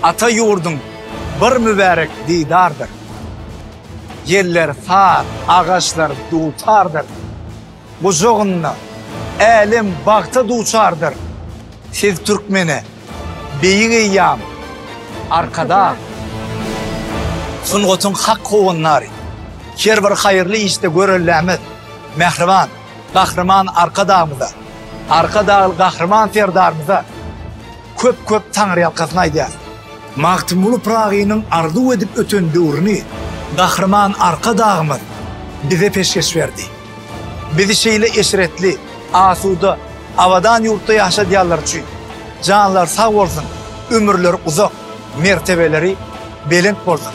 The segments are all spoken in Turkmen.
Ata ýurduň bir mübärek didardyr. Ýeller saz, agaçlar dutardyr. Gujagynda älem bagta duçardyr. Siz türkmene beýik eýýam, Arkadag! Sungatyň hak howandary, her bir haýyrly işde görellämiz mähriban Gahryman Arkadagymyza, Arkadagly Gahryman Serdarymyza köp-köp taňryýalkasyn aýdýarys. Magtymguly Pyragynyň arzuw edip öten döwrüni Gahryman Arkadagymyz bize peşgeş berdi. Bizi şeýle eşretli, asuda, abadan ýurtda ýaşadýanlary üçin janlary sag bolsun, ömürleri uzak, mertebeleri belent bolsun!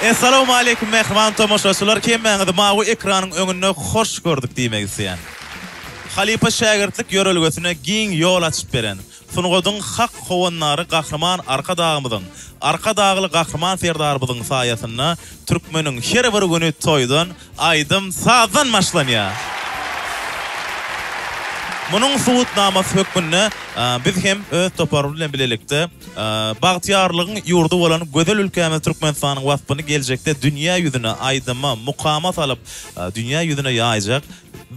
Essalawmaleýkim mähriban tomaşaçylar hemmäňizi mawy ekranyň öňünde hoş gördük diýmek isleýän. Halypa şägirtlik ýörelgesine giň ýol açyp beren, sungatyň hak howandary Gahryman Arkadagymyzyň, Arkadagly Gahryman Serdarymyzyň saýasynda türkmeniň her bir güni toýdan, aýdym-sazdan başlanýar. Munuň subutnamasy hökmünde biz hem öz toparymyz bilen bilelikde bagtyýarlygyň ýurdy bolan gözel ülkämiz Türkmenistanyň waspyny geljekde dünýä ýüzüne aýdyma, mukama salyp, dünýä ýüzüne ýaýjak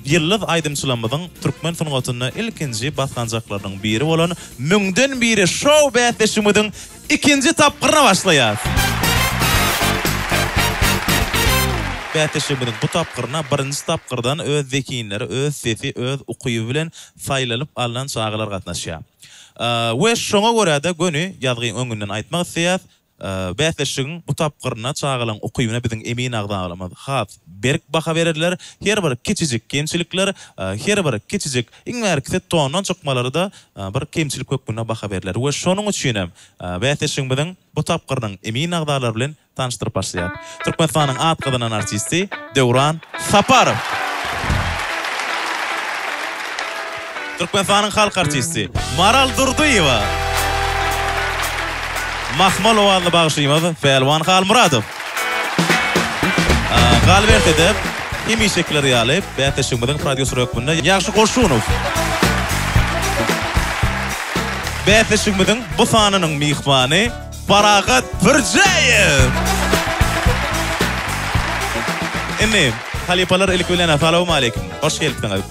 ýyldyz aýdymçylarymyzyň türkmen sungatynda ilkinji basgançaklarynyň biri bolan Müňden biri şou bäsleşigimiziň ikinji tapgyryna başlaýarys. Bäsleşigimiziň bu tapgyryna birinji tapgyrdan öz zehinleri, öz sesi, öz ukyby bilen saýlanyp alnan çagalar gatnaşýar. We şoňa görä-de göni ýazgyň öňünden aýtmak isleýäs, Bäsleşigiň bu tapgyrynda çagalaryň ukybyna biziň emin agzalarymyz has berk baha bererler. Her bir kiçijik kemçilikler, her bir kiçijik, iň bärkisi tondan çykmalary-da bir kemçilik hökmünde baha berler we şonuň üçin hem bäsleşigimiziň bu tapgyrynyň emin agzalary bilen tanyşdyryp başlaýar. Türkmenistanyň at gazanan artisti Döwran Saparow. Türkmenistanyň halk artisti Maral Durdyýewa. Mahmal owazly bagşymyz Pälwan Halmyradow. Galyberse-de, hemişekiler ýaly, bäsleşigimiziň prodýuseri hökmünde Ýagşy Goşunow. Bäsleşigimiziň bu sanynyň myhmany Parahat Pürjäýew! Indi, halypalar ilki bilen salowmaleýkim. Hoş gelipsiňiz.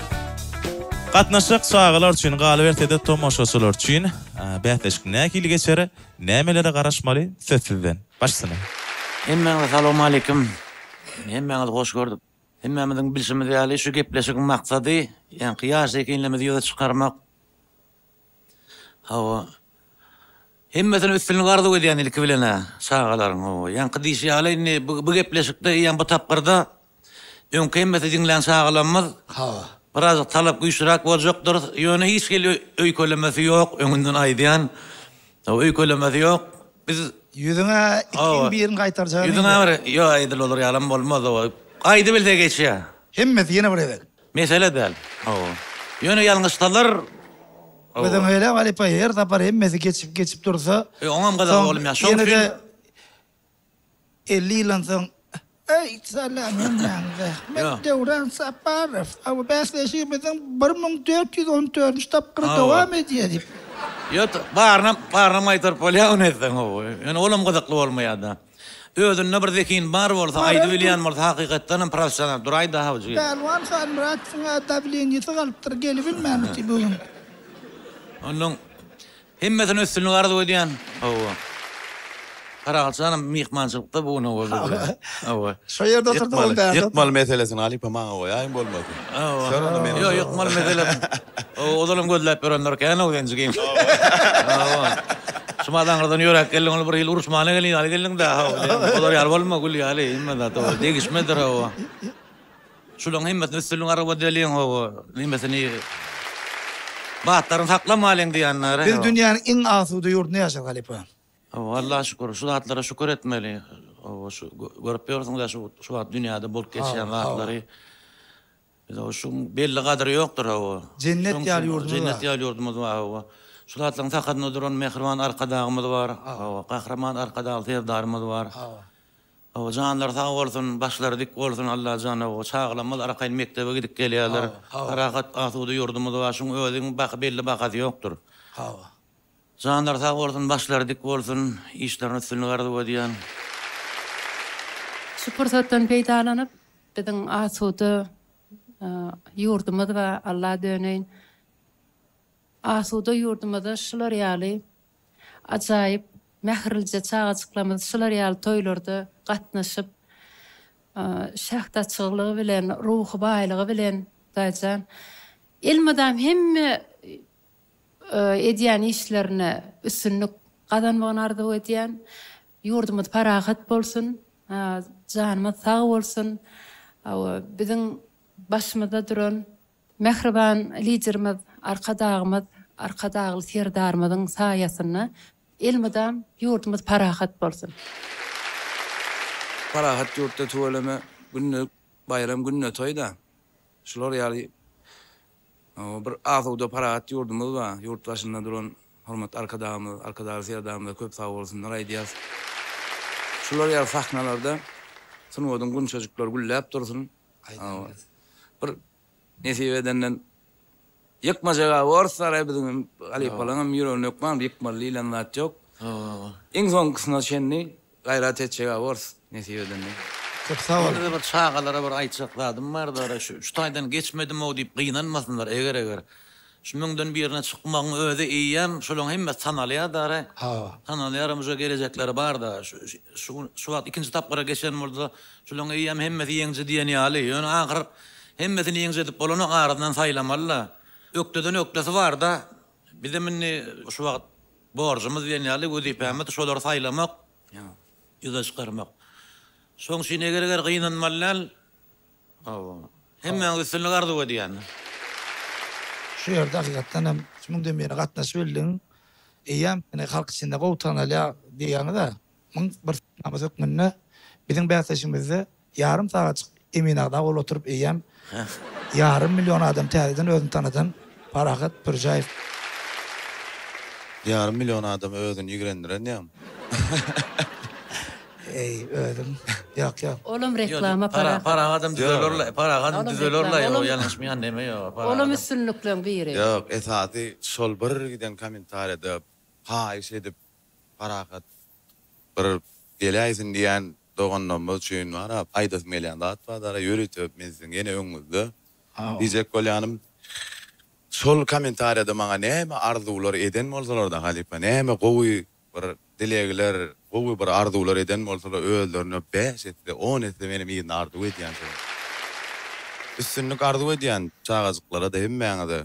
Gatnaşjak çagalar üçin, galyberse-de tomaşaçylar üçin bäsleşik nähili geçer, nämelere garaşmaly, söz sizden. Başsyna. Hemmäňize salowmaleýkim. Hemmäňizi hoş gördük. Hemmämiziň bilşimiz ýaly, şu gepleşigiň maksady, ýaňky ýaş zehinlerimizi ýüze çykarmak. Hawa. Hemmesine üstünlik arzuw edýän ilki bilen-ä çagalaryň hawa. Ýaňky diýşi ýaly indi bu bu gepleşikde eýýäm bu tapgyrda öňki hemmesi diňlän çagalarymyz Hawa. birazjyk talap güýçliräk boljakdyr. Ýöne hiç hili öýkelemesi ýok, öňünden aýdýan. Hawa, öýkelemesi ýok. Biz Ýüzüňe ikiň Hawa. birini gaýtarjaga Ýüzüňe meňzär. bir ýok edil olar ýalam bolmaz hawa. Gaýdybilse geçýär. Hemmesi ýene bir gezek. Mesele däl. Hawa. Ýöne ýalňyşsalar Hawa. Biziň öýle halypa her sapar hemmesi geçip geçip dursa, E, oňam gyzygy soň bolmaýar. Şoň üçin ýene-de 50 ýyldan soň Eý, salam hemmäňize. Men Ýok. Döwran Saparow. Hawa, bäsleşigimiziň 1414-nji tapgyry Hawa. dowam edýär diýip. Ýok, barynam, barynam gaýtaryp bolýar ony etseň, hawa. Ýöne olam gyzykly bolmaýar-da. Özünde bir zehin bar bolsa, aýdybilýän bolsa, hakykatdanam professional duraýda hawjy. Pälwan Halmyradowyň-a dawleniýesi galypdyr, gelibilmän otyr bu gün. Onnoň hemmesine üstünlik arzuw edýän. Hawa. Parahatjanam myhmançylykda bu gün hawa bizde. Hawa. Şo ýerde oturdy ol bärde. Ýykmaly meselesini halypa maňa goýaýyň bolmasa. Hawa. Sen onda meni. Ýok, ýykmaly meselesini. Ozalam gözläp ýörenler kän-ow senjigim. Hawa. Şumat aňyrdan ýöräp geldiň, ol bir hili uruşmana gelen ýaly geldiň-dä, hawa. Olar ýaly bolma, gül ýaly, hemme zat, hawa. Degişmedir, hawa. Şularyň hemmesine üstünlik arzuw edeliň hawa nemesini batlaryny saklamalyň diýenlere. Biz dünýäniň iň asuda ýurdunda ýaşaýas halypa. Hawa Allaha şükür şu zatlara şükür etmeli. Hawa şu görüp ýörsüňiz şu şu wagt dünýäde bolup geçýän zatlary. Bize şuň belli gadyry ýokdur hawa. Jennet ýaly ýurdumyz bar. Jennet ýaly ýurdumyz bar hawa. Şu zatlaryň sakasynda duran mähriban Arkadagymyz bar. Hawa Gahryman Arkadagly Serdarymyz bar. Hawa. Hawa janlary sag bolsun, başlary dik bolsun Allajan hawa çagalarymyz arkaýyn mekdebe gidip gelýärler. Parahat asuda ýurdumyz bar şuň özüniň baky belli bahasy ýokdur. Hawa. Janlary sag bolsun, başlary dik bolsun, işlerine üstünlik arzuw edýän. Şu pursatdan peýdalanyp, biziň asuda ýurdumyz bar, Alla döneýin. Asuda ýurdumyzda şular ýaly ajaýyp mähirlije çagajyklarymyz şular ýaly toýlarda gatnaşyp, şähdaçyklygy bilen, ruhy baýlygy bilen Hudaýjan elmydam hemme edýän işlerine üstünlik gazanmagyny arzuw edýän. Ýurdumyz parahat bolsun, janymyz sag bolsun. Biziň başymyzda duran mähriban Liderimiz Arkadagymyz, Arkadagly Serdarymyzyň saýasynda elmydam ýurdumyz parahat bolsun. Parahat ýurtda tüweleme günde baýram günde toýda şular ýaly Bir asuda parahat ýurdumyz bar. Ýurt başynda duran hormatly Arkadagymyz, Arkadagly Serdarymyza köp sag bolsunlar aýdýas. Şular ýaly sahnalarda sungatyň gunçajyklary gülläp dursun. Bir nesip edenden ýykmajak-a borus dara biziň hem halypalaryň hem ýüreginde hökman bir ýykmaly diýlen zat ýok. Iň soňkusyna çenli Gaýrat etjeg-ä borus, nesip edende. Köp sag boluň. Ýene-de bir çagalara bir aýtjak zadym bar-da, şu şu taýdan geçmedim-ow diýip gynanmasynlar, eger-eger şu müňden birine çykmagyň özi eýýäm şolaryň hemmesi tanalýar-da, Hawa. tanalýaram uje gelejekleri bar-da, şu şu gün şu wagt ikinji tapgyra geçen bolsa, şolaryň eýýäm hemmesi ýeňiji diýen ýaly, ýöne ahyr hemmesini ýeňiji edip bolanok, arasyndan saýlamaly-da. Ökdeden ökdesi bar-da, bizem indi şu wagt Borjumyz diýen ýaly wezipämiz şolary saýlamak, ýüze çykarmak. Şoň üçin eger-eger gynanmaly däl. Hawa. Hemmäňize üstünlik arzuw edýän. Şu ýerde hakykatdan hem şu müňden birine gatnaşyp bildiň. Eýýäm ine halk içinde gowy tanalýar diýýäňiz-ä. Muň bir subutnamasy hökmünde biziň bäsleşigimizde ýarym sagatjyk emin agza bolup oturyp eýýäm ýarym million adam täzeden özüni tanadan Parahat Pürjäýew. Ýarym million adam özüni ýigrendiren ýa. Eý özüň ýok ýok. Olam reklama Parahat. Parahatam düzelerle Parahatam düzelerle ýok ýalňyşmaýan neme ýok. Olam üstünlikleň biri. Ýok esasy şol bir giden kommentariýada haýyş edip Parahat bir geläýsin diýýän doganlarymyz üçin bar-a aýdasym gelýän zat bar dara ýörite men siziň ýene öňüňizde diýjek bolýanym şol kommentariýada maňa näme arzuwlar eden bolsalarda halypa näme gowy bir dilegler gowy bir arzuwlar eden bolsalar özlerine bäş esse on esse menem yzyna arzuw edýän şol üstünlik arzuw edýän çagajyklara-da hemmäňize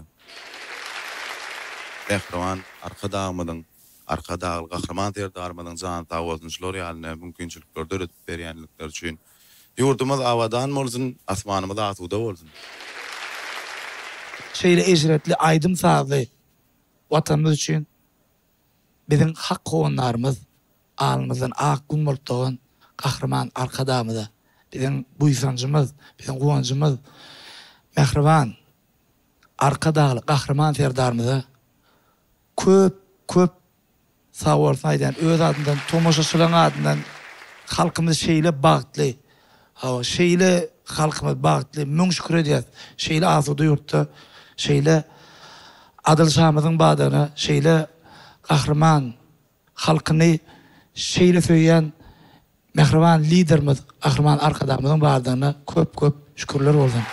mähriban Arkadagymyzyň Arkadagly Gahryman Serdarymyzyň jany sag bolsun şular ýaly mümkinçilikleri döredip berýänlikleri üçin. Ýurdumyz abadan bolsun, asmanymyz asuda bolsun. Şeýle eşretli aýdym-sazly Watanymyz üçin biziň hak howandarymyz, alnymyzdan ak gün bolup dogan Gahryman Arkadagymyza biziň buýsanjymyz, biziň guwanjymyz mähriban Arkadagly Gahryman Serdarymyza Köp köp sag bolsun aýdýan öz adymdan tomaşaçylaryň adyndan halkymyz şeýle bagtly hawa şeýle halkymyz bagtly müň şükür edýäs şeýle asuda ýurtda şeýle adyl şamyzyň bardygyna şeýle gahryman halkyny şeýle söýýän Mähriban Liderimiz Gahryman Arkadagymyzyň bardygyna köp köp şükürler bolsun.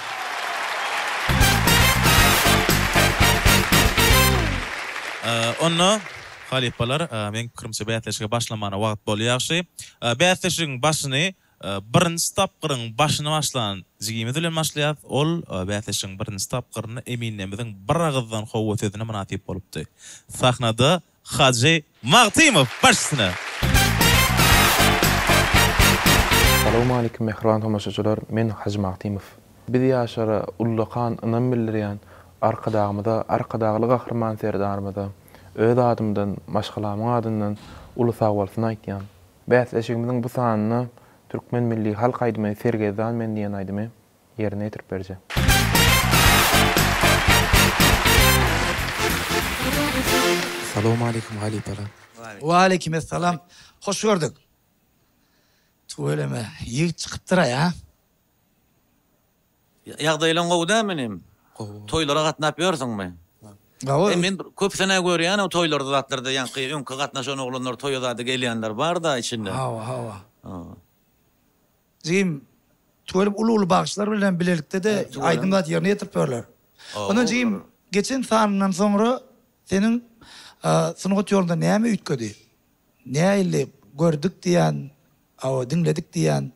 Onda, halypalar, meň pikirimçe bäsleşige başlamana wagt boldy ýagşy. Bäsleşigiň başyny birinji tapgyryň başyny başlan jigimiz bilen başlaýas. Ol bäsleşigiň birinji tapgyrynda eminlerimiziň bir agyzdan howwa sözüne mynasyp bolupdy. Sahnada Hajy Magtymow baş üstüne! Salowmalikim mähriban tomaşaçylar men Hajy Magtymow. Biz ýaşlara ullakan ynam bildirýän Arkadagymyza, Arkadagly Gahryman Serdarymyza öz adymdan, maşgalamyň adyndan uly sagbolsun aýtýan. Bäsleşigimiziň bu sanynda türkmen milli halk aýdymy Sergezdan men diýen aýdymy ýerine ýetirip berjek. Salowmaleýkim halypalar. Waleýkim essalam. Hoş gördük. Tüweleme, ýigit çykypdyr-aý, a? Ýagdaýlaň gowy dälmi inim? Gowy. Toýlara gatnap ýörsüňmi? Gowy. E men köpüsin-ä görýän-ow toýlarda zatlarda ýaňky öňki gatnaşan oglanlar toýa zada gelýänler bar-da içinde. Hawa, hawa. Jigim, tüweleme uly-uly bagşylar bilen bilelikde-de aýdym zat ýerine ýetirip ýörler. Ondan jigim, geçen sanyndan soňra seniň sungat ýolunda näme üýtgedi? Nähili gördük diýýän, hawa diňledik diýýän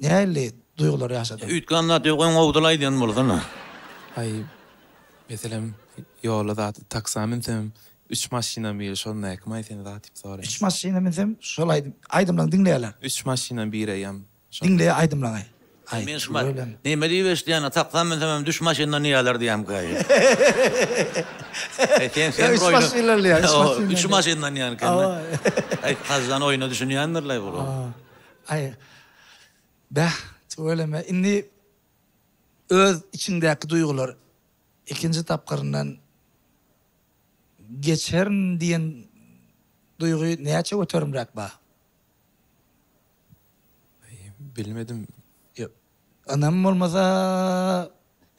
Nähili duýgular ýaşadyň? Üýtgän zat ýok öň gowudyl aýdýan bolsana. Aý meselem ýolda zat taksa minsem üç maşynam biri şol näkim aý sen zat diýip soraýar. Üç maşyna minsem şol aýdym aýdymlaňy diňleýärler. Üç maşynam biri eýýäm şol. Diňleýär aýdymlaňy. Aý Men şuma neme diýip eşidýän taksa minsem hem düş maşyndan diýýärler diýýämkaý. Aý sen sen Üç maşyndan diýýär üç maşyndan. Üç maşyndan diýýän eken. Aý Hajjan oýuna düşünýändirlaý bular. Aý, bäh, tüweleme. Indi öz içiňdäki duýgular ikinji tapgyryndan geçerin diýen duýgy näçe göterimräk bar? Aý, bilmedim. Ýok. Ynam bolmasa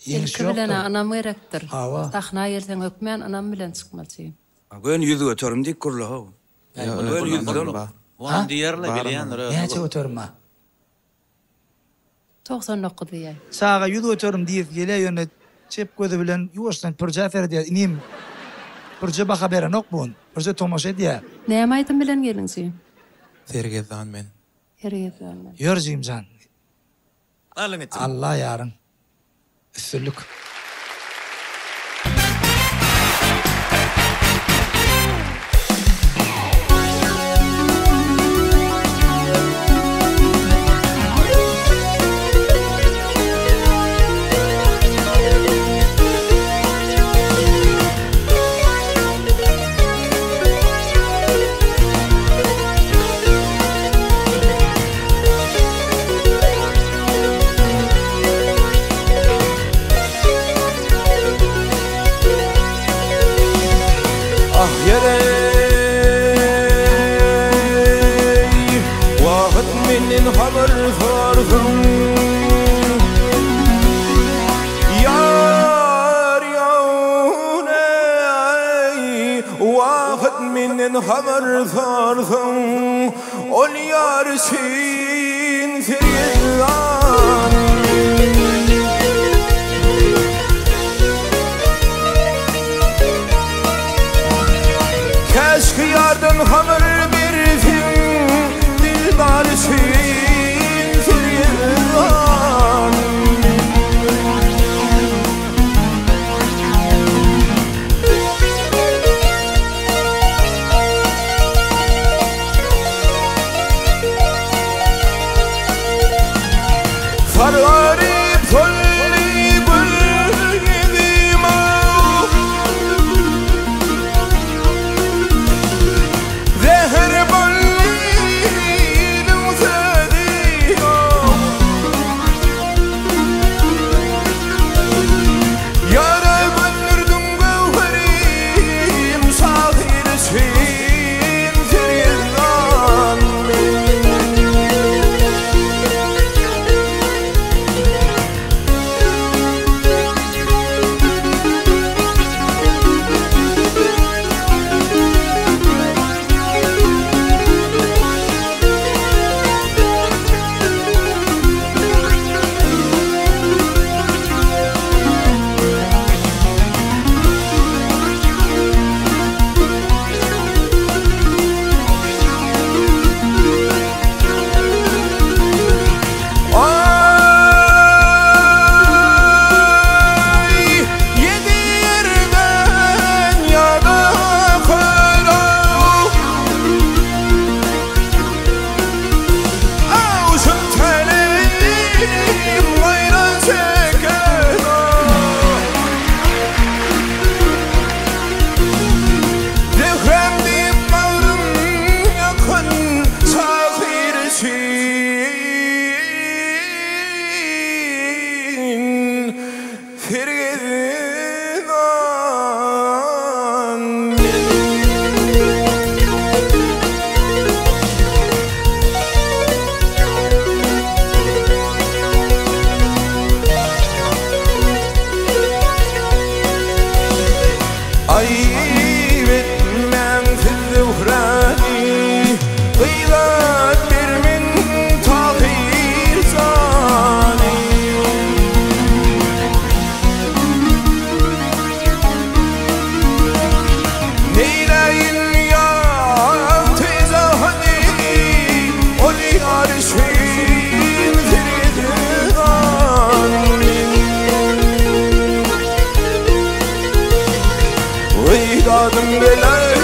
ýeňiş Ilki bilen-ä ýokdur. ynam gerekdir. Hawa. Sahna gelseň hökmän ynam bilen çykmaly. Göni 100% diýip gürle-how. Göni ýüzden bar. Onam diýerler, bilýändir özüni. Näçe göterim bar? 99 diýýär. Çaga 100% diýesi gelýär, ýöne çep gözi bilen ýuwaşdan Pürjä seredýär. Inim, Pürje baha berenok bu gün. Pürje tomaşa edýär. Näme aýdym bilen geldiň jigim? Sergezdan men. Sergezdan men. Ýör jigimjan. Alyň içiň. Alla ýaryň. Üstünlik. Ah ýer-eý, wagt menden habar sorsun. Ýar ýar-eý, wagt menden habar sorsun. Ol ýar üçin sergezdan. Käşki ýardan habar berseň, Dildar üçin sergezdan. Sargaryp soldy gül ýüzüm-ow. Zäher. geler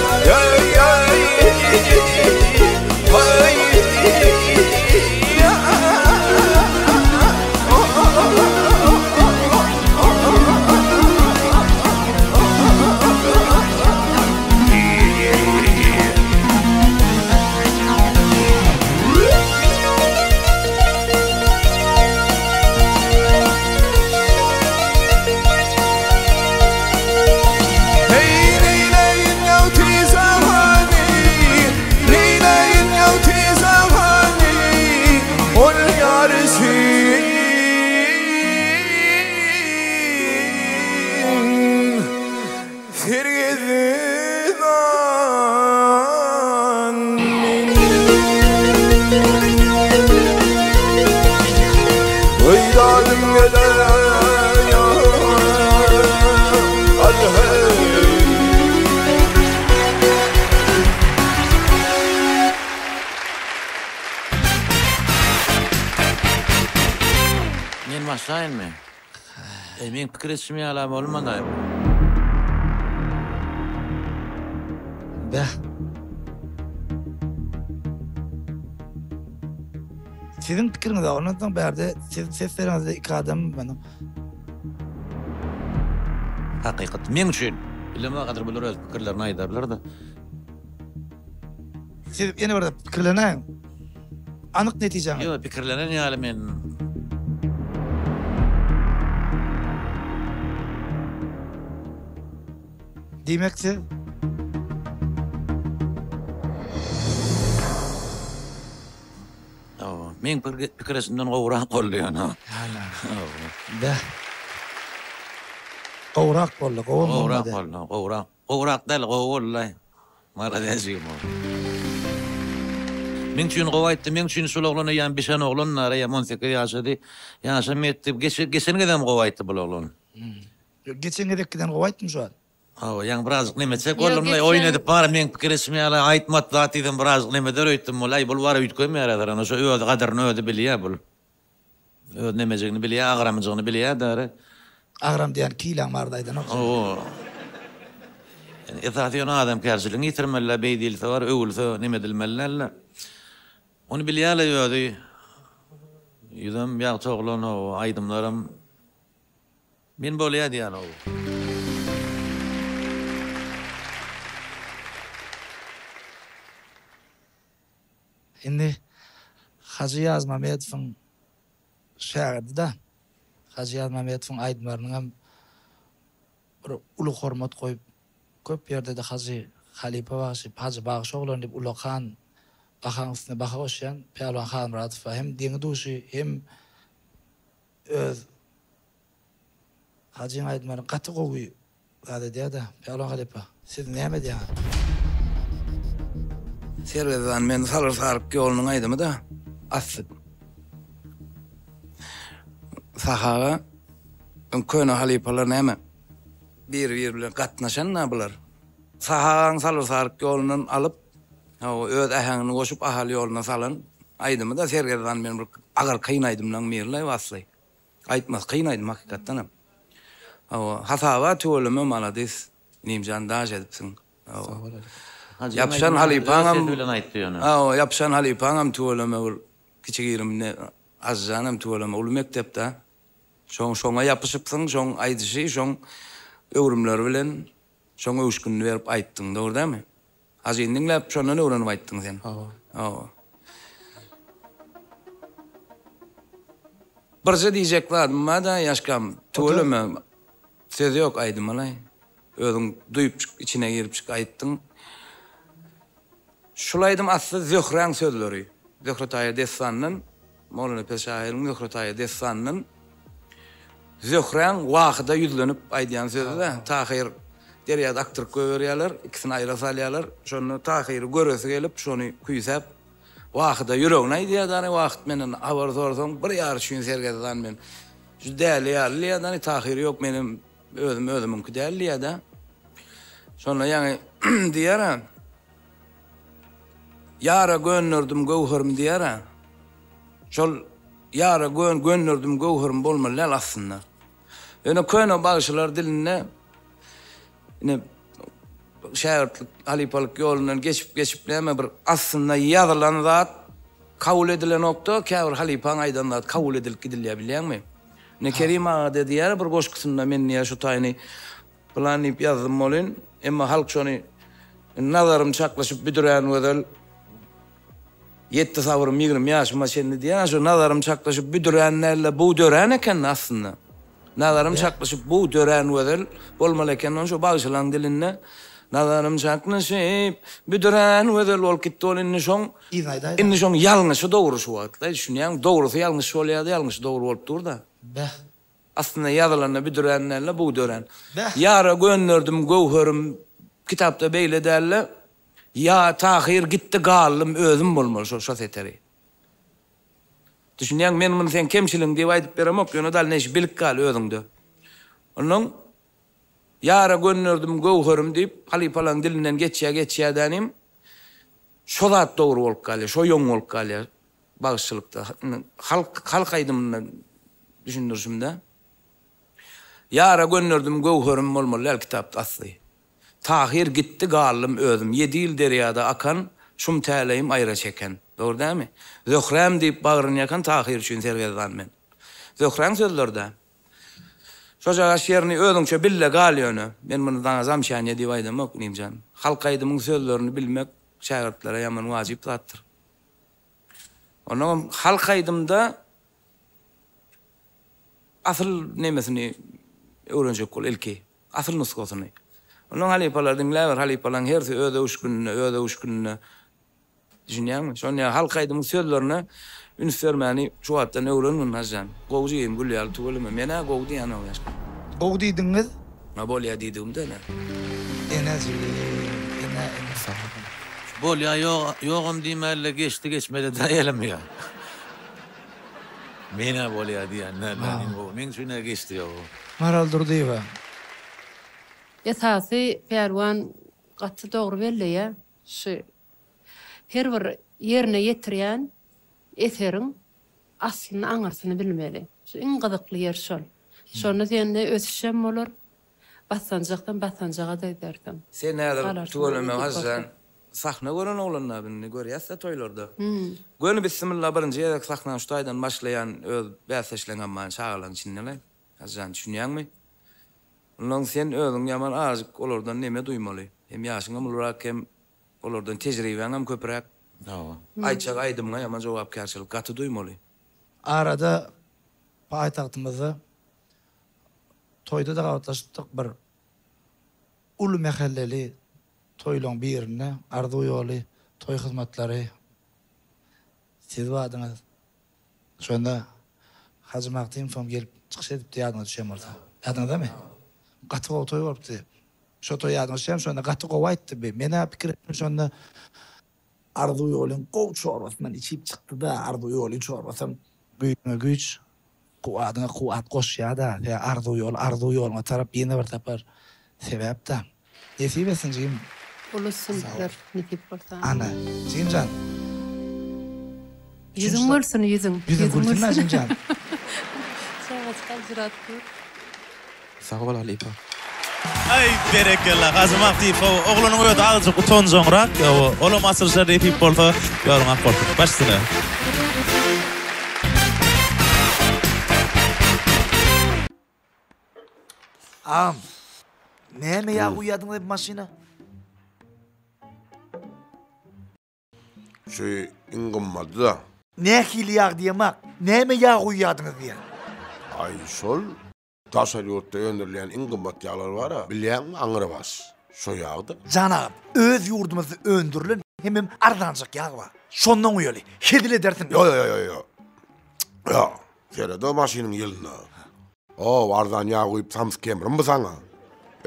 Heý, neýläýin ýagty zamany, Neýläýin ýagty zamany, Ol ýar üçin sergezdan men. Oýladym geler Men başlaýynmy? Eý, meň pikir etişim ýalam bolmadaý bu. Bäh. Siziň pikiriňiz ondan soň bärde siz ses bereňizde iki adam meniň. Hakykat meň üçin. Bilemok häzir bular öz pikirlerini aýdarlar-da. Siz ýene bir pikirlenäýiň. Anyk netijäňiz. Ýok, pikirlenen ýaly men. Diýmek siz. Hawa, meň pikir eşimden gowurak boldy ýöne. Hana. Beh. Gowurak boldy, gowam bolmady. Gowurak boldy, gowurak. Gowurak däl, gowy boldy-laý. Malades jigim. Meň üçin gowy aýtdy, meň üçin şul oglan eýýäm bişen oglan, eýýäm 18 ýaşady. Ýaşam ýetdi. Geçen gezegem gowy aýtdy bul oglan. Geçen gezekkiden gowy aýtdym şu wagt. Hawa, ýaňy birazjyk nemeçek boldum-laý, oýun edip bar, meň pikir etişim ýaly aýtmat zat diýsem birazjyk nemeder öýtdüm bol, äý bul bar üýtgemeýär häzir, ana şo özi gadyryny özi bilýär bul. Öz nemejigini bilýär, agramyjygyny bilýär däri. Agram diýýän kilaň bardy aýdanok sen. Hawa. Esasy ýöne adamkärçiligiňi ýitirmeli-dä, beý diýilse bar, öwülse neme edilmeli däl-de. Ony bilýär-le özi. Ýüzem ýagty oglan, hawa, aýdymlaram. Men bolýa diýýän ow. Indi Hajy Ýazmamedowyň şägirdi-da. Hajy Ýazmamedowyň aýdymlarynyňam bir uly hormat goýup, köp ýerde-de Hajy halypa bagşy, Hajy bagşy oglan diýip ullakan bahaň üstüne baha goşýan Pälwan Halmyradow bar. Hem deňi-duşy, hem öz Hajyň aýdymlaryny gaty gowy zat edýärde Pälwan halypa siz näme edýäňiz. Sergezdan men salyr saryk ýolunyň aýdymyda asly. Sahaga öň köne halypalar näme biri biri bilen gatnaşan-da bular. Sahagaň salyr saryk ýolundan alyp hawa öz äheňini goşup Ahal ýoluna salan aýdymyda Sergezdan men bir agyr kyn aýdymlaň biri-laý asly. Aýtmasy kyn aýdym hakykatdanam. Hawa, hasaba tüweleme maladis inimjan daş edipsiň. Hawa. Ýapyşan halypaňam Hawa, ýapyşan halypaňam tüweleme bir kiçi-girim ine Azyzjanam tüweleme uly mekdepde. Şoň şoňa ýapyşypsyň, şoň aýdyşy, şoň öwrümleri bilen şoň öwüşginini berip aýtdyň, dogry dälmi? Hajyny diňläp şondan öwrenip aýtdyň sen. Hawa. Hawa. Birje diýjek zadym bar-da ýaşkam, tüweleme söz ýok aýdymalaý. Özüň duýupjyk içine giripjik aýtdyň. Şul aýdym asly Zöhräň sözleri. Zöhre Taýyr dessanyndan, Mollanepes şahyryň Zöhre Taýyr dessanyndan Zöhräň Wahyda ýüzlenip aýdýan sözi-dä. Tahyr derýada akdyryp goýberýärler, ikisini aýra salýarlar. Şonda Tahyry göresi gelip, şony küýsäp, Wahyda ýüregini aýdýar dany, Wahyt menden habar sorasaň, bir ýar üçin sergezdan men. Şu däli ýaly diýýär dany, Tahyr ýok, menem özüm özümiňki däl diýýär-dä. Şonda ýaňy diýýär-ä, Ýara gönderdim göwherim diýýär-ä. Şol ýara gön gönderdim göwherim bolmaly däl aslynda. Ýöne köne bagşylar dilinde ine. şägirtlik, halypalyk ýolundan geçip-geçip näme bir aslynda ýazylan zat kabul edilenokda, käbir halypaň aýdan zady kabul edilip gidilýär bilýäňmi? Ine Kerim aga-da diýýär bir goşgusynda men diýýär şu taýyny pylan diýip ýazdym welin, emma halk şony nazarym çaklaşyp büdürän gözel Ýetdi sabrym 20 ýaşyma çenli diýýär. Şo nazarym çaklaşyp büdürän däl-de, bu dörän eken aslynda. Nazarym çaklaşyp bu dörän gözel bolmaly eken ony şo bagşylaň dilinde. Nazarym çaklaşyp büdürän gözel bolup gitdi ol indi şoň indi şoň ýalňyşy dogry şu wagtda düşünýäňmi? Dogrusy ýalňyş bolýar-da ýalňyşy dogry bolup dur-da. Beh. Aslynda ýazylanda büdürän däl-de bu dörän. Beh. Ýara gönderdim göwherim kitapda beýle däl-de Ýa Tahyr gitdi galdym özüm bolmaly şo şo seteri. Düşünýäňmi men muny seň kemçiligiň diýip aýdyp beremok ýöne dalneýşi bilip gal özüňde. Onnoň Ýara gönderdim göwherim diýip halypalaň dilinden geçýä geçýä dänim şo zat dogry bolup galýa şo ýoň bolup galýa bagşylykda halk halk aýdymynda düşündirişimde. Ýara gönderdim göwherim bolmaly däl kitapda asly. Tahyr gitdi galdym özüm ýedi ýyl derýada akan şum täleýim aýra çeken. Dogry dälmi? Zöhräm diýip bagryn ýakan Tahyr üçin sergezdan men. Zöhräň sözleri-dä. Şojagaş ýerini özüňçe bil-de gal ýöne. Men muny saňa zamçaniýe diýip aýdamok, inimjan. Halk aýdymyň sözlerini bilmek şägirtlere ýaman wajyp zatdyr. Onnoňam halk aýdymda asyl nemesini öwrenjek bol ilki. Asyl nusgasyny. Ondan halypalar diňläber, halypalaryň hersi öz öwüşgininde, öz öwüşgininde. Düşünýäňmi? Şony ýa halk aýdymyň sözlerine üns bermäni şu wagtdan öwrengin Hajyjan. Gowy jigim, gül ýaly tüweleme. Men-ä gowy diýýän oňa. Gowy diýdiňiz. Ma bolýa diýdigim-de ene. Ene jigim, ene, ene. Sag boluň. Bolýa ýok, ýogam diýmäli-le geçdi geçmedi-dä elem ýa. Men-ä bolýa diýýän däl, iň gowy. Meň üçin-ä geçdi ýok. Maral Durdyýewa. Esasy Pälwan gaty dogry belleýär. Şu her bir ýerine ýetirýän eseriň aslyny aňyrsyny bilmeli. Şu iň gyzykly ýeri şol. Şonda sende ösüşem bolar, basganjakdan basganjaga-da gidersiň. Sen häzir Galarsyň tüweleme nesip Hajyjan bolsa. sahna gören oglanlar indi görýäs-dä toýlarda. Göni bissimilla birinji gezek sahnany şu taýdan başlaýan öz bäsdeşleňem bar çagalaň içinde-le. Hajyjan düşünýäňmi? Ondan sen özüň ýaman azajyk olardan neme duýmaly. Hem ýaşyňam ulurak hem olardan tejribäňem köpüräk. Hawa. Aýtjak aýdymyňa ýaman jogapkärçilik gaty duýmaly. Arada paýtagtymyzda toýda-da gabatlaşypdyk bir uly mähelleli toýlaň birinde Arzuw ýoly toý hyzmatlary siz bardyňyz. Şonda Hajy Magtymowam gelip çykyş edipdi ýadyňyza düşen bolsa. Ýadyňyzdamy? Gaty gowy toý bolupdy. Şo toý ýadyma düşýärmi şonda gaty gowy aýtdy bi. Men-ä pikir etdim şonda Arzuw ýolyň gowy çorbasyndan içip çykdy-da, Arzuw ýolyň çorbasam güýjüňe güýç, kuwwadyňa kuwwat goşýar-da. Sebäbi arzuw ýoly arzuw ýoluňa tarap ýene bir sapar sebäp-dä. Nesip etsin jigim. Uly üstünlikler nesip bolsa. Ana, jigimjan. Ýüzüň gülsün ýüzüň. Ýüzüň gülsün jigimjan. Çagajyk aljyrap dur. Sag bol halypa. Aý berekella Hajy Magtyýew hawa oglanyň özi azajyk utanjaňrak hawa olam açylyşar nesip bolsa ýoluň ak bolsun baş üstüne. Agam, näme ýag guýýadyňyz bu maşyna? Şu iň gymmady-da. Nähili ýag diýemak, näme ýag guýýadyňyz diýýän. Aý, şol daşary ýurtda öndürilýän iň gymmat ýaglar bar-a, bilýäňmi, aňrybaş. Şo ýagdyr. Jan agam, öz ýurdumyzda öndürilen hemem arzanjak ýag bar. Şondan guýaly, hezil edersiň. Ýo, ýo, ýo, ýo. Ýo, seret o maşynyň ýylyna. Ow, arzan ýag guýup samsyk kemrim bu saňa.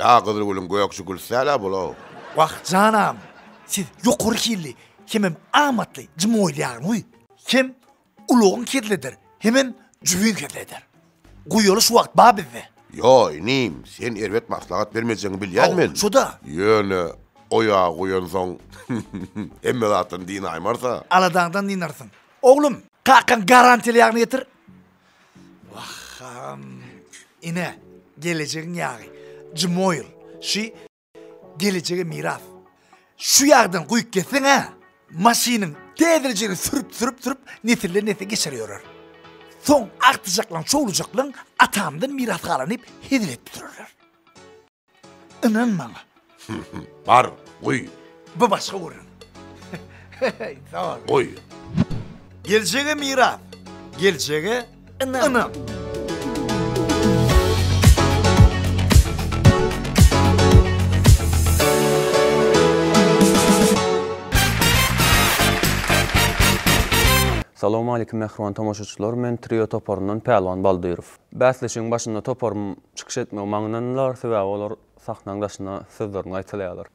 Ýa Gyzylgülüň gökji gülüsi däl-ä bul-ow. Wah, jan agam, siz ýokary hilli hemem amatly jimoýl ýagyny guý. Hem ulagyň hezil eder, hemem jübiň hezil eder. Guýaly şu wagt bar bizde. Ýo, inim, sen erbet maslahat bermejegiňi bilýän men. Hawa, şo-da. Ýöne o ýagy guýansoň, hemme zatdan dynaýmarys-a. Aladaňdan dynarsyň. Oglum, kakaň garantiýaly ýagyny getir. Wah, agam. Ine, gelejegiň ýagy. Jimoýl. Şi. Gelejege miras. Şu ýagdan guýup gezseň-ä, maşynyň täzelejegini sürüp-sürüp-sürüp nesilden-nesle geçer ýörer. Soň agtyjaklaň, çowlujaklaň atamdan miras galan diýip hezil edip sürerler. Ynan maňa. Bar, guý. Bu başga gürrüň. Sag bol. Guý. Geljege miras, geljege ynam. Salowmalikim mähriban tomaşaçylar men trio toparyndan Pälwan Baldyrow. Bäsleşigiň başynda toparym çykyş etmegi maňa ynandylar sebäbi olar sahnaň daşynda sözlerini gaýtalaýarlar.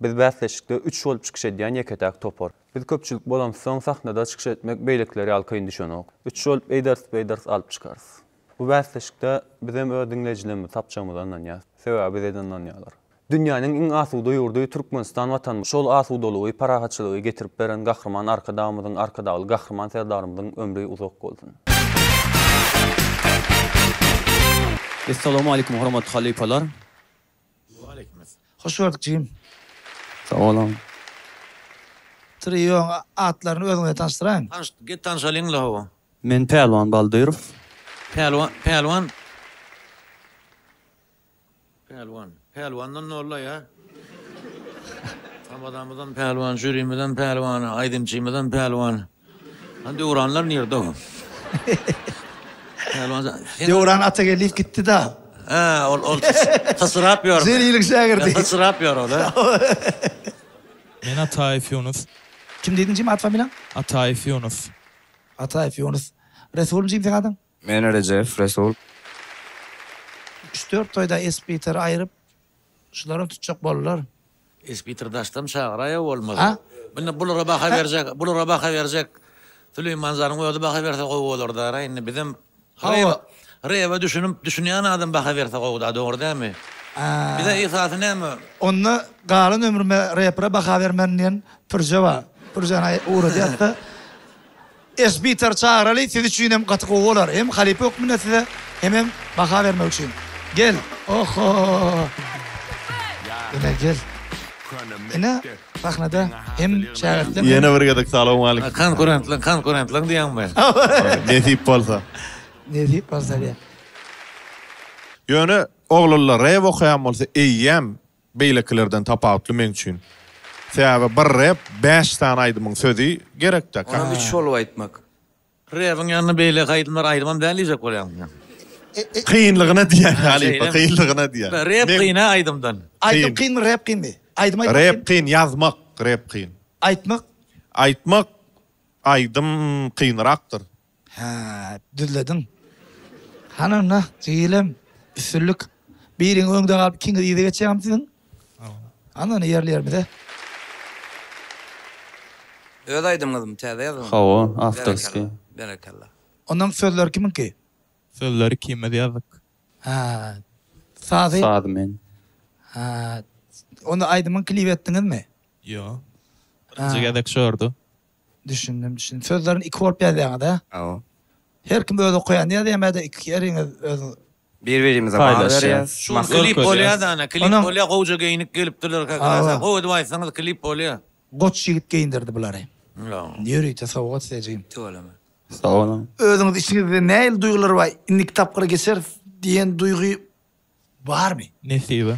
Biz bäsleşikde üç bolup çykyş edýän ýeke-täk topar. Biz köpçülik bolamyzsoň sahnada çykyş etmek beýlekiler ýaly kyn düşenok. Üç bolup eýderis-beýderis alyp çykarys. Bu bäsleşikde bizem öz diňleýjilerimizi tapjagymyza ynanýas. Sebäbi bize-de ynanýarlar. Dünýäniň iň asuda ýurdy Türkmenistan Watanymyz şol asudalygy, parahatçylygy getirip beren Gahryman Arkadagymyzyň, Arkadagly Gahryman Serdarymyzyň ömri uzak bolsun! Essalawmalikum hormatly halypalar. Hoş gördük jigim. Sag boluň. Trioň atlaryny özüňize tanyşdyraýyň. Tanyş, gel tanyşalyň-la hawa. Men Pälwan Baldyrow. Pälwan, Pälwan. Pälwan. Pälwandan nolla ýa. Tamadamyzam pälwan, žürimizem pälwan, aýdymçymyzam pälwan. Han Döwranlar nirde o? Pälwan sen Döwran Atageldiýew gitdi da. Hä, ol ol syçrap ýör. Zeliliň şägirdi. Syçrap ýör ol. Men Ataýew Ýunus. Kim diýdiň jigim at familiýaň? Ataýew Ýunus. Ataýew Ýunus. Resulym jigim seň adyň? Men Rejepow Resul. Üç-dört toýda Espiteri aýryp, şularam tutjak boldular. Espiter daşdan çagyraýa bolmasa. Indi bulara baha berjek, bulara baha berjek Süleýman janyň özi baha berse gowy bolardara indi bizem Hawa. Rebe düşünip, düşünýän adam baha berse gowuda dogry dälmi? Bize esasy näme? Onda galan ömrüme repere baha bermen diýen Pürje bar. Pürjäni ugradýas-da. Esbiter çagyraly siz üçin hem gaty gowy bolar hem halypa hökmünde size hemem baha bermek üçin. Gel. Oho. Ine gel. Ine sahnada hem şägirtleň hem. Ýene bir gezek salowmalikim. Konkurentleň konkurentleň diýýäňmi? Nesip bolsa. Nesip bolsa diýýär. Ýöne oglanlar rep okaýan bolsa eýýäm Beýlekilerden tapawutly meň üçin. Sebäbi bir rep bäş sany aýdymyň sözi gerekdä. Onam üç bolup aýtmak. Rebiň ýanynda beýleki aýdymlar aýdymam däl diýjek bolýaň sen. Kynlygyna diýýän halypa, kynlygyna diýýän. Rep kyn-a aýdymdan. Aýdym kynmy, rep kynmy? Aýdym aýtmak Rep kyn, ýazmak rep kyn. Aýtmak? Aýtmak aýdym kynrakdyr. Hä, düzlediň. Hany onda, jigilem, üstünlik. Biriň öňde galyp, ikiňiz yza geçýäňmi siziň? Hany onda ýerli-ýerimize. Öz aýdymyňyzmy, täze ýazgymy? Hawa, awtorskiý. Berekella. Ondan sözleri kimiňki? Sözleri ikimiz ýazdyk. Hä, sazy? Sazy men. Hä, onda aýdymyň klibi etdiňizmi? Ýok. Birinji gezek şordy. Düşündim, düşündim. Sözlerini iki bolup ýazýaňyz, hä? Hawa. Her kim öz okaýanyny ýazýarmy ýa-da iki heriňiz özüňiz? Bir-birimize baha berýäs. Şu gün klip bolýa dana, klip bolýa gowja geýinip gelipdirler kak raz. Gowy edip aýtsaňyz klip bolýa. Goç ýigit geýindirdi bulary. Ýörite sowgat size jigim. Tüweleme. Sag boluň. Özüňiz içiňizde nähili duýgular bar, indiki tapgyra geçeris diýen duýgy Barmy? Nesibe.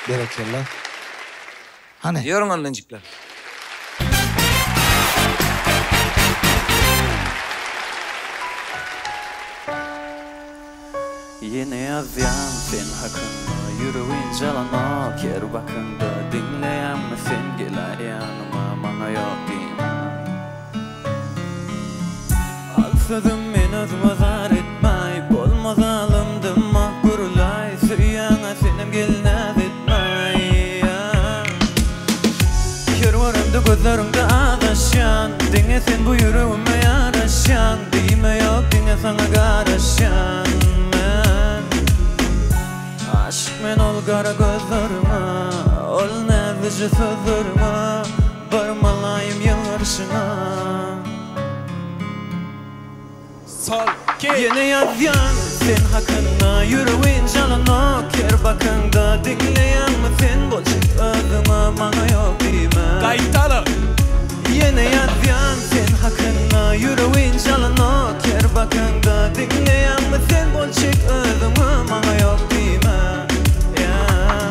Berekella. Hany. Ýörüň onda injikler. Ýene ýazýan sen hakynda Ýürek ynjalanok her bakyňda Diňleýäňmi sen geläý ýanyma Maňa ýok diýme. Al sözüm men özüme zar etmäý Bolma zalym dymma gürläý Söýýäňä senem gel näz etmäý Her göremde gözleriňde azaşýan Diňe sen bu ýüregime ýaraşýaň Diýme ýok diňe saňa garaşýan men Aşyk men ol gara gözleriňe Ol näzlije sözleriňe Bir mylaýym ýylgyrşyňa. Sol, ki. Ýene ýazýan. sen hakynda Ýüregi ynjalanok her bakaňda Diňleýäňmi sen boljak özüňe Maňa ýok diýme Gaýtala! Ýene ýazýan sen hakynda Ýüregi ynjalanok her bakaňda Diňleýäňmi sen boljak özüňe Maňa ýok diýme Yeah.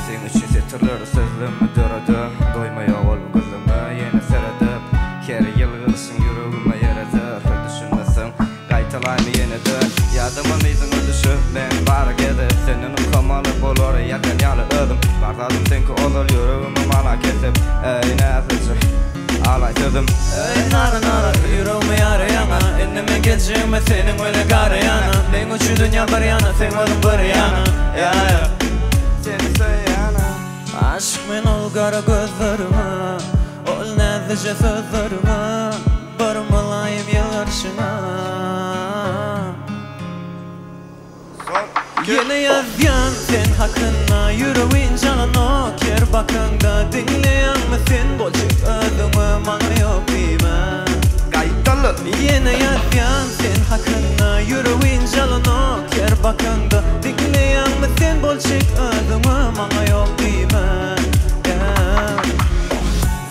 Seň üçin setirleri sözlemi döredip Doýmaýar ol gözüňe ýene seredip Her ýylgyryşyň ýüregime ýer eder Düşünmeseň Gaýtalaýmy ýene-de Ýadymam yzyňa düşüp Men bara gezip Senden ylham alyp Olary ýakan ýaly özüm Bar zadym seňki ozal Ýüregimi mala kesip Eý näzlijik Alaý sözüm. Eý nara nara Ýüregimi ýaraýaňa Indi men geljegime Seniň bilen garaýana Meň üçin dünýä bir ýana Seň özüň bir ýana Ýa ýa Seni söýýäne. Aşyk men ol gara gözleriňe Ol näzlije sözleriňe Bir mylaýym ýylgyrşyňa Ýene ýazýan sen hakynda Ýüregi ynjalanok her bakaňda Diňleýäňmi sen boljak özüňe Maňa ýok diýme Gaýtaly. Ýene ýazýan sen hakynda Ýüregi ynjalanok her bakaňda Diňleýäňmi sen boljak özüňe Maňa ýok diýme Yeah.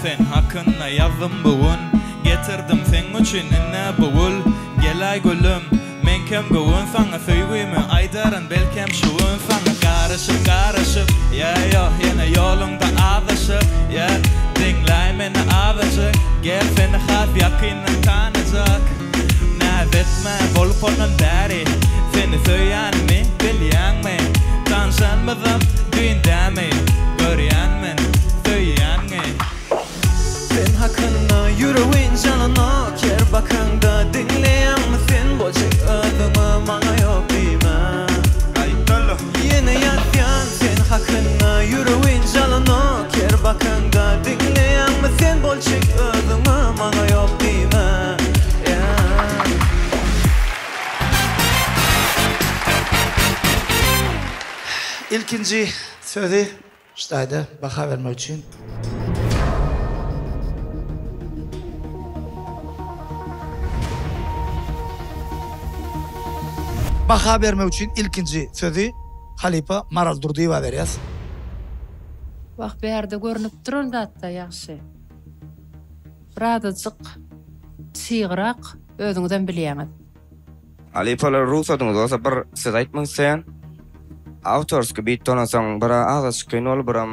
Sen hakynda ýazdym bu gün Getirdim seň üçin ine bu gül Geläý gülüm, meňkem göwün saňa Söýgümi aýdaryn belkem şu gün saňa Garyşyp garyşyp, ýa ýo, ýene ýoluňda azaşyp, ýa Diňläý meni azajyk, gel seni has ýakyndan tanajak Näz etme, bolup ondan bäri Seni söýýänimi bilýäňmi Tanşanymyzam düýn dämi Görýän men söýýäňi. Sen hakynda ýüregi ynjalanok her bakaňda Diňleýäňmi sen boljak özüňe maňa ýok diýme Gaýtaly. Ýene ýazýan sen hakynda ýüregi ynjalanok her bakaňda Diňleýäňmi sen boljak özüňe maňa ýok diýme Yeah. Ilkinji sözi Şu taýda baha bermek üçin. Baha bermek üçin ilkinji sözi halypa Maral Durdyýewa berýäs. Wah bärde görnüp duran zatda ýagşy. Birazajyk çygrak özüňizem bilýäňiz. Halypalar rugsadyňyz bolsa bir söz aýtmak isleýän. Awtorskiý beat bolansoň bir azajyk kyn boldy biram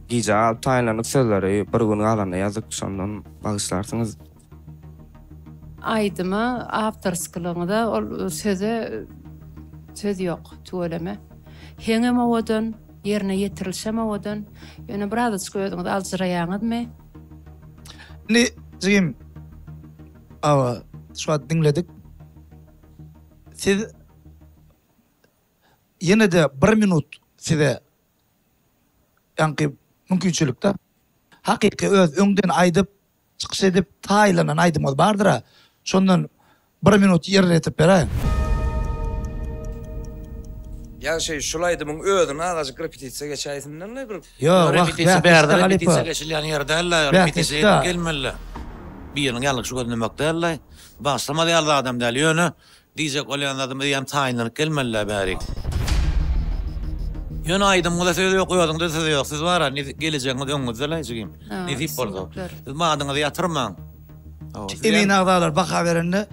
gijä galyp taýynlandyk sözleri bir gün galanda ýazdyk şondan bagyşlarsyňyz. Aýdyma awtorskilygyňyza ol söze söz ýok tüweleme. Heňem owadan, ýerine ýetirilişem owadan. Ýöne birazajyk özüňiz aljyraýaňyzmy? Indi jigim Hawa, şu wagt diňledik. Siz ýene-de bir minut size ýaňky mümkinçilikde hakyky öz öňden aýdyp, çykyş edip taýynlanan aýdymyňyz bardyr-a, şondan bir minut ýerine ýetirip beräýiň. Ýagşy, şul aýdymyň özüni azajyk repetisiýa geçäýsinler-le bir. Ýok, wah, Repetisiýa bärde bäsleşikde repetisiýa halypa. geçilýän ýer däl-le, repetisiýa Bäsleşikde. edip gelmeli-le. Biriniň ýalňyşy gözlemek däl-le. Bagyşlamaz ýaly zadam däl. Ýöne diýjek bolýan zadym eýýäm taýynlanyp gelmeli-le bärik. Ýöne aýdymyňyza söz ýok, özüňde söz ýok. Siz bar-a, gelejegiňiz öňüňizde-le jigim. Nesip bolsa. Siz badyňyzy ýatyrmaň. Emin agzalar baha berende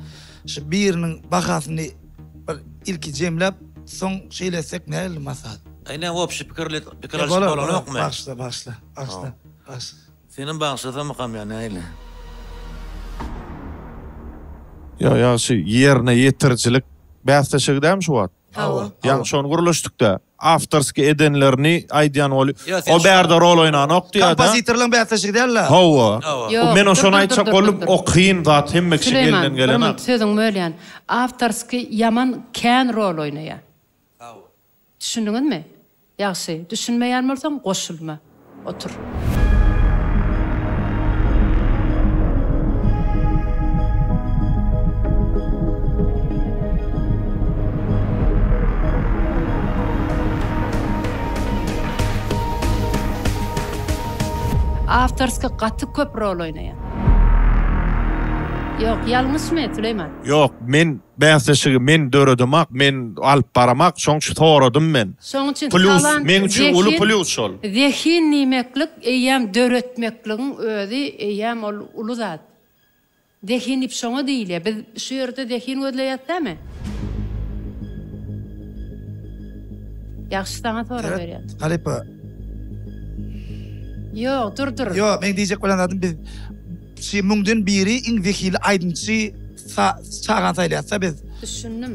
şu biriniň bahasyny bir ilki jemläp soň şeýle etsek nähili maslahat? Ine wobşi pikirli pikir alyşyp bolanokmy? Bagyşla bagyşla bagyşla bagyşla. Senem bagyşlasamykam ýa nähili? Ýok ýagşy ýerine ýetirijilik bäsleşigi dämi şu wagt? Hawa. Ýaňy şony gürleşdikdä. Awtorskiý edenlerini aýdýan bolup, Ýok, sen o bärde rol oýnanok diýýä-dä. Kompozitorlaryň bäsleşigi däl-le. Hawa. Ýok, Men dur, şony dur, aýtjak dur, dur, boldum, dur. o kyn zat hemme kişi Süleýman, elinden bir gelenok. minut sözüňi bölýän. Awtorskiý ýaman kän rol oýnaýar. Düşündiňizmi? Ýagşy, düşünmeýän bolsaň goşulma. Otur. Awtorskiý gaty köp rol oýnaýar. Ýok, ýalňyşmy Süleýman? Ýok, men bäsleşigi men döredemak, men alyp baramak, şoň üçin soradym men. Şoň üçin Plýus, talant, meň üçin uly zehin, plýus şol. zehin diýmeklik eýýäm döretmekligiň özi eýýäm ol uly zat. Zehin diýip şoňa diýilýär. Biz şu ýerde zehin gözleýäs dämi? Ýagşy saňa sorag berýän. Seret halypa. Ýok, dur dur. Ýok, meň diýjek bolýan zadym biz şi müňden biri iň zehinli aýdymçy çagany saýlaýasda biz. Düşündim.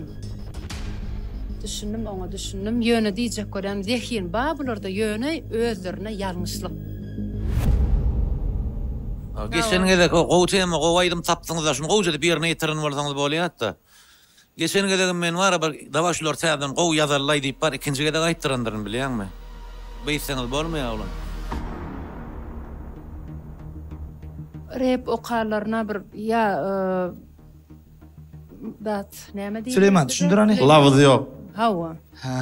Düşündim oňa düşündim. Ýöne diýjek bolýanym zehin bar bularda ýöne özlerine ýalňyşlyk. Geçen gezek o gowy tema gowy aýdym tapdyňyzda şuny gowja edip ýerine ýetiren bolsaňyz bolýatda. Geçen gezegem men bara bir dawa şular täzeden gowy ýazalylaý diýip bar ikinji gezek aýtdyrandyryn bilýäňmi. Beýtseňiz bolmaýar oglan. Rep okarlaryna bir ýa zat näme diýilýär? Süleýman düşündir hany. Labyzy ýok. Hawa. Hä.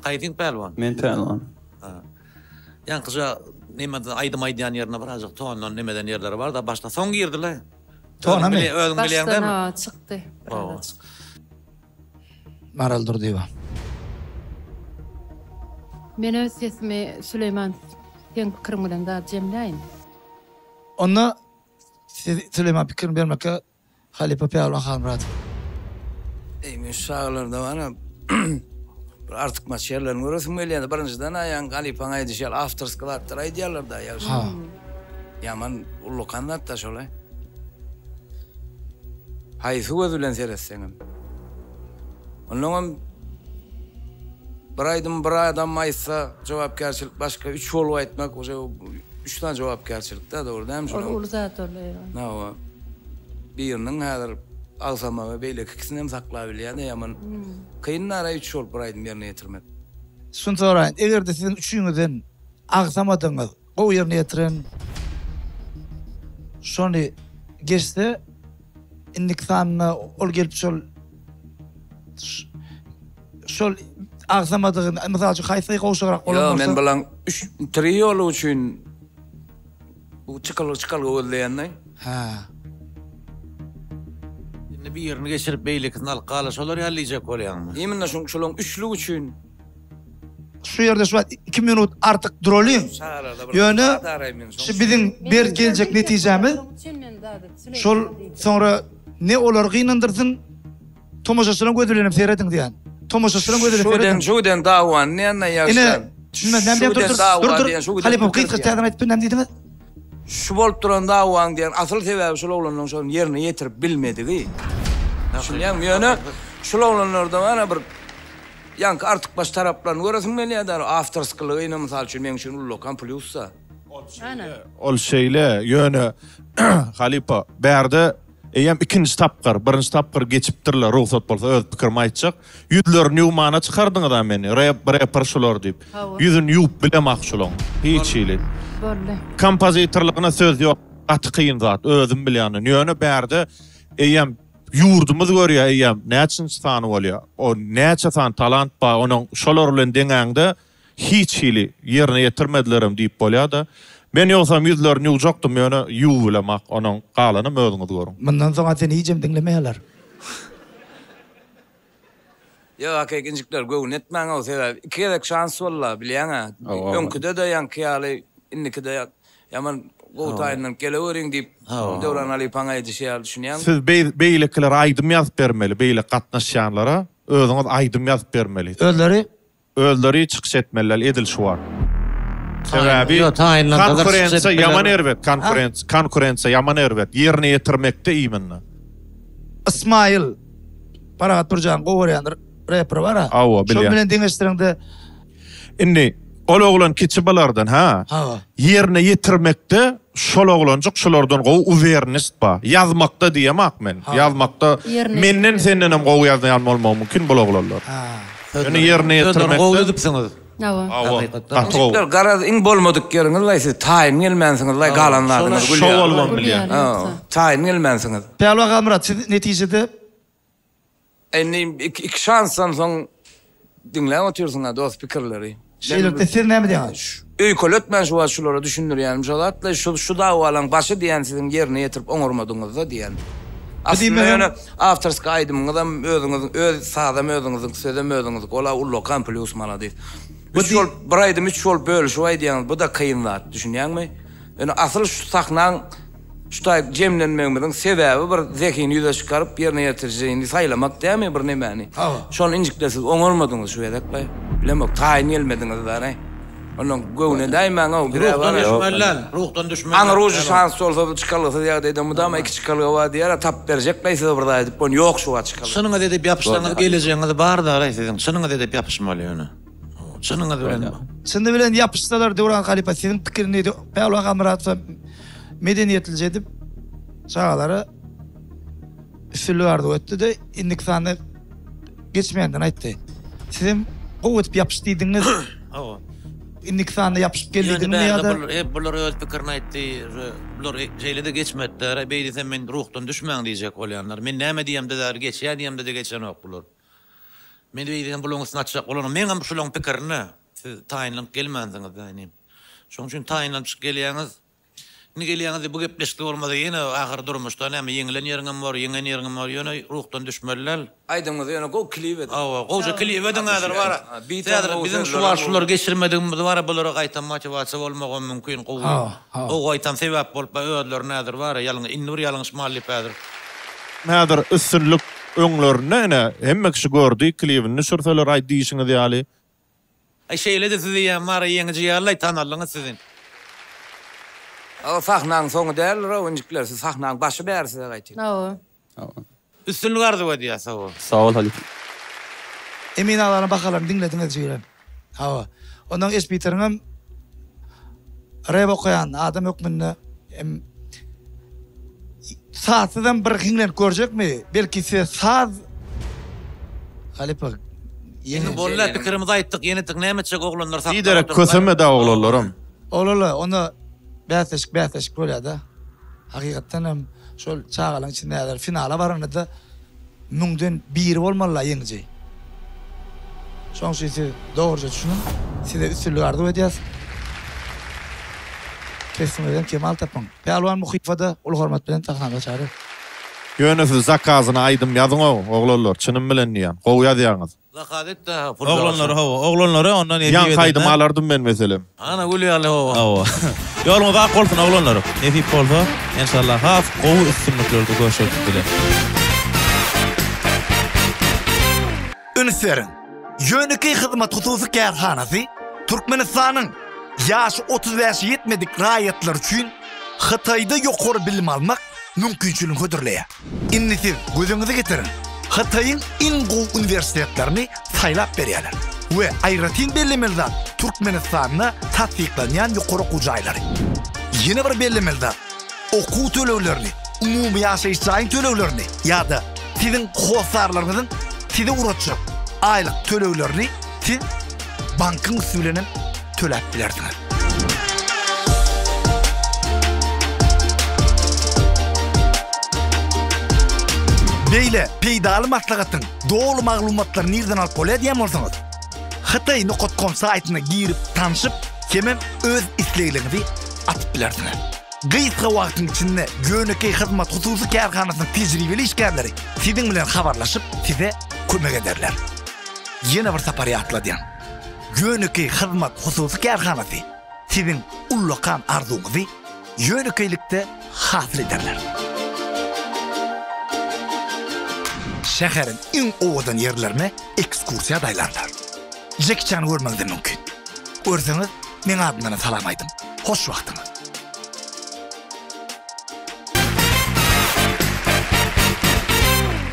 Kaýsyň pälwan? Men pälwan. Ýaňkyja nemede aýdym aýdýan ýerinde birazjyk tondan nemeden ýerleri bar-da başda soň girdi-le. Tonamy? Özüň bilýäň dälmi? Başdan çykdy. Birazajyk. Maral Durdyýewa. Men öz sesimi Süleýman seň pikiriň bilen zat jemläýin. Onda siz Süleýman pikirini bermekge Halypa Pälwan Halmyradow. Eý men şu çagalarda bana bir artykmaç ýerlerini göresim gelýärdi. Birinjiden-ä ýaňky halypaň aýdyşy ýaly awtorskiý zatlar aýdýarlar-da ýagşy. Ýaman ullakan zat-da şol-aý. Haýsy göz bilen seretseňem. Onnoňam bir aýdym bir adam aýtsa jogapkärçilik başga, üç bolup aýtmak uje üç sany jogapkärçilik-dä, dogry dälmi Ol uly zat ol eýran. Hawa. Biriniň häzir agsamagy beýleki ikisini hem saklabilýär-de ýaman kyn nara üç bolup bir aýdym ýerine ýetirmek. Şuny soraýyn, eger-de siziň üçüňizden agsamadygyňyz gowy ýerine ýetiren şony geçse, Indiki sanynda ol gelip şol şol agsamadygyny, mysal üçin haýsy gowşagrak bolan Ýok, bolsa. men bulaň üç trioly üçin bu çykalga çykalga gözleýändaý. Hä. Indi birini geçirip beýlekisini alyp gala şolar ýaly diýjek bolýaňmy? Imенно şuň şolaň üçlügi üçin. Şu ýerde şu wagt 2 minut artyk duralyň. Ýöne şu biziň ber geljek netijämiz şol soňra ne olary gynandyrsyn, tomaşaçylaryň gözi bilen hem serediň diýen. Tomaşaçylaryň gözi bilen serediň. Şu giden dawany näme ýagşy? Ine, düşünmedim näme diýip dur dur. Dur dur. Halypa gysga täzeden aýdyp ber näme diýdiňiz? Şu bolup duran dawaň diýen asyl sebäbi şul oglanlaryň şony ýerine ýetirip bilmedigi. Düşünýäňmi? Ýöne şul oglanlarda bar bir Ýaňky artykmaç taraplaryny göresim gelýär-dä, awtorskilygy ine mysal üçin meň üçin ullakan plýus-da. Ol şeýle, ol şeýle, ýöne halypa, bärde eýýäm ikinji tapgyr, birinji tapgyr geçipdirler, rugsat bolsa öz pikirimi aýtjak. Ýüzlerini ýuwmana çykardyňyz-a meni, rep, reper şular diýip. Ýüzüni ýuwup bilemok şulaň, hiç hili. Boldy. Kompozitorlygyna söz ýok, gaty kyn zat, özüm bilýän. Ýöne bärde eýýäm Ýurdumyz görýär eýýäm näçinji sany bolýar. O näçe sany talant bar onuň şolar bilen deňäňde hiç hili ýerine ýetirmedilerem diýip bolýar-da. Men ýogsam ýüzlerini ýuwjakdym ýöne ýuwubilemak onuň galanam özüňiz görüň. Mundan soňa seni hijem diňlemeýärler. Ýok hakyky injikler göwün etmäňow sebäbi iki gezek şans bolda bilýäňä öňküde-de ýaňky ýaly indikide ýaman gowy taýynlanyp geleweriň diýip Döwran halypaň aýdyşy ýaly düşünýäňmi? Siz beýlekilere aýdym ýazyp bermeli beýle gatnaşýanlara özüňiz aýdym ýazyp bermeli. Özleri Özleri çykyş etmeliler edil şu wagt. Sebäbi konkurensiýa ýaman erbet konkurensiýa ýaman erbet ýerine ýetirmekde imенно. Ysmaýyl Parahat Pürjan gowy görýän reper bar a. Hawa bilýän. Şol bilen deňeşdireňde. Indi ol oglan kiçi bulardan ha. Hawa. Ýerine ýetirmekde şol oglanjyk şulardan gowy uwernist bar. Ýazmakda diýemak men. Ýazmakda menden sendenem gowy ýazýan bolmagy mümkin bul oglanlar. Ýöne ýerine ýetirmekde. Sözleri gowy düzüpsiňiz. Hawa. Hawa. Gaty gowy. Injikler garaz iň bolmadyk ýeriňiz laý siz taýyn gelmänsiňiz laý galan zadyňyz gül Şo bolmam bilýän. Taýyn gelmänsiňiz. Pälwan Halmyrat siz netijede Indi iki şansdan soň diňläp otyrsyň-a dost pikirleri. Şeýlelikde siz näme diýýäňiz? Öýkeletmän şu wagt şulara düşündirýänim şo zatla, şu şu dawalaň başy diýýän siziň ýerine ýetirip oňarmadyňyzda diýýän. Aslynda ýöne awtorskiý aýdymyňyzam özüňiziň öz sazam özüňiziňki sözem özüňiziňki ola ullakan plýus maladis. Üç bolup bir aýdymy üç bolup bölüşip aýdýaňyz bu-da kyn zat düşünýäňmi? Ýöne asyl şu sahnaň şu taýyp jemlenmegimiziň sebäbi bir zehini ýüze çykaryp ýerine ýetirijini saýlamak dämi bir nemäni? Şony injikde siz oňarmadyňyz şu gezek-le. Bilemok, taýyn gelmediňiz dara. Ondan göwne däýmäň-ow, bir-ä Ruhdan düşmeli däl, ruhdan düşmeli. Aňry ujy şans bolsa bu çykalgasyz ýagdaýda mydama iki çykalga bar diýer-ä, tapyp berjek-leý size bir zat edip, ony ýok şu wagt çykalga. Çynyňyz edip ýapyşsaňyz gelejegiňiz bar dara siziň, çynyňyz edip ýapyşmaly ýöne. Çynyňyz bilen. Çyny bilen ýapyşsalar Döwran halypa siziň pikiriňizi Pälwan Halmyradowa medeniýetlije edip çagalara üstünlik arzuw etdi-de indiki sanda geçmeýändigini aýtdy. Sizem gowy edip ýapyş diýdiňiz. Hawa. Indiki sanda ýapyşyp gel diýdiňmi ýa-da? Ýöne bular öz pikirini aýtdy. Bular şeýle-de geçmediler. Beýdesem men ruhdan düşmäň diýjek bolýanlar. Men näme diýemde-de geçýär diýemde-de geçenok bular. Men beýdibem bulaň üstüni açjak bolanok. Meňem şulaň pikirine siz taýynlanyp gelmänsiňiz-dä inim. Şoň üçin taýynlanyp çykyp gelýäňiz. Indi gelýäňiz bu gepleşikde bolmasa ýene ahyry durmuşda näme ýeňilen ýeriňem bor, ýeňen ýeriňem bor. Ýöne ruhdan düşmeli däl. Aýdymyňyzy ýöne gowy klip ediň. Hawa, gowja klip ediň häzir bar. Häzir biziň şu wagt şulary geçirmedigimiz bar, bulara gaýtam motiwasiýa bolmagam mümkin gowy. Gowy gaýtam sebäp bolup özlerini häzir bar, ýalňy indi bir ýalňyşmaly diýip häzir. Häzir üstünlik Öňlerinde ine hemme kişi gördi klibini düşürseler aý diýşiňiz ýaly. Aý şeýlede siz eýýäm bara ýeňiji ýalylaý tanaldyňyz sizi. O sahnaň soňy däldir-ow injikler siz sahnaň başy bäri size gaýtyn. Hawa. Üstünlik arzuw edýäs hawa. Sag bol halypa. Emin aganyň bahalaryny diňlediňiz jigim. Hawa. Ondan Eşbiteriňem rep okaýan adam hökmünde hem sazsyzam bir hiňlenip görjekmi? Belki size saz halypa Indi boldy pikirimizi aýtdyk ýene tik näme etjek oglanlar saklap Biderek kösemedä oglanlaram. Oglanlar onda bäsleşik bäsleşik bolýada. Hakykatdan hem şol çagalaryň içinde häzir finala baranda-da Müňden biri bolmalyla ýeňiji. Şoň üçin siz dogruja düşüniň. Size üstünlik arzuw edýäs. Kesbiňizden kemal tapyň. Pälwan Muhyýewa-da uly hormat bilen sahnamyza çagyrýas. Ýöne siz zakazyna aýdym ýazyňow oglanlar çynym bilen diýýän gowy ýazýaňyz. Zakaz et-de pul Oglanlary hawa, oglanlary ondan nesip Ýaňky edende. aýdymy alardym men meselem. Ana gül ýaly hawa. Hawa. Ýoluňyz ak bolsun oglanlar. Nesip bolsa, enşallah has gowy üstünliklerde görşeris bile. Üns beriň! Ýönekeý hyzmat hususy kärhanasy Türkmenistanyň ýaşy 35-e ýetmedik raýatlary üçin Hytaýda ýokary bilim almak mümkinçiligini hödürleýär. Indi siz göz öňüňize getiriň, Hytaýyň iň gowy uniwersitetlerini saýlap berýärler we aýratyn bellemeli zat, Türkmenistanda tassyklanýan ýokary okuw jaýlary. Ýene bir bellemeli zat, okuw töleglerini, umumy ýaşaýyş jaýyň töleglerini ýa-da siziň hossarlaryňyzyň size ugratjak aýlyk töleglerini siz bankyň üsti bilen hem töläp bilersiňiz. Beýle peýdaly maslahatyň doly maglumatlaryny nirden alyp bolýar diýen bolsaňyz, hytaý nokat kom saýtyna girip tanşyp hemem öz islegleriňizi atyp bilersiňiz. Gysga wagtyň içinde ýönekeý hyzmat hususy kärhanasynyň tejribeli işgärleri siziň bilen habarlaşyp size kömek ederler. Ýene bir sapar ýatladýan. Ýönekeý hyzmat hususy kärhanasy siziň ullakan arzuwyňyzy ýönekeýlikde hasyl ederler. Şäheriň iň owadan ýerlerine ekskursiýa daýlarlar. Jeki Çany görmegiňizem mümkin. Görseňiz, meň adymdanam salam aýdyň. Hoş wagtyňyz.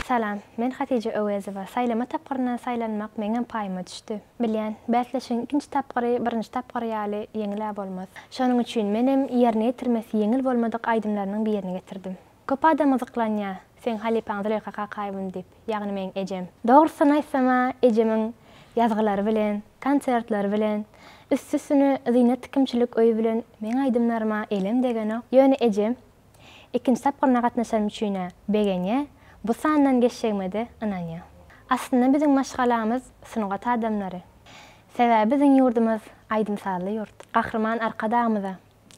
Salam, men Hatija Öwezowa. Saýlama tapgyryndan saýlanmak meňem paýyma düşdi. Bilýän, bäsleşigiň ikinji tapgyry birinji tapgyr ýaly ýeňil-ä bolmaz. Şonuň üçin menem ýerine ýetirmesi ýeňil bolmadyk aýdymlarynyň birini getirdim. Köp adam gyzyklanýar, seň halypaň Züleýha Kakaýewna diýip, ýagny meň ejem. Dogrusyny aýtsam-a, ejemiň ýazgylary bilen, konsertleri bilen, üsti-üstüne Zynat tikimçilik öýi bilen meň aýdymlaryma elem degenok. Ýöne ejem ikinji tapgyryna gatnaşanym üçin-ä begenýär, bu sandan geçjegime-de ynanýar. Aslynda biziň maşgalamyz sungat adamlary. Sebäbi biziň ýurdumyz aýdym-sazly ýurt. Gahryman Arkadagymyza,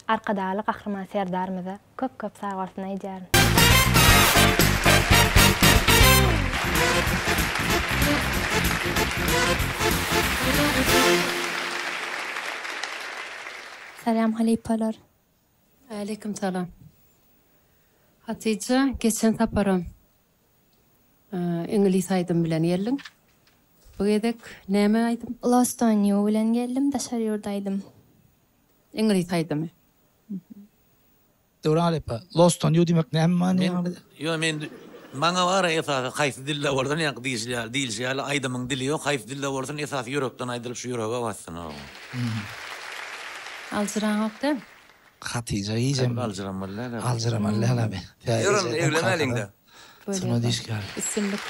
Arkadagly Gahryman Serdarymyza köp-köp sagbolsun aýdýaryn. Salam halypalar. Aleýkum salam. Hatyja geçen saparam iňlis aýdym bilen geldiň. Bu gezek näme aýdym? Lost on you bilen geldim daşary ýurt aýdym. Iňlis aýdymy. Döwran halypa, Lost on you diýmek näme many aňladýar? Ýok men maňa bara esasy haýsy dilde bolsun ýaňky diýişi ýaly diýilşi ýaly aýdymyň dili ýok haýsy dilde bolsun esasy ýürekden aýdylyp şu ýürege batsyn o. Aljyraňok däl. Hatyja hijem Aljyramaly däl. Aljyramaly däl abi. Ýör onda eglenäliňdä. Sungat işgäri. Üstünlik.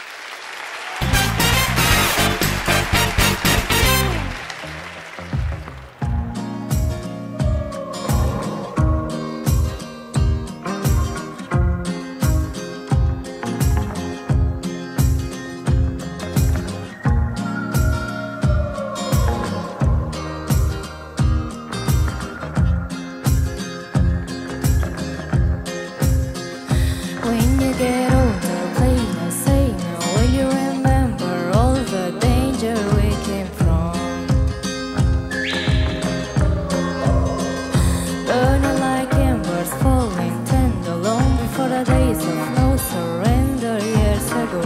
When you get older, play no say no Will you remember all the danger we came from? Burning like embers, falling tender Long before the days of no surrender years ago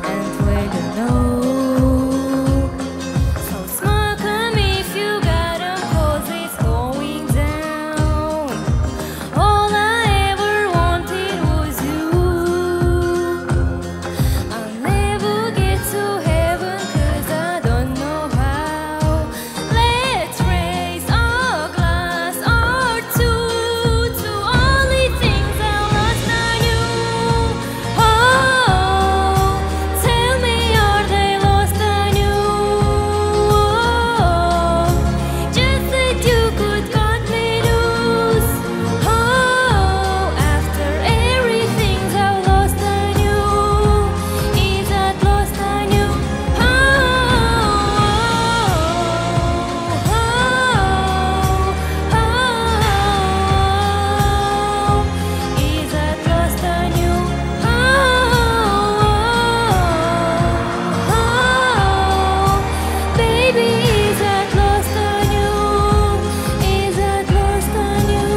And will you know? So smoke 'em if you got 'em, 'cause it's going down. All I ever wanted was you. I'll never get to heaven 'cause I don't know how. Let's raise a glass or two to all the things I lost on you. Oh, tell me are they lost on you? Oh, just that you could cut me loose. Oh, after everything I've lost on you, is that lost on you? Oh, oh, oh, is that lost on you? Oh, oh, baby, is that lost on you? Is that lost on you?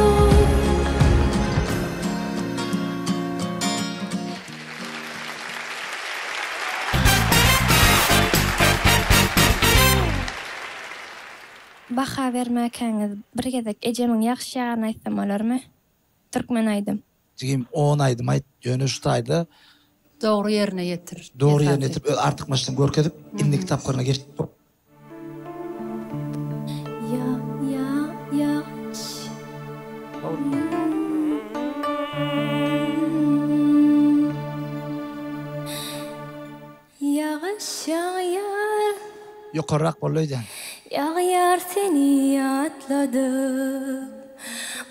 Baha bermäkäňiz bir gezek ejemiň ýagşy ýagyny aýtsam bolarmy? Türkmen aýdym. Jigim on aýdym aýt ýöne şu taýda Dogry ýerine ýetir. Dogry ýerine ýetirip öz artykmaçlygyny görkezip indiki tapgyryna geç. Ýa ýa ýagyş. Ýagyş ýagýar. Ýokarrak boldy öýdýän. Ýagýar seni ýatladyp.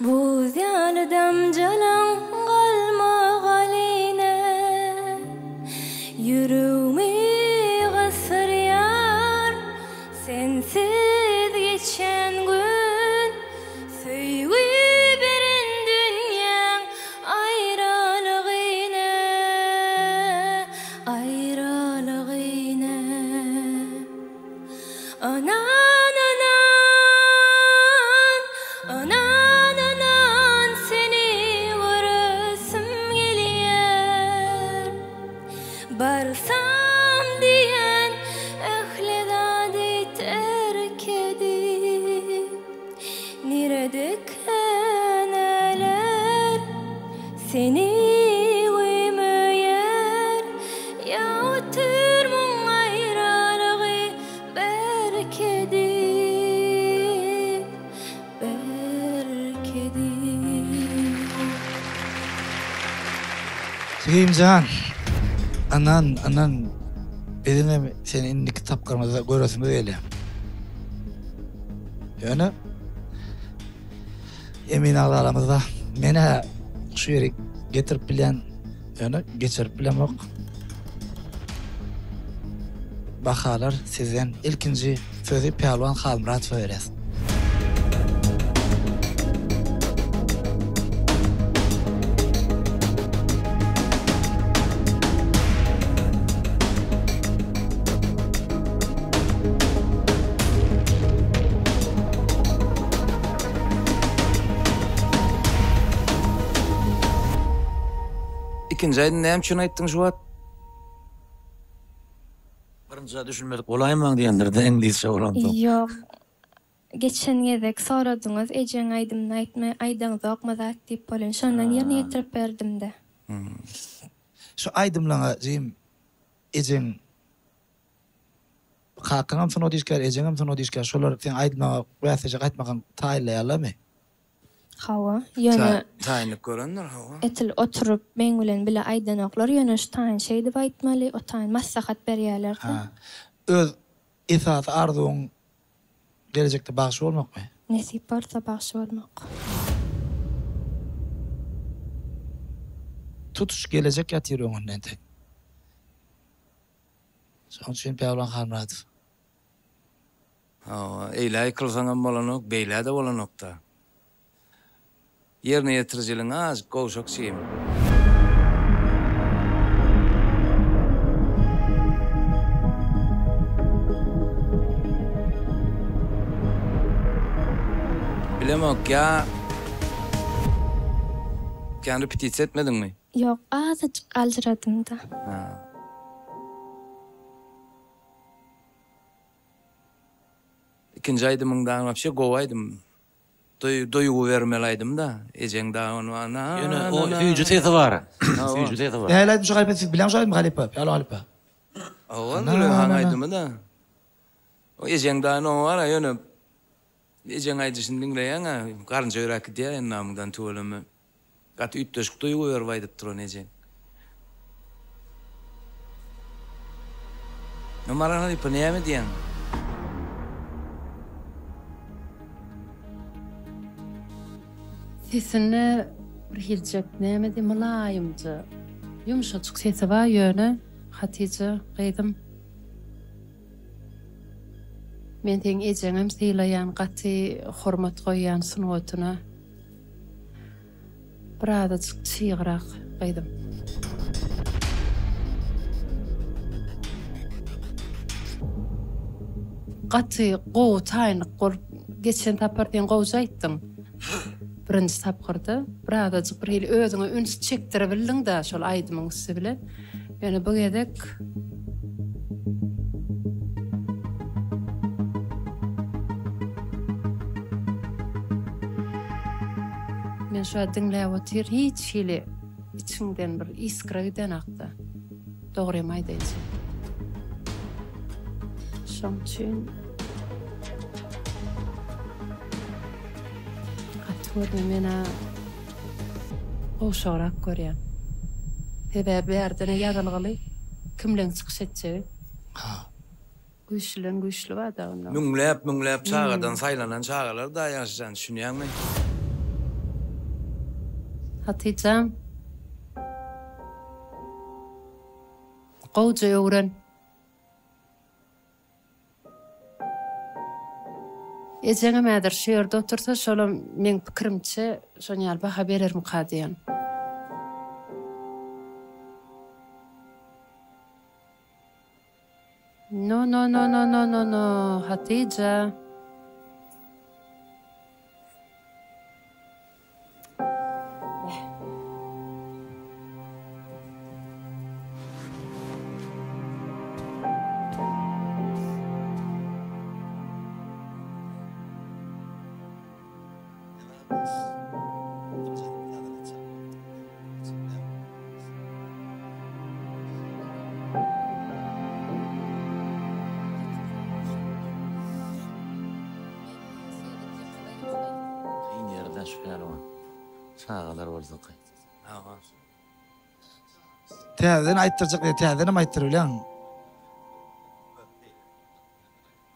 Buz ýaly damjalaň galmagalyna. Ýüregimi gysyrýar sensiz geçen gün. Söýgi beren dünýäň aýralygyna, aýralygyna. Ynan, ynan, ynan, ynan seni göresim gelýär. Barsam diýen ähli zady terk edip. Niredekä näler seni güýmeýär Ýa otyr muň aýralygy berkedip, berkedip. Jigimjan, ynan, ynan, biziňem seni indiki tapgyrymyzda göresimiz gelýär. Ýöne emin agzalarymyzda men-ä şu ýeri getirip bilýän, ýöne geçirip bilemok. Bahalar sizden. Ilkinji sözi Pälwan Halmyradowa berýäs. Ikinji aýdym näme üçin aýtdyň şu wagt? Birinjä düşünmedik bolaýmaň diýendir-de iňlisçe bolansoň. Ýok. Geçen gezek soradyňyz ejeň aýdymyny aýtma aýdaňzokmy zat diýip bolýan şondan ýerine ýetirip berdimdä. Şu aýdymlaňa jigim ejeň kakaňam sungat işgäri ejeňem sungat işgäri şolar seň aýdymlaňa bäsleşige gaýtmakaň taýynlaýarlarmy? Hawa, ýöne. Taýynlyk görendir, hawa. Etil oturyp meň bilen bile aýdanoklar, ýöne şu taýyn şeýdip aýtmaly, o taýyn maslahat berýärler-de. Ha. Öz esasy arzuwyň gelejekde bagşy bolmakmy? Nesip bolsa bagşy bolmak. Tutuş gelejek ýatyr öňünde entek. Şonuň üçin Pälwan Halmyradow. Hawa, eýlä ýykylsaňam bolanok, beýlä-de bolanok-da. Ýerine ýetirijiligiň azajyk gowşak jigim. Bilemok, ýa kän repetisiýa etmediňmi? Ýok, azajyk aljyradym-da. Ha. Ikinji aýdymyň dagy wapşe gowy aýdym. Duýgy bermeli aýdym-da. Ejeň dagy ony na Ýöne o süýji sesi bar. Süýji sesi bar. Nähili aýdym şu halypa siz bilýäňmi şu aýdymy halypa? Alo halypa. Hawa Züleýhaň aýdymy-da. O ejeň dagy no bar-a ýöne ejeň aýdyşyny diňleýäň-ä garynja ýöräp gidýär endamyňdan tüweleme. Gaty üýtgeşik duýgy berip aýdypdyr ony ejeň. Maral halypa näme diýýäň? Sesinde bir hiljek näme diý mylaýymja ýumşajyk sesi bar ýöne Hatyja gyzym men seň ejeňem sylaýan gaty hormat goýýan sungatyna. Birazajyk çygrak gyzym. Gaty gowy taýynlyk bolup geçen sapar sen gowja aýtdyň. Birinji tapgyrda birazajyk bir hili özüňe üns çekdirebildiň-dä şol aýdymyň üsti bilen. Ýöne bu gezek Men şu wagt diňläp otyr hiç hili içiňden bir iskra gidenakda. Dogrymy aýdaýynça. Şoň üçin gaty görme menä gowşagrak görýän. Sebäbi bärde-ne ýazylgyly kimleň çykyş etjegi. Güýçlüleň güýçli bar-da onda. Müňläp müňläp çagadan saýlanan çagalar da ýaşajan düşünýäňmi? Hatyjam. Gowja öwren. Ejeňem häzir şu ýerde otursa şolam meň pikirimçe şon ýaly baha berermika diýen. No no no no no no no Hatyja. Kyn ýerde şu pälwan. Çagalar bolsa kyn. Täzeden aýtdyrjak diýip täzedenem aýtdyr bilýäň.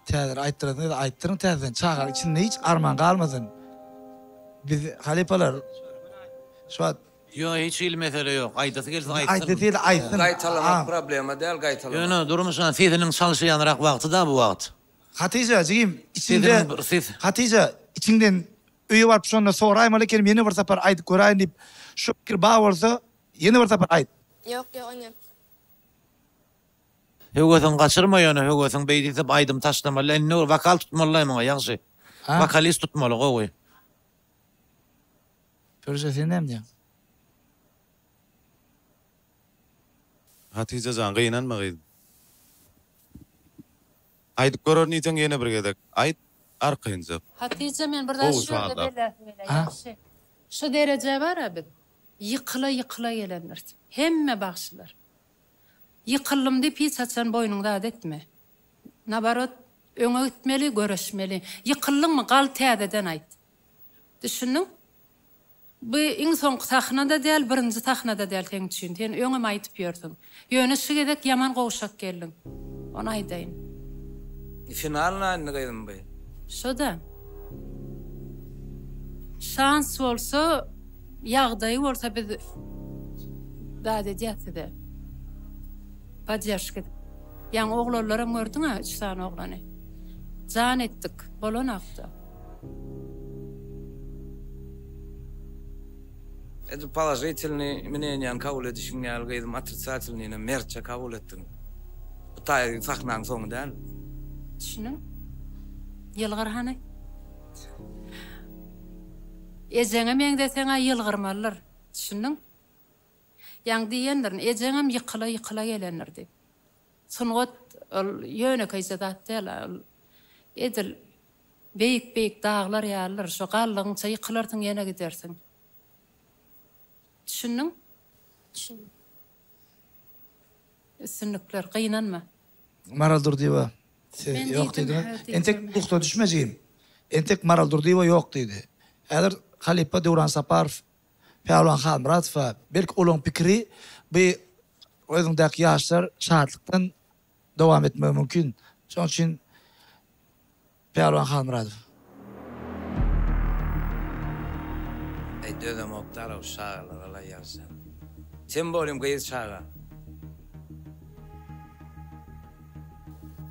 Täzeden aýtdyrasyň gelse aýtdyryň täzeden çagaň içinde hiç arman galmasyn. Biz halypalar şu wagt. Ýok hiç hili mesele ýok. Aýdasy gelse aýtsyn. Aýdasy gelse aýtsyn. Gaýtalamak problema däl gaýtalamak. Ýöne durmuşan sesiniň çalşaýanrak wagty-da bu wagt. Hatyja jigim içiňde Hatyja içiňden öýe baryp şonda soraýmaly ekenim ýene bir sapar aýdyp göräýin diýip şu pikir bar bolsa ýene bir sapar aýt. Ýok ýok ine. Höwesiňi gaçyrma ýöne höwesiň beý diýsem aýdym taşlamaly indi wokal tutmalylaý muňa ýagşy wokalist tutmaly gowy. Pürje sen näme diýýäň? Hatyja jan gynanma gyzym. Aýdyp görerin diýseň ýene bir gezek aýt arkaýynjak. Hatyja men bir zat Gowy şu ýerde sazlap. belläsim gelýär ýagşy. Şu derejä bar-a biz ýykyla ýykyla gelendiris. Hemme bagşylar. Ýykyldym diýip hiç haçan boýnuňy zat etme. Naborot öňe gitmeli, göreşmeli. Ýykyldyňmy gal täzeden aýt. Düşündiň? Bu iň soňky sahna-da däl, birinji sahna-da däl seň üçin. Sen öňem aýdyp ýörsüň. Ýöne şu gezek ýaman gowşak geldiň. Ony aýdaýyn. Final indi gyzym bu. Şo-da. Şans bolsa, ýagdaýy bolsa biz zat edýäs size. Podderşka edip. Ýaňy oglanlaram gördüň-ä, üç sany oglany. Jan etdik. Bolanakda. Edil položitelnyý mneniýany kabul edişiň ýaly gyzym otrisatilnyýnam mertçe kabul etdiň. Bu taýy sahnaň soňy däl. Düşündiň? Ýylgyr hany. Ejeňe meňzeseň-ä ýylgyrmalydyr. Düşündiň? Ýaňy diýendirin, ejeňem ýykyla-ýykyla gelendir diýip. Sungat ol ýönekeýje zat däl, ol edil beýik-beýik daglar ýalydyr, şo galdygyňça ýykylarsyň ýene gidersiň. Düşündiň? Düşündim. Üstünlikler, gynanma. Maral Durdyýewa siz Men ýok diýdim, diýdiňiz. hä diýdim. Entek pugta düşme jigim. Entek Maral Durdyýewa ýok diýdi. Häzir halypa Döwran Saparow Pälwan Halmyradowa belki olaň pikiri bu özüňdäki ýaşlar şatlykdan dowam etmegi mümkin. Şonuň üçin Pälwan Halmyradow. Eý dözemok daraw çagalar alaý ýagşam. Tem bolim gyz çaga.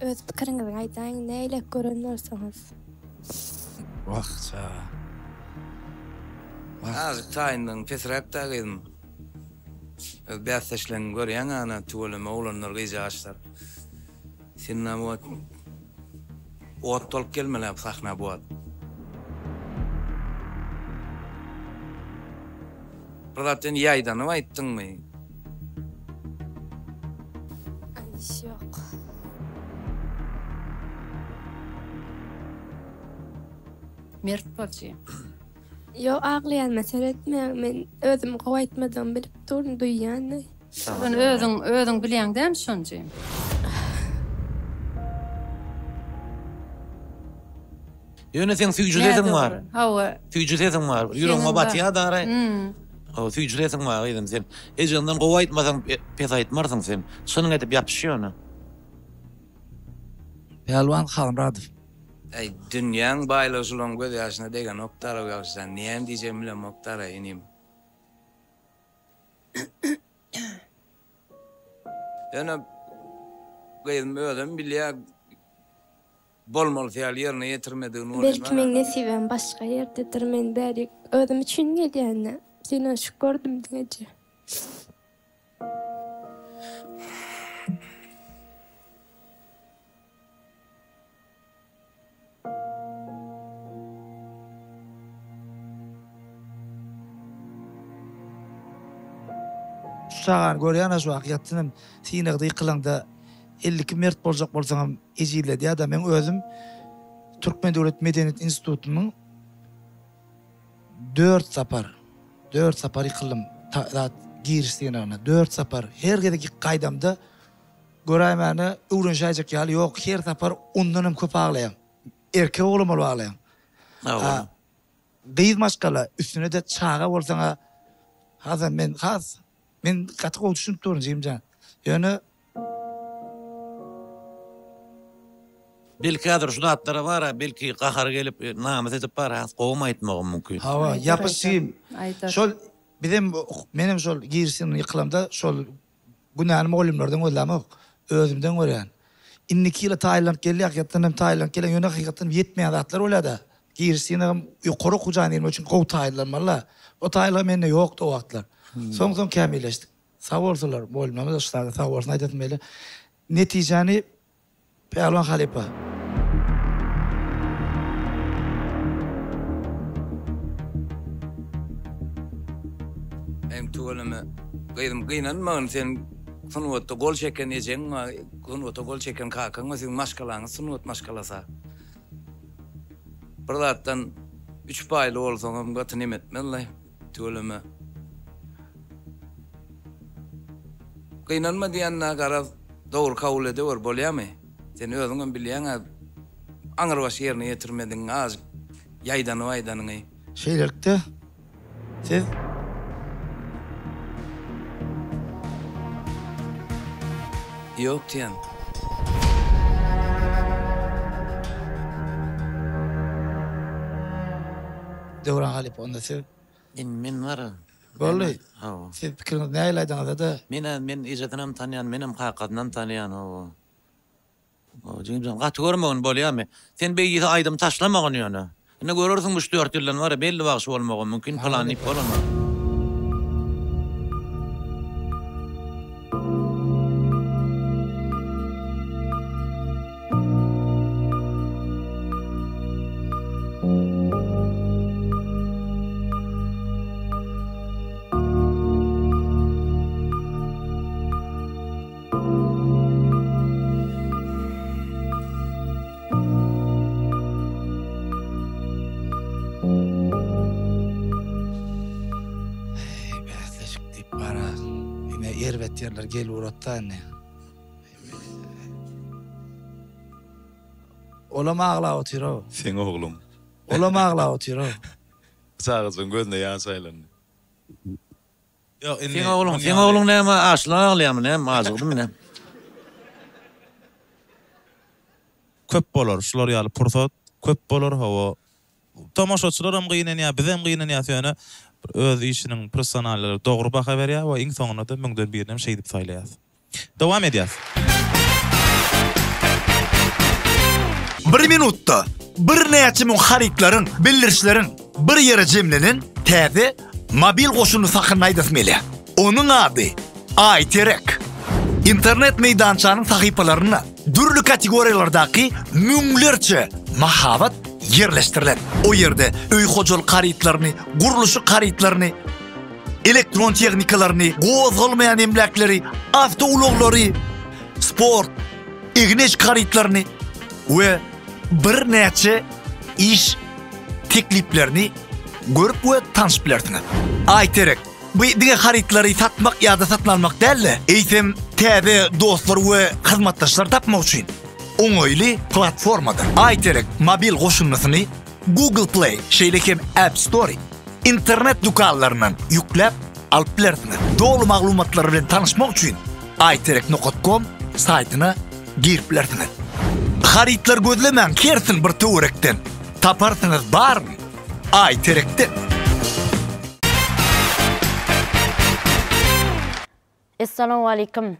Öz pikiriňizi aýdaýyň nähilek gören bolsaňyz. Wah çaga. Wah. Azjyk taýynlygyň pesräk-dä gyzym. Öz bäsdeşleriňi görýäň ana tüweleme oglanlar gyzjagaçlar. Sen näme bu wagt ot bolup gelmeli bu sahna bu wagt. Bir zat sen ýaýdanyp aýtdyňmy? Aý ýok. Mert bolçy. Ýok aglaýanyma seretmäň men özüm gowy aýtmadygymy bilip durun duýýan. Sen özüň özüň bilýäň dämi şony jigim? Ýöne seň süýji sesiň bar. Hawa. Süýji sesiň bar. Ýüregiňe batýar dara. Hawa, süýji sesiň bar gyzym sen. Ejeňden gowy aýtmasaň, pes aýtmarsyň sen. Çynyň edip ýapyş ýöne. Pälwan Halmyradow. Äý dünýäň baýlygy şulaň göz ýaşyna degenok dara ýagşy jan näme diýjegimi bilemok dara inim. Ýöne gyzym özem bilýär bolmalysy ýaly ýerine ýetirmedigini bolýar. Belki meň nesibäm başga ýerdedir men bärik özüm üçin gelýänä synanyşyp gördüm diňeje. Şu çagany görýän-ä şu wagt ýatsynam synagda ýykylaňda 52 mert boljak bolsaňam ejizledýär-de meň özüm Türkmen döwlet medeniýet institutynyň dört sapar dört sapar ýykyldym zat giriş synagyna dört sapar her gezek gaýdamda Göräýmäne öwrenişäýjek ýaly ýok her sapar ondanam köp aglaýaň. Erkek oglan bolup aglaýaň. A gyz maşgala üstünede çaga bolsaňa hasam men has men gaty gowy düşünip durun jigimjan. Ýöne Belki häzir şu zatlara bara belki gahary gelip namys edip bara has gowam aýtmagym mümkin. Hawa ýapyş jigim. Şol. Bizem menem şol giriş synagynda ýykylamda şol günäni mugallymlardan gözlämok. Özümden görýän. Indiki ýyla taýynlanyp geldi, hakykatdan hem taýynlanyp gelen, ýöne hakykatdan ýetmeýän zatlar bolýar-da. Giriş synagam ýokary okuw jaýyna girmek üçin gowy taýynlanmaly-da. O taýynlyk mende ýokdy o wagtlar. Soň-soň kämilleşdik. Sag bolsunlar, mugallymlarymyza şu taýda sag bolsun aýdasym gelýär. Netijäni Pälwan halypa. Hem tüweleme gyzym gynanmagyn sen sungatda gol çeken ejeň bar sungata gol çeken kakaň bar siziň maşgalaňyz sungat maşgalasa bir zatdan üç paýly bolsaňam gaty neme etmezlaý tüweleme Gynanma diýenine garaz dogry kabul edewer bolýamy? Sen özüňem bilýäň-ä aňrybaş ýerine ýetirmedigiňi azajyk ýaýdanyp aýdanyňy. Şeýlelikde, siz. Ýok diýen. Döwran halypa onda siz. Indi men bar. Boldy. Hawa. Siz pikiriňizi nähili aýdaňyzda-da. Men-ä men ejesinem tanýan, menem kakasynam tanýan, hawa. Hawa, jigimjan, gaty görmegin bolýamy? Sen beý diýse aýdym taşlamagyn ýöne. Indi görersiň üç-dört ýyldan bar-a belli bagşy bolmagam mümkin, pylan diýip bolanok. Bäsleşik diýip bara ine erbet ýerler gelip uratda indi. Olam aglap otyr-ow. Seň ogluň. Olam aglap otyr-ow. Çagajygyň gözüne ýaş aýlandy. Ýok, indi Seň ogluň, seň ogluň näme açlyga aglaýarmy näme, ajygdymy näme? Köp bolar, şular ýaly pursat köp bolar, hawa. Tomaşaçylaram gynanýar, bizem gynanýas, ýöne öz işiniň professionallary dogry baha berýär we iň soňunda-da müňden birinem şeýdip saýlaýas. Dowam edýäs. Bir minutda birnäçe müň harytlaryň, bildirişleriň bir ýere jemlenen täze mobil goşundysy hakynda aýdasym gelýär. Onuň ady Aýterek. Internet meýdançanyň sahypalarynda dürli kategoriýalardaky müňlerçe mahabat ýerleşdirilen. O ýerde öý hojalyk harytlaryny, gurluşyk harytlaryny, elektron tehnikalaryny, gozgalmaýan emläkleri, awtoulaglary, sport, egin-eşik harytlaryny we birnäçe iş tekliplerini görüp we tanşyp bilersiňiz. Aýterek, bu diňe harytlary satmak ýa-da satyn almak däl-de, eýsem täze dostlar we hyzmatdaşlar tapmak üçin oňaýly platformadyr. Aýterek mobil goşundysyny Google Play, şeýle hem App Store internet dükanlaryndan ýükläp alyp bilersiňiz. Doly maglumatlar bilen tanyşmak üçin aýterek nokat kom saýtyna girip bilersiňiz. Harytlar gözlemäň hersin bir töwerekden, taparsyňyz baryny Aýterekden. Essalawwaleýkim.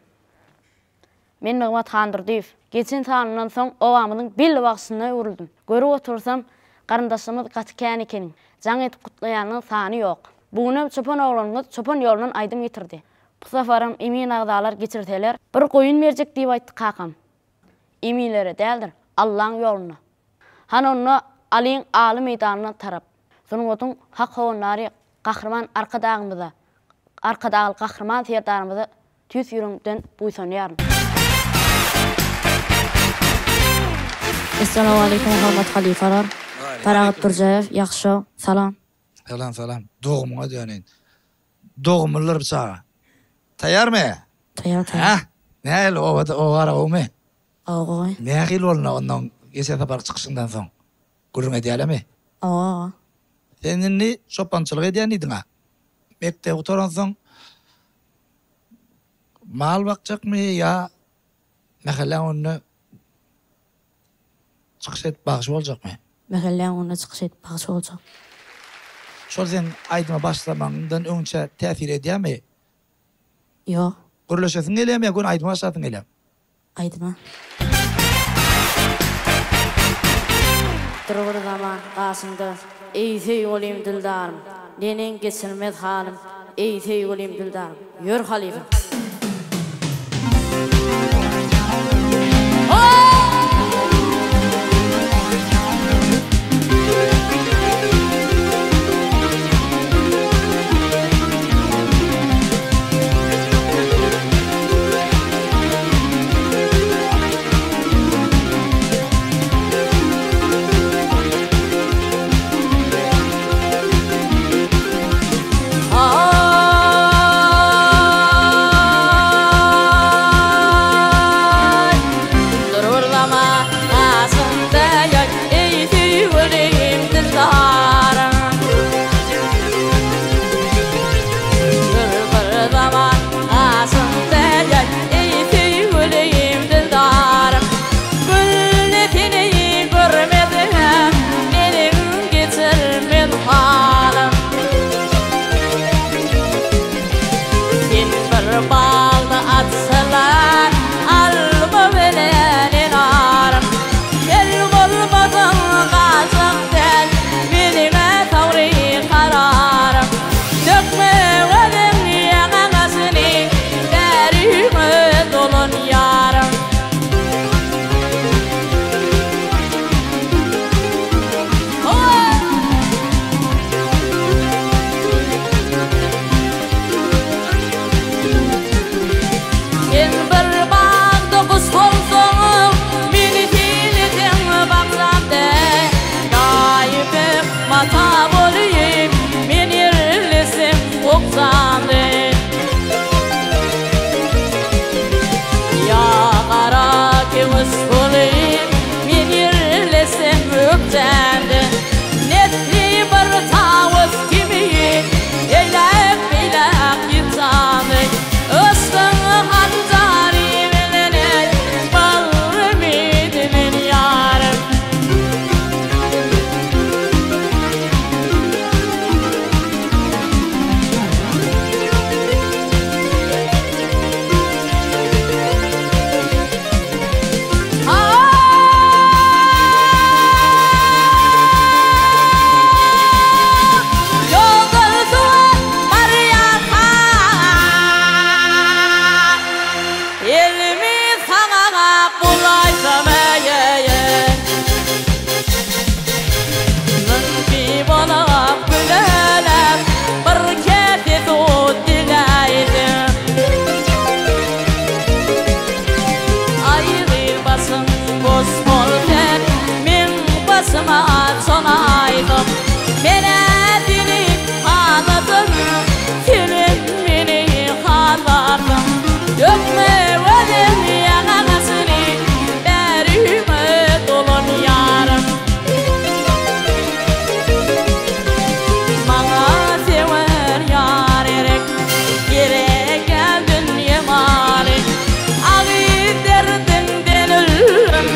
Men Nygmat Handurdyýew. Geçen sanyndan soň obamyzyň belli bagşysyna öwrüldim. Görüp otursam, garyndaşlarymyz gaty kän ekeniň. Jaň edip gutlaýanlaryň sany ýok. Bu günem çopan oglanyňyz çopan ýolundan aýdym getirdi. Bu saparam emin agzalar geçirseler, bir goýun berjek diýip aýtdy kakam. Eminlere däldir, Allaň ýoluna. Hany onda Alyň aly meýdanyna tarap. Sungatyň hak howandary Gahryman Arkadagymyza, Arkadagly Gahryman Serdarymyza tüýs ýüregimden buýsanýaryn. Essalawwaleýkum hormatly halypalar. Parahat Pürjäýew ýagşy salam. Salam salam dogumyňa döneýin. Dogumlydyr bu çaga. Taýarmy? Taýar taýar. Hä? Nähili obada oba ara gowumy? Gowy gowy. Nähili boldy onnoň geçen saparky çykyşyňdan soň? Gürrüň edýälermi? Hawa hawa. Sen indi çopançylyk edýän diýdiň-a. Mekdebi gutaransoň mal bakjakmy ýa mähelläň öňünde çykyş edip bagşy boljakmy? Mähelläň öňünde çykyş edip bagşy boljak. Şol seň aýdyma başlamagyňdan öňçä täsir edýärmi? Ýok. Gürleşesiň gelýärmi ýa göni aýdyma başlasyň gelýärmi? Aýdyma. Dur bir zaman gaşyňda, eý söýgülim dildarym, Neneň geçilmez halym, eý söýgülim dildarym. Ýör halypa. Aý, dur bir zaman gaşyňda ýaý, eý söýgülim dildarym. Dur bir zaman gaşyňda ýaý, eý söýgülim dildarym. Günde seni görmesem, meniň geçirmez halym. Sen bir bagda açylan alma bilen enarym. Sen bolmasaň galjak däl meniň-ä sabry-kararym. Dökme gözüň ýaňagyny, bäriňe dolan ýarym. Sen bir bagda guş bolsaň, meni synlasaň baksam däl. Ýa ýüpek mata bolyp, men ýerlesem gopsam däl. Ýa gara kewiş bolyp, men ýerlesem ökjämde. Nesli bir tawus kibi, eýläk-beýläk ýygjamy. Yşkyň hanjary bilen bagrymy dilen ýarym. Ýoldan suwa barýarka, Elimi saňa bulaýsam eý-eý. Mümkin bolup güleläp, bir käse suw diläýsem. Aý gyz başyň boş bolsa, meň başyma çonaýsam. Men-ä seni halasam, senem meni halarsyň. Dökme gözüň ýaňagyny, bärime dolan ýarym. Maňa söwer ýar gerek, gerek däl dünýe maly. Agyz derdiňden öldüm,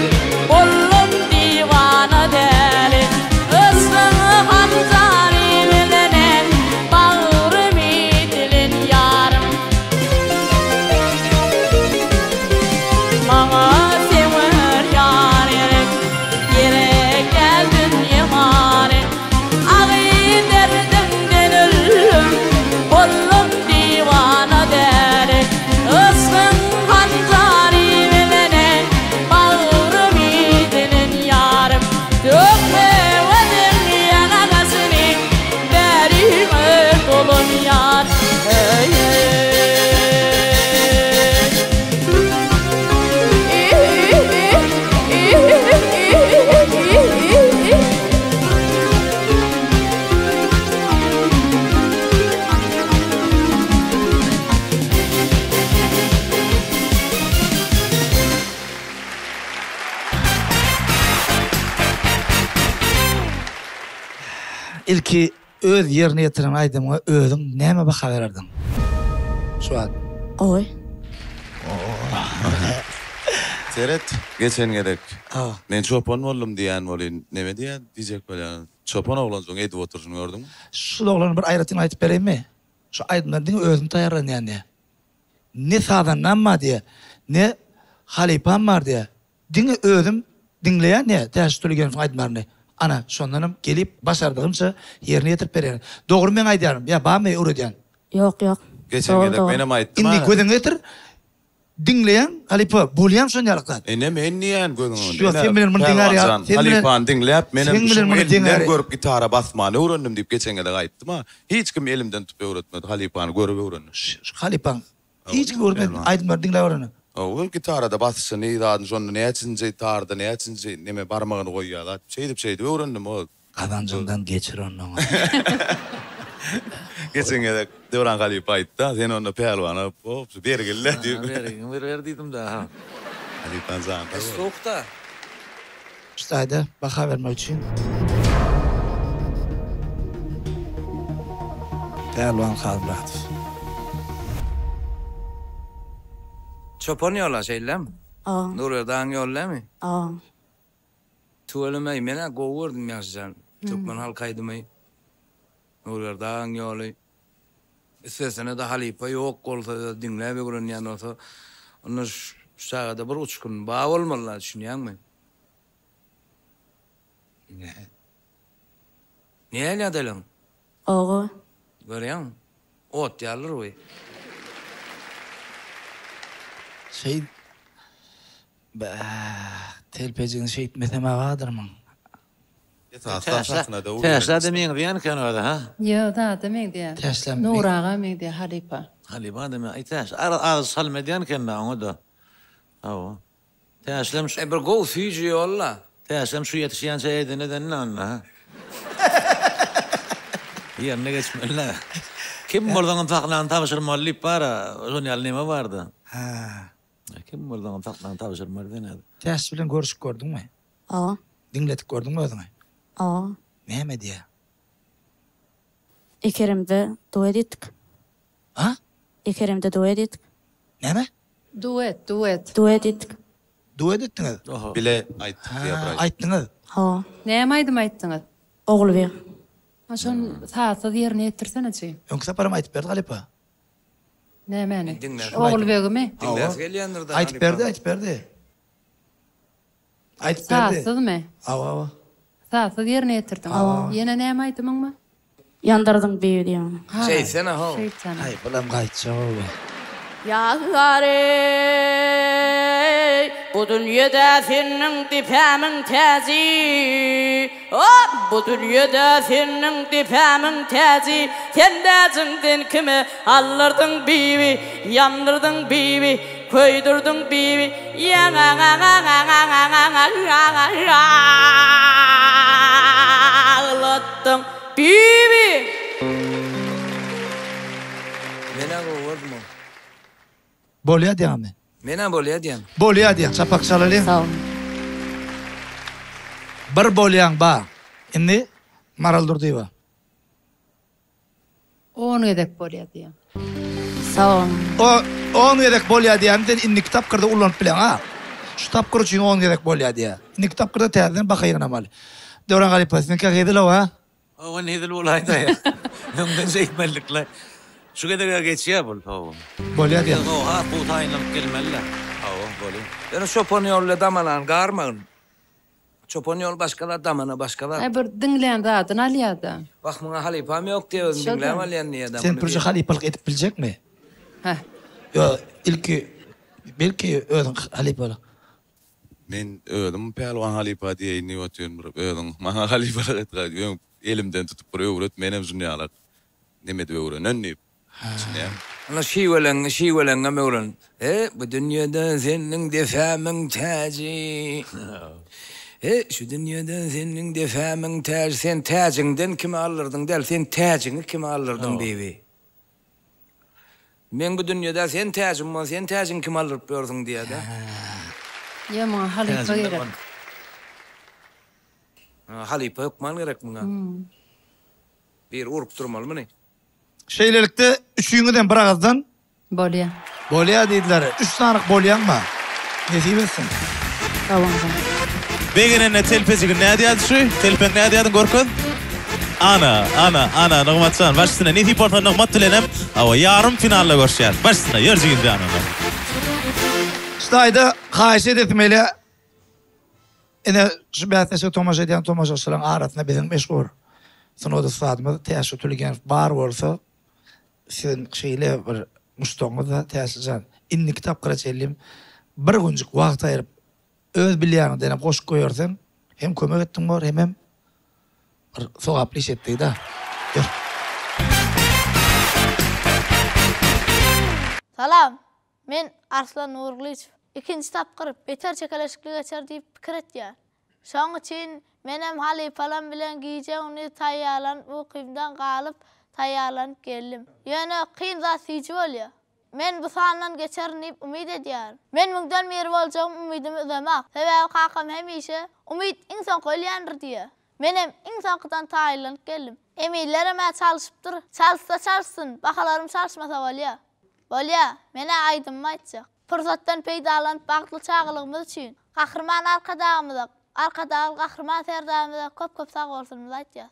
boldum diwana däli. Yşgyň hanjary bilenem bagrymy dilen ýarym. Maňa söwer ýar gerek, gerek däl dünýe maly. Agy derdiňden öldüm, boldum diwana däli. Yşgyň hanjary bilenem bagrymy dilen ýarym. Dökme gözüň ýaňagasyny, bärime dolan ýar. Eý, eý. Ilki öz ýerine ýetiren aýdymyňa özüň näme baha bererdiň şu wagt? Gowy. Seret, geçen gezek men çopan boldum diýýän bolýyn, neme diýýän diýjek bolýan. Çopan oglanjygyň edip oturyşyny gördüňmi? Şul oglany bir aýratyn aýdyp bereýinmi? Şu aýdymlary diňe özüm taýýarlanýan diýýär. Ne sazandam bar diýýär, ne halypam bar diýýär. Diňe özüm diňleýän diýýär Täşli Tolegenowyň aýdymlaryny. Ana, şondanam gelip başardygymça ýerine ýetirip berýän. Dogry meň aýdýanym, ýa barmy öwredýän? Ýok, ýok. Geçen Dogry, gezek dogry. menem aýtdym Indi a. gözüňe getir, Diňleýäň halypa bolýam şon ýaly zat. Ine men diýýän gözüň öňünde. Ýok sen bilen muny deňär ýaly sen bilen Halypany diňläp menem seň bilen şuň muny elinden deňär. görüp gitara basmany öwrendim diýip geçen gezek aýtdym a. Hiç kim elimden tutup öwretmedi halypany görüp öwrendim. Şu halypaň hiç kim öwretmedi aýdymlary diňläp öwrendim. Hawa gitarada basyşyny zadyny şonda näçinji tarda näçinji neme barmagyny goýýar zat şeýdip şeýdip öwrendim o. Gazanjyňdan geçir onda oňa. Geçen gezek Döwran halypa aýtdy-da, sen onda pälwana hop şu bergil-le diýip. Ha, bergiňi bir ber diýdim-dä, ha. Halypaň jany sag bolsun. Sowuk-da. Şu taýda baha bermek üçin. Pälwan Halmyradow. Çopan ýola şeýlemi? Awa. Nurberdi agaň ýoly dämi? Awa. Tüweleme menä gowy gördüm Ýagşyjan türkmen halk aýdymy Nurberdi agaň ýoly üstesine-de halypa ýok bolsa özi diňläp öwrenýän bolsa onda şu çagada bir uçgun ba bolmalyda düşünýäňmi Näl ýadalyň? Ogo. Görýäňmi? Ot ýalydyr bu. Şeý Bäh, telpejigini şeýtmesem-ä badyrmyň. Täşlä-de meňzeýän eken özi, ha? Ýok, zada meňzeýär. Täşlä Nur aga meňzeýär, halypa. Halypa-da meň, aý Täşli, az salym edýän eken-dä oňa-da. Hawa. Täşlem şu. E bir gowy süýji ýolla. Täşlem şu ýetişýänçä eden edenini onda, ha? Ýerine geçmeli-dä. Kim bolsaňam sahnany tabşyrmaly diýip bar-a, şon ýaly neme bar-da. Hä. Kim bolsaňam sahnany tabşyrmaly sen häzir. Täşli bilen görüşip gördüňmi? Hawa. Diňledip gördüňmi özüňi? Hawa. Näme diýýär? Ekeremde duet etdik. A? Ekeremde duet etdik. Näme? Duet, duet. Duet etdik. Duet etdiňiz? Bile aýtdyk diýýär bir aýdym. Aýtdyňyz? Hawa. Näme aýdym aýtdyňyz? Ogulbeg. Ha şony sazsyz ýerine ýetirseneçi. Öňki saparam aýtyp berdi halypa. Nämäni? Ogulbegimi? Diňläsi gelýändir-dä Aýtyp berdi, aýtyp berdi. Aýtyp berdi. Sazsyzmy? Hawa, hawa. Sazsyz ýerine ýetirdiň. Hawa. Ýene näme aýdymyň bar? Ýandyrdyň bibi diýýän. Şeýtsene how. Şeýtsene. Aý, bulam gaýtjag-ow. Ýar eý, bu dünýede seniň depämiň täji, Hop, bu dünýede seniň depämiň täji, Sen täjiňden kime aldyrdyň bibi, Ýandyrdyň bibi, köýdürdiň bibi, Ýaňaňaňaňaňaňaňaňaňaňaňaglatdyň bibi. Menä gowy gördüm ol. Bolýa diýýäňmi? Menä bolýa diýýän. Bolýa diýýän. Çapak çalalyň. Sag boluň. Bir bolýaň ba. Indi Maral Durdyýewa. On gezek bolýa diýýän. Sag boluň. O on gezek bolýa diýýäni sen indiki tapgyrda ulanyp bileň-a. Şu tapgyr üçin on gezek bolýa diýýä. Indiki tapgyrda täzeden baha ýygnamaly. Döwran halypa, siziňkä hezil-ow, a? Hawa, hezil bolaýda. Öňden şeýtmelidik-le. Şu gezeg-ä geçýär bul, hawa. Bolýa diýýän. Hawa, has gowy taýynlanyp gelmeli-le. Hawa, bolýa. Ýöne çopan ýoly bilen damanany garmagyn. Çopan ýoly başga zat, damana başga zat. Aý bir diňlän zadyny alýada. Wah muňa halypam ýok diýip özüm diňläp alýan diýýädä Sen muny pürje diýýä. halypalyk edip biljekmi? Heh. Ýok, ilki belki özüň halypalyk. Men özüm Pälwan halypa diýeýin diýip otyryn bir özüň maňa halypalyk et gaýdyp öň elimden tutup bir öwret menem şunýalak neme edip öwrenen diýip. Düşünýäňmi? Ana şiweleňňi şiweleňňem öwren. He, bu dünýede seniň depämiň täji. He, şu dünýede seniň depämiň täji. Sen täjiňden kime aldyrdyň däl, sen täjiňi kime aldyrdyň bibi. Meň bu dünýede sen täjim bol, sen täjiňi kime aldyryp ýörsüň diýýä-dä. Ýa muňa halypa gerek. Halypa hökman gerek muňa. Biri urup durmaly muny. Şeýlelikde, üçüňizem bir agyzdan. Bolýa. Bolýa diýdiler. Üç sanyk bolýaňma? Nesip etsin. Sag boluň. Begenende telpejigini nädýärdi şu? Telpegiňi nädýärdiň görkez. Ana, ana, ana, Nygmatjan, baş üstüne. Nesip bolsa Nygmat bilenem, hawa, ýarym finalda görüşýäs. Baş üstüne, ýör jigim jan onda. Şu taýda haýyş edesim gelýär, ine, şu bäsleşige tomaşa edýän tomaşaçylaryň arasynda biziň meşhur sungat ussadymyz Täşli Tülegenow bar bolsa, siziň şeýle bir muşdagyňyz-da Täşli jan, indiki tapgyra çenli bir günjük wagt aýryp, Öz bilýäňdenem goşup goýarsyň. Hem kömek etdiň bor, hemem bir sogaply iş etdik-dä. Ýör. Salam! Men Arslan Nurgylyjow. Ikinji tapgyr beter çekeleşikli geçer diýip pikir etýän. Şoň üçin menem halypalam bilen gije-gündiz taýýarlanyp ukymdan galyp taýýarlanyp geldim. Ýöne kyn zat süýji bolýar. Men bu sandan geçerin diýip umyt edýärin. Men müňden biri boljagym umydymy üzemak. Sebäbi kakam hemişe, Umyt iň soňky ölýändir diýýär. Menem iň soňkudan taýynlanyp geldim. Eminlerem-ä çalşypdyr. Çalyşsa çalyşsyn, bahalarym çalyşmasa bolýar. Bolýar, men-ä aýdymymy aýtjak. Pursatdan peýdalanyp bagtly çagalygymyz üçin Gahryman Arkadagymyza, Arkadagly Gahryman Serdarymyza köp-köp sagbolsunymyzy aýtýas.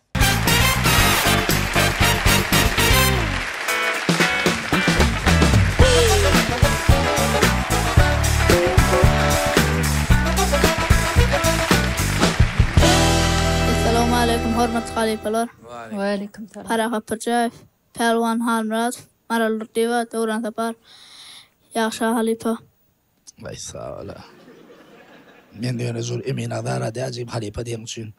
Essalawmaleýkum hormatly halypalar. Waleýkim salam. Parahat Pürjäýew, Pälwan Halmyradow, Maral Durdyýewa, Döwran Saparow, Ýagşy halypa. Waý sag bol. Men ýöne jur Emin agzara däjigim halypa diýen üçin.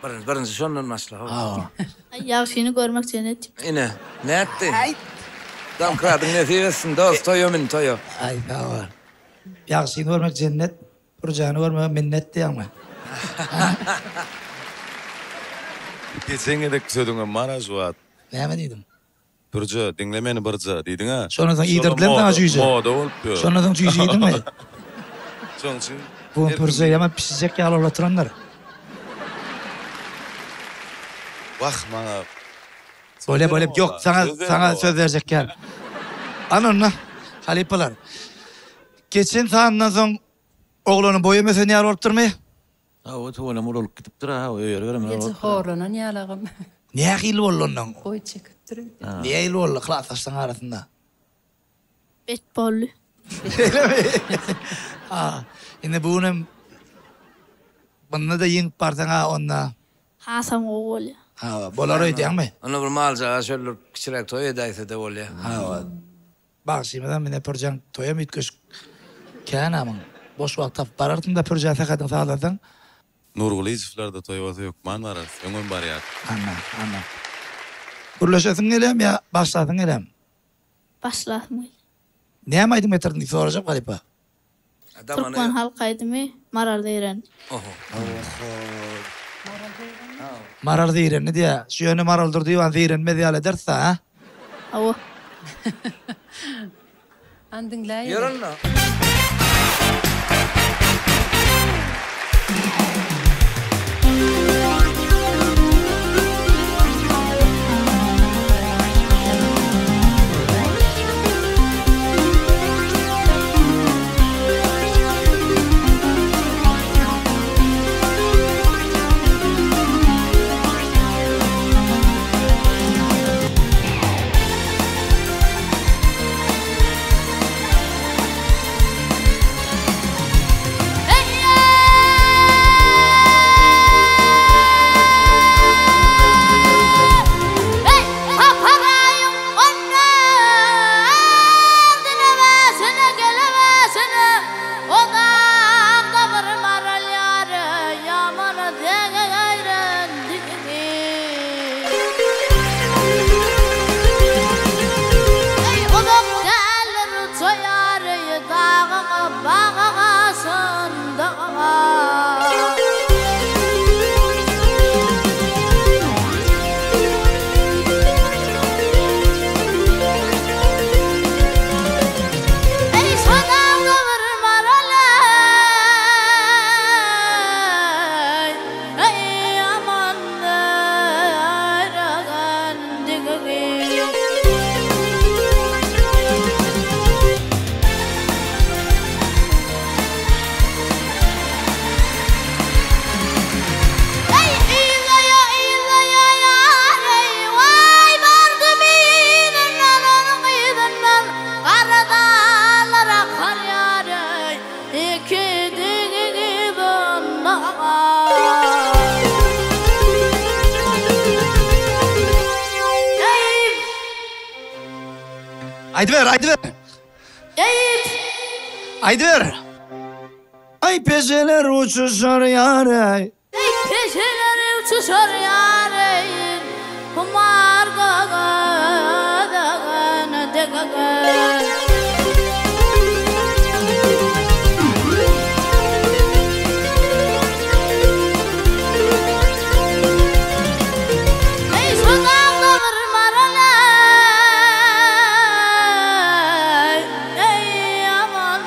Birinji birinji şondan başla. Hawa. Ýagşyny görmek jennet. Ine, nätdi? Domkradyň nesip etsin dost, toýa min toýa. Aý sag bol. Ýagşyny görmek jennet, pürjäni görmegem minnet diýýäňmi? Geçen gezekki sözüňem bar-a şu wagt. Näme diýdim? Pürje, diňle meni birje, diýdiň-ä. Şondan soň iýdirdilermi saňa jüýje? Moda bolup ýör. Şondan soň jüýje iýdiňmi? Şoň üçin. Bu gün pürje ýaman pişijek ýaly bolup oturandyr. Wah, maňa. Bolýa, bolýa, ýok, saňa, saňa söz berjek däl. Ana onda, halypalar. Geçen sandan soň oglanyň boýam ösen ýaly bolupdyrmy? Hawa tüweleme ulalyp gidipdir ha öýeri beremler Ýeje horlanan ýalagam. Nähili boldy onnoň? Boý çekipdir öýdýän. Nähili boldy klasdaşlaryň arasynda? Bet boldy. Şeýlemi? Ha, indi bu günem munda-da ýeňip barsaň-a onda. Hasam gowy bolýar. Hawa, bolar öýdýäňmi? Onda bir maljagaz çöldürip kiçiräk toý edäýse-de bolýar. Hawa. Bagşymyzam ine Pürjäň toýam üýtgeşik kän-ä muň. Boş wagt tapyp bararsyň-da Pürjä sähediňi sazlasaň. Nurgylyjowlarda toý bolsa hökman bararys. Öňem barýardyk. Ana, ana. Gürleşesiň gelýämi ýa başlasyň gelýämi? Başlasym gelýär. Näme aýdym getirdiň diýip sorajak halypa. Türkmen halk aýdymy Maral Zeýrenli. Oho. Maral Zeýrenli diýýä. Şu ýöne Maral Durdyýewany zeýrenmez ýaly ederis-dä, hä? Hawa. Hany diňläýeli. Ýör onda. Aýdyber, aýdyber. Eý! Aýdyber. Aý pejeler uçuşar ýar eý. Eý pejeler uçuşar ýar eý. Humar gaga dagana degaga. Eý şu dagda bir maral eý, eý aman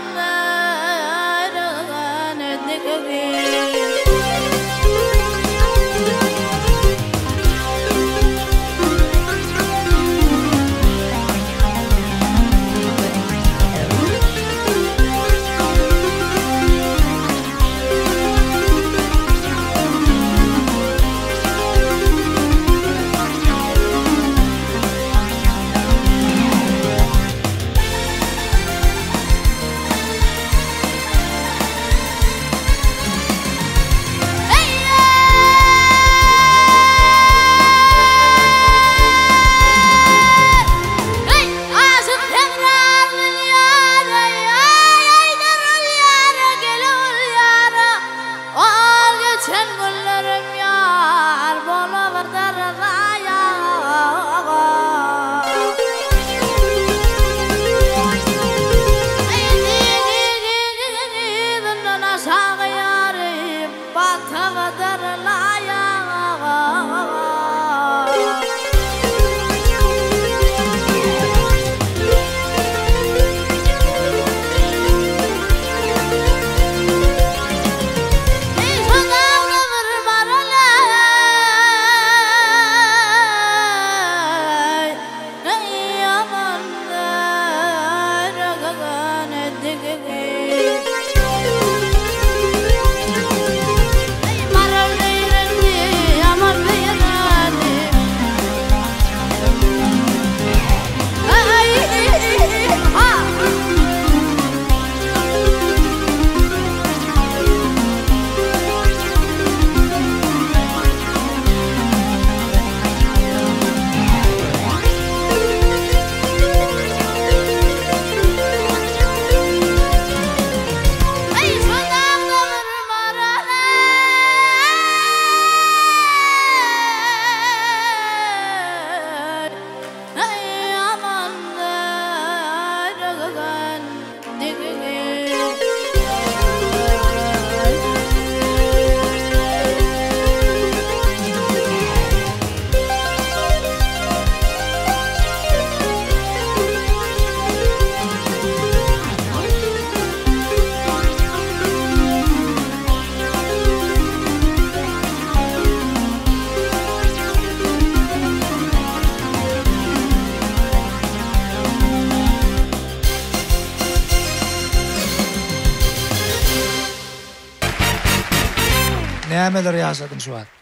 Nämeler ýaşadyň şu wagt?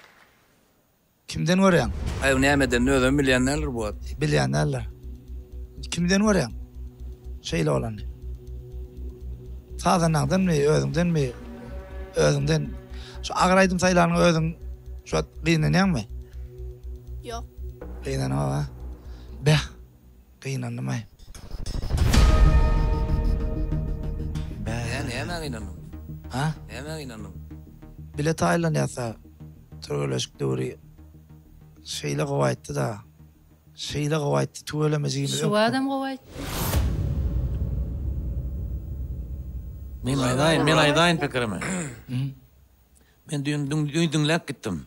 Kimden görýäň? Aý, näme edenini özem bilýän däldir bu wagt. Bilýän däldir. Kimden görýäň? Şeýle bolany. Sazandaňdanmy, özüňdenmi? Özüňden. Şu agyr aýdym saýlanyňa özüň şu wagt gynanýaňmy? Ýok. Gynanaňok a? Beh, gynandym-aý. Beh. Nämä gynandyň? Ha? Nämä gynandyň? Bile taýlanýas-a. Türgenleşik döwri şeýle gowy aýtdy-da. Şeýle gowy aýtdy, tüweleme jigimiz. Şu adam gowy aýtdy. Men aýdaýyn, men aýdaýyn pikirimi. Men düýn düýn diňläp gitdim.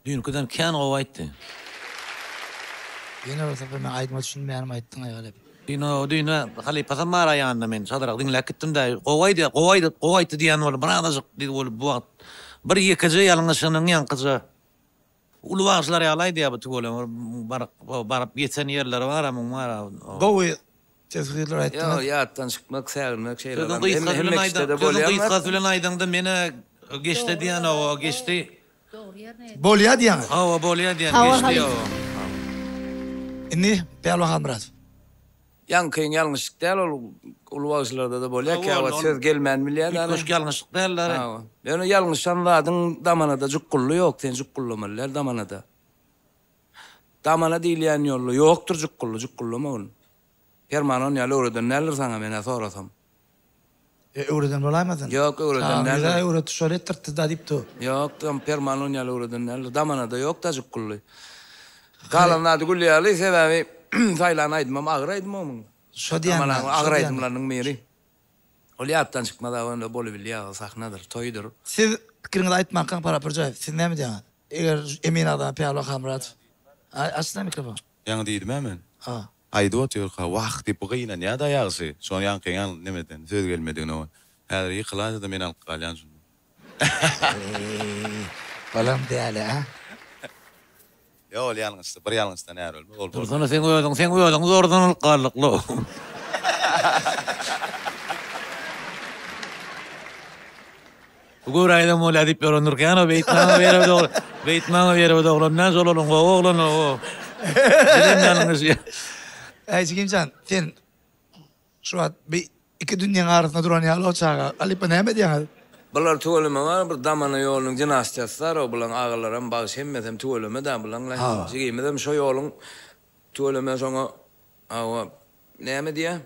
Düýnküden kän gowy aýtdy. Ýene bir sapar men aýdyma düşünmeýänim aýtdyň aý galyp. Düýn o düýn halypasam bar ýanynda men çadyrak diňläp gitdim-de gowy aýdýar, gowy aýdyp, gowy aýtdy diýen boldy. Bir azajyk diýdi bolup bu wagt bir ýekeje ýalňyşynyň ýaňkyja Uly bagşylar ýaly aýdýar bu tüweleme baryp baryp ýeten ýerleri bara muň bara. Gowy teswirler aýtdyňyz. Ýok ýatdan çykmak säginmek şeýle Sözüň gysgasy bilen aýdaň sözüň gysgasy bilen aýdaňda menä geçdi diýen hawa geçdi. Bolýa diýýäňiz. Hawa bolýa diýen geçdi hawa. Indi Pälwan Halmyradow. Ýaňkyň ýalňyşlyk däl ol uly bagşylarda-da bolýar käwagt söz gelmän bilýär däne. Üýtgeşik ýalňyşlyk däl däne. Hawa. Ýöne ýalňyşan zadyň damanada jukgully ýok sen jukgullamaly däl damanada. Damana diýilýän ýolda ýokdur jukgully jukgullamagyn. Perman on ýaly öwreden däldir saňa men-ä sorasam. E, öwreden bolaýmasyn? Ýok, öwreden däldir. Çaga öwretdi, şol etdirtdi-da diýip dur. Ýok, Perman on ýaly öwreden däldir. Damanada ýok Täjikgully. Galan zady gül ýaly, sebäbi saýlan aýdymam agyr aýdym o muň. Şo diýýän Damananyň agyr aýdymlarynyň biri. Ol ýatdan çykmaz aga onda bolubilýär ol sahnadyr, toýdur. Siz pikiriňizi aýtmankaň Para Pürjäýew, siz näme diýýäňiz? Eger Emin agzany Pälwan Halmyradow. Açsana mikrofon. Ýaňy diýdim-ä men. Ha. Aýdyp otyrka, wah diýip bu gynanýa-da ýagşy. Şoň ýaňky ýaly nemeden söz gelmedigine ol. Häzir ýykylaýsa-da men alyp galýan şuny. Eý, balam däli-ä. Ýok ol ýalňyşdy. Bir ýalňyşdan är ölmez. Ol Dursana seň özüň, seň özüň zordan alyp galdyk-la. Bu göräýsem bolýar diýip ýörendir kän-ow, beýtmäň-ow ýere bir oglan, beýtmäň-ow ýere bir oglan däl, şol oglan gowy oglan-ow. Bizem ýalňyşýas. Äý jigimjan, sen şu wagt bi iki dünýäň arasynda duran ýaly o çaga. Halypa näme edýäňiz? Bular tüweleme bar bir damana ýolunyň dinastiýasy bar-ow bulaň agalaram bagşy hemmesem tüweleme-dä bulaň jigimizem şo ýoluň tüweleme şoňa hawa näme diýýä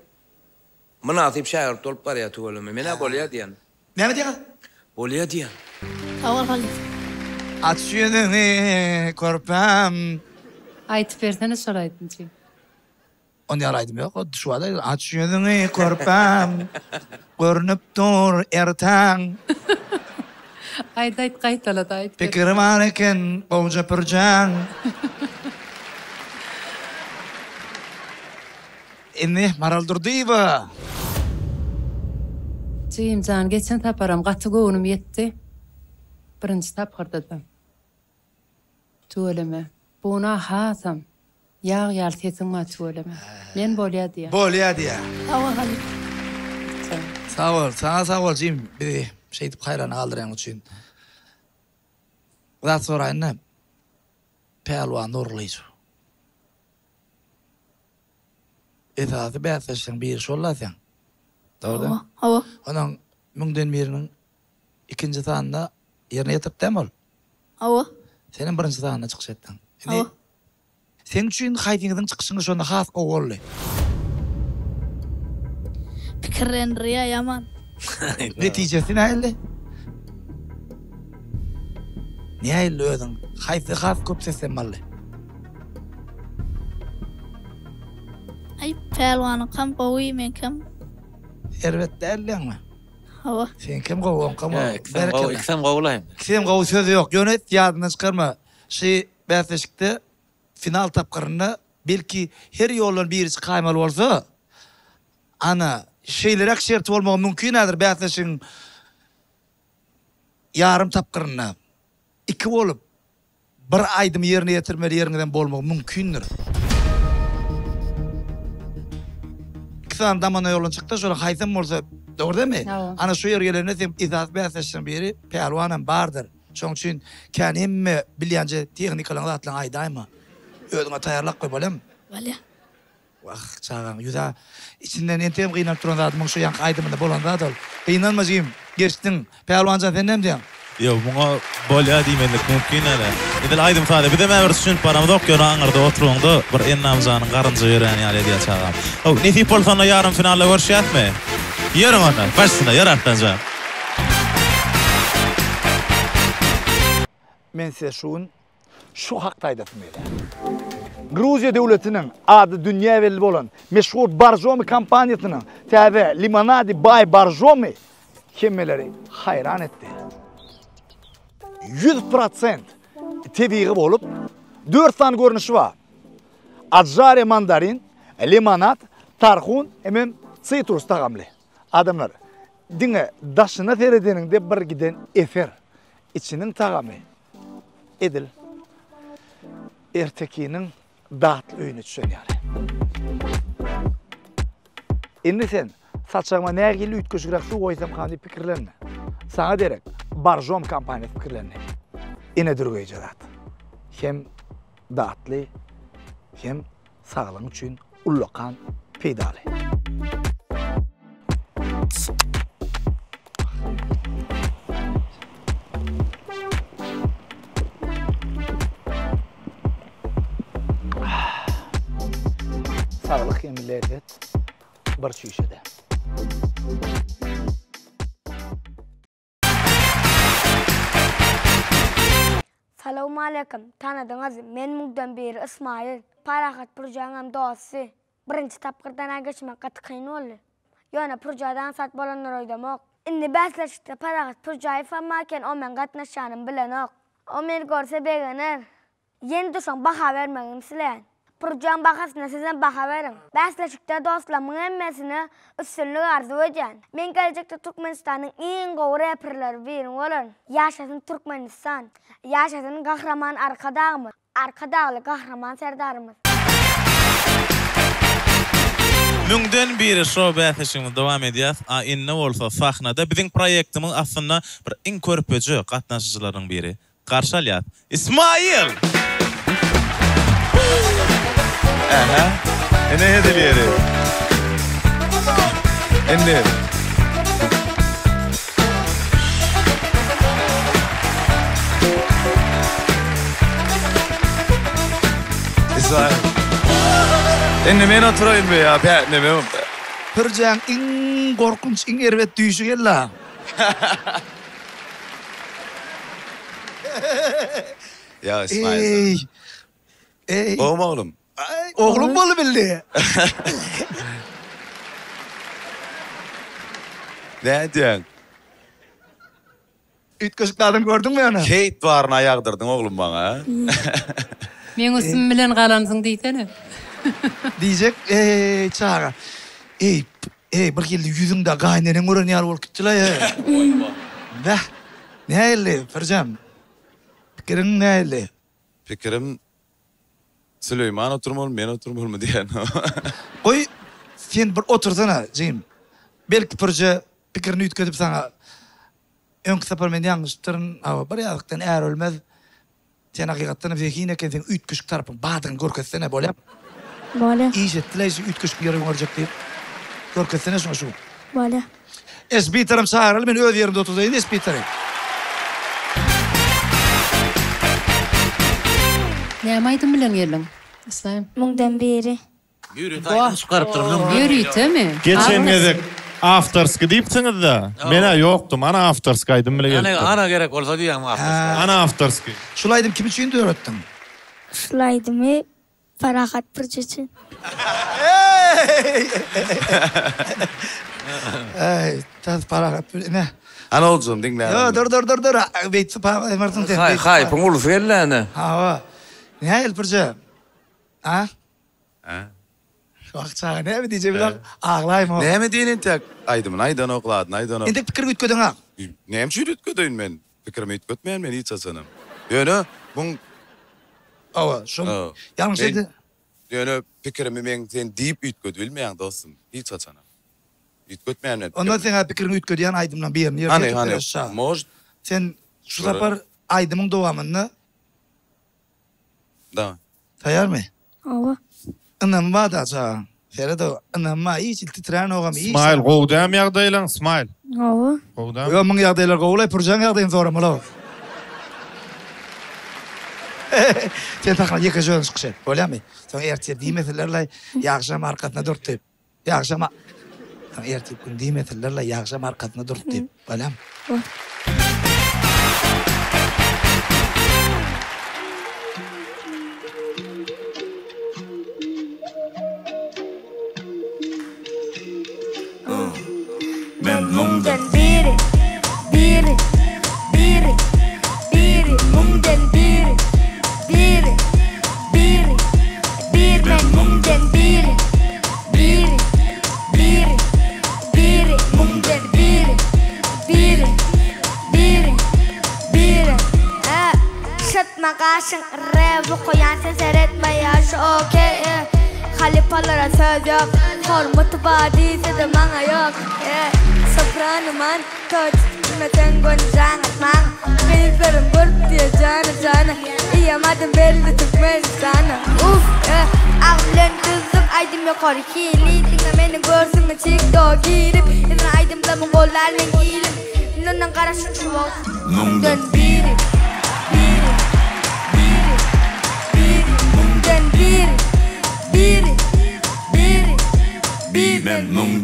mynasyp şägirt bolup barýa tüweleme menä bolýa diýen. Näme diýýäňiz? Bolýa diýýän. Sag bol halypa. Aç ýüzüňi körpäm. Aýtyp bersene şol aýdymjy. On ýaly aýdym ýok. Şu wagt aýdym. Aç ýüzüňi körpäm. Görnüp dur ertäň. Aýt aýt gaýtalada aýt ber. Pikiri bar eken gowja pürjäň. Indi Maral Durdyýewa. Jigimjan geçen saparam gaty göwnüm ýetdi. Birinji tapgyrdada. Tüweleme. Buna hasam ýag ýaly sesiň bar tüweleme. Men bolýa diýýän. Bolýa diýýä. Sag bol halypa. Sag bol. Saňa sag bol jigim bizi şeýdip haýrana galdyrýaň üçin. Bir zat soraýynda. Pälwan Nurlyjow. Esasy bäsdeşleriň biri şol-la seň. Dogry däl? Hawa. Onuň müňden biriniň ikinji sanynda ýerine ýetirip dämi ol? Hawa. Senem birinji sanynda çykyş etdiň. Hawa. Seň üçin haýsyňyzyň çykyşyňyz şonda has gowy boldy? Pikirlendirýär ýaman. Netijesi nähili? Nähili özüň? Haýsy has köp seslenme aldy? Aý pälwanyňkam gowy meňkem. Erbet däl diýýäňmi? Hawa. Seňkem gowy oňkam gowy. Ikisem gowy, ikisem gowy-la hem. Ikisem gowy söz ýok. Ýöne ýadyňdan çykarma. Şy bäsleşikde final tapgyrynda belki her ýoldan biri çykaýmaly bolsa, ana, şeýleräk şerti bolmagy mümkin häzir bäsleşigiň ýarym tapgyrynda iki bolup Bir aýdymy ýerine ýetirmeli ýeriňizem bolmagy mümkindir. Iki sany damana ýoldan çykda şolar haýsam bolsa dogry dälmi? Ana şu ýer gelende seň esasy bäsdeşleriň biri Pälwanam bardyr. Şoň üçin kän hemme bilýänje tehnikalaryňy zatlaryňy aýdaýma. Özüňe taýýarlap goý bolýamy? Bolýa. Wah, çagaň ýüz-ä. Içinden entegem gynanyp duran zadymyň şu ýaňky aýdymynda bolan zat ol. Gynanma jigim, geçdiň. Pälwanjan sen näme diýýäň? Ýok, muňa bolýa diýmezlik mümkin däl-ä. Edil aýdym-saza bizem-ä bir düşünip baramzok, ýöne aňyrda oturyňda bir Ennamjanyň garynja ýörän ýaly edýär çagam. How, nesip bolsa onda ýarym finalda görüşýäsmi? Ýörüň onda, başsyna, ýör Arslanjan. Men size şu gün Şu hakda aýdasym gelýär. Gruziýa döwletiniň ady dünýä belli bolan meşhur Borjomi kompaniýasynyň täze limonady Baý Borjomi hemmeleri haýran etdi. 100% tebigy bolup, 4 sany görnüşi bar. Adžariýa mandarin, limonad, tarhun hemem sitrus tagamly. Adamlar, diňe daşyna seredeniňde bir giden eser. Içiniň tagamy edil ertekiniň datly öýüne düşen ýaly. Indi sen saçagyma nähili üýtgeşigräk suw goýsamkam diýip pikirlenme. Saňa derek Borjom kompaniýasy pikirlendi. Ine dürgeýje zat. Hem datly, hem saglygyň üçin ullakan peýdaly. Saglyk hem lezzet. Bir çüýşede. Salowmaleýkim, tanadyňyz, men müňden biri Ysmaýyl. Parahat Pürjäňem dosty. Birinji tapgyrdan-a geçmek gaty kyn boldy. Ýöne Pürjäde aňsat bolandyr öýdemok. Indi bäsleşikde Parahat Pürjäýewem bar eken, o meň gatnaşýanymy bilenok. O meni görse begener. Ýene-de şoň baha bermegini isleýän. Pürjäň bahasyna sizem baha beriň. Bäsleşikde dostlarymyň hemmesine üstünlik arzuw edýän. Men gelejekde Türkmenistanyň iň gowy reperleri biri bolaryn. Ýaşasyn Türkmenistan! Ýaşasyn Gahryman Arkadagymyz! Arkadagly Gahryman Serdarymyz! Müňden biri şou bäsleşigimizi dowam edýäs. A indi bolsa sahnada biziň proýektimiň aslynda bir iň körpeje gatnaşyjylarynyň biri. Garşy alýas. Ismail! Ähä. Ine hezil ýeri. Indi. Ismail. Indi men oturaýynmy ýa bä neme? Pürjäň iň gorkunç, iň erbet düýşi geldi-a. Ýa Ismail. Eý. Eý. Gowmy oglum? Oglum boldy bildi. Nädýäň? Üýtgeşik zadyny gördüňmi ýöne? Keýt baryna ýagdyrdyň oglum maňa. Meň üstüm bilen galansyň diýsene. Diýjek, eý çaga. Eý, Eý, bir hili ýüzüňde gaýyneneň gören ýaly bolup gitdi-laý. Bäh! Nähili, Pirjan? Pikiriň nähili? Pikirim, Süleýman oturmalymy, men oturmalymy diýen. Goý, sen bir otursana, jigim. Belki Pürje pikirini üýtgedip saňa, Öňki sapar men ýalňyşypdyryn, hawa, bir ýazykdan är ölmez. Sen hakykatdanam zehin ekensiň üýtgeşik tarapyň bardygyny görkezsene bolýamy? Bolýa. Iş etdileý şu üýtgeşik ýere görjek diýip. Görkezsene şuňa şu. Bolýa. Esbiterem çagyraly men öz ýerimde oturdaýyn Esbiteri. Näme aýdym bilen geldiň Yslaýym? Müňden biri. Ýörite aýdym çykarypdyr müňden Ýöritemi? Geçen gezek awtorskiý diýipsiňiz-dä. Men-ä ýokdum. Ana awtorskiý aýdym bile gelipdir. Ana gerek bolsa diýýäňmi awtorskiý? Ana awtorskiý. Şul aýdym kim üçin döretdiň? Şul aýdymy Parahat Pürç üçin. Eý, tas Parahat Pürç ine. Ana oglujygym diňläp. Ýo, dur dur dur dur. Beýtse paýmarsyň sen. Haýpyň ulusy geldi ene. Hawa. Nähili Pürje? A? Hä? Wah çaga näme diýjek bilen aglaýma. Näme diýen entäk aýdymyny aýdanok zadyny aýdanok. Entek pikiriňi üýtgedeňak. Näme üçin üýtgedeýin men? Pikirimi üýtgetmeýän men hiç haçanam. Ýöne muň Hawa şol ýalňyş edi. Ýöne pikirimi meň sen diýip üýtgedip bilmeýäň dostum hiç haçanam. Üýtgetmeýän men pikirimi. Onda seňä pikiriňi üýtgedýän aýdymlaň birini ýerine Hany ýetirip hany bereris çaga. Может. Sen şu sapar aýdymyň dowamynda Da. Taýarmy? Hawa. Ynamy bar-da çagaň. Seret-ow, ynamy bar, hiç hili titränogam, hiç Smile gowy dämi ýagdaýlaň Smile? Hawa. Gowy dämi? Ýok, muň ýagdaýlary gowy-laý, Pürjäň ýagdaýyny soramaly-ow. Sen sahnada ýekeje özüň çykyş et, bolýamy? Soň ertir diýmeseler-laý, ýagşam arkasyna durdy. Ýagşam Soň ertir gün diýmeseler-laý, ýagşam arkasyna durdy diýip, bolýamy? Bor. Men müňden biri, biri, biri, biri, müňden biri, biri, biri, bir men müňden biri, biri, biri, biri, müňden biri, biri, biri, biri. Ä, Çytma gaşyň rap okaýan sen seretme ýaşy ok Halypalara söz ýok Hormaty bar diýsede maňa ýok Soprano man toç Bilmeseň göni jaň et maňa Gyzlarym görüp diýer jana jana Eýem adym belli Türkmenistana Uff Agy bilen düzdük aýdym ýokary hili Diňe meni görsüň tik tok girip Ýazan aýdymlarymy gollar meň ilim Mundan garaşyň şu wagt Müňden biri Biri Biri Biri Müňden biri Biri Biri Bir Men müňden.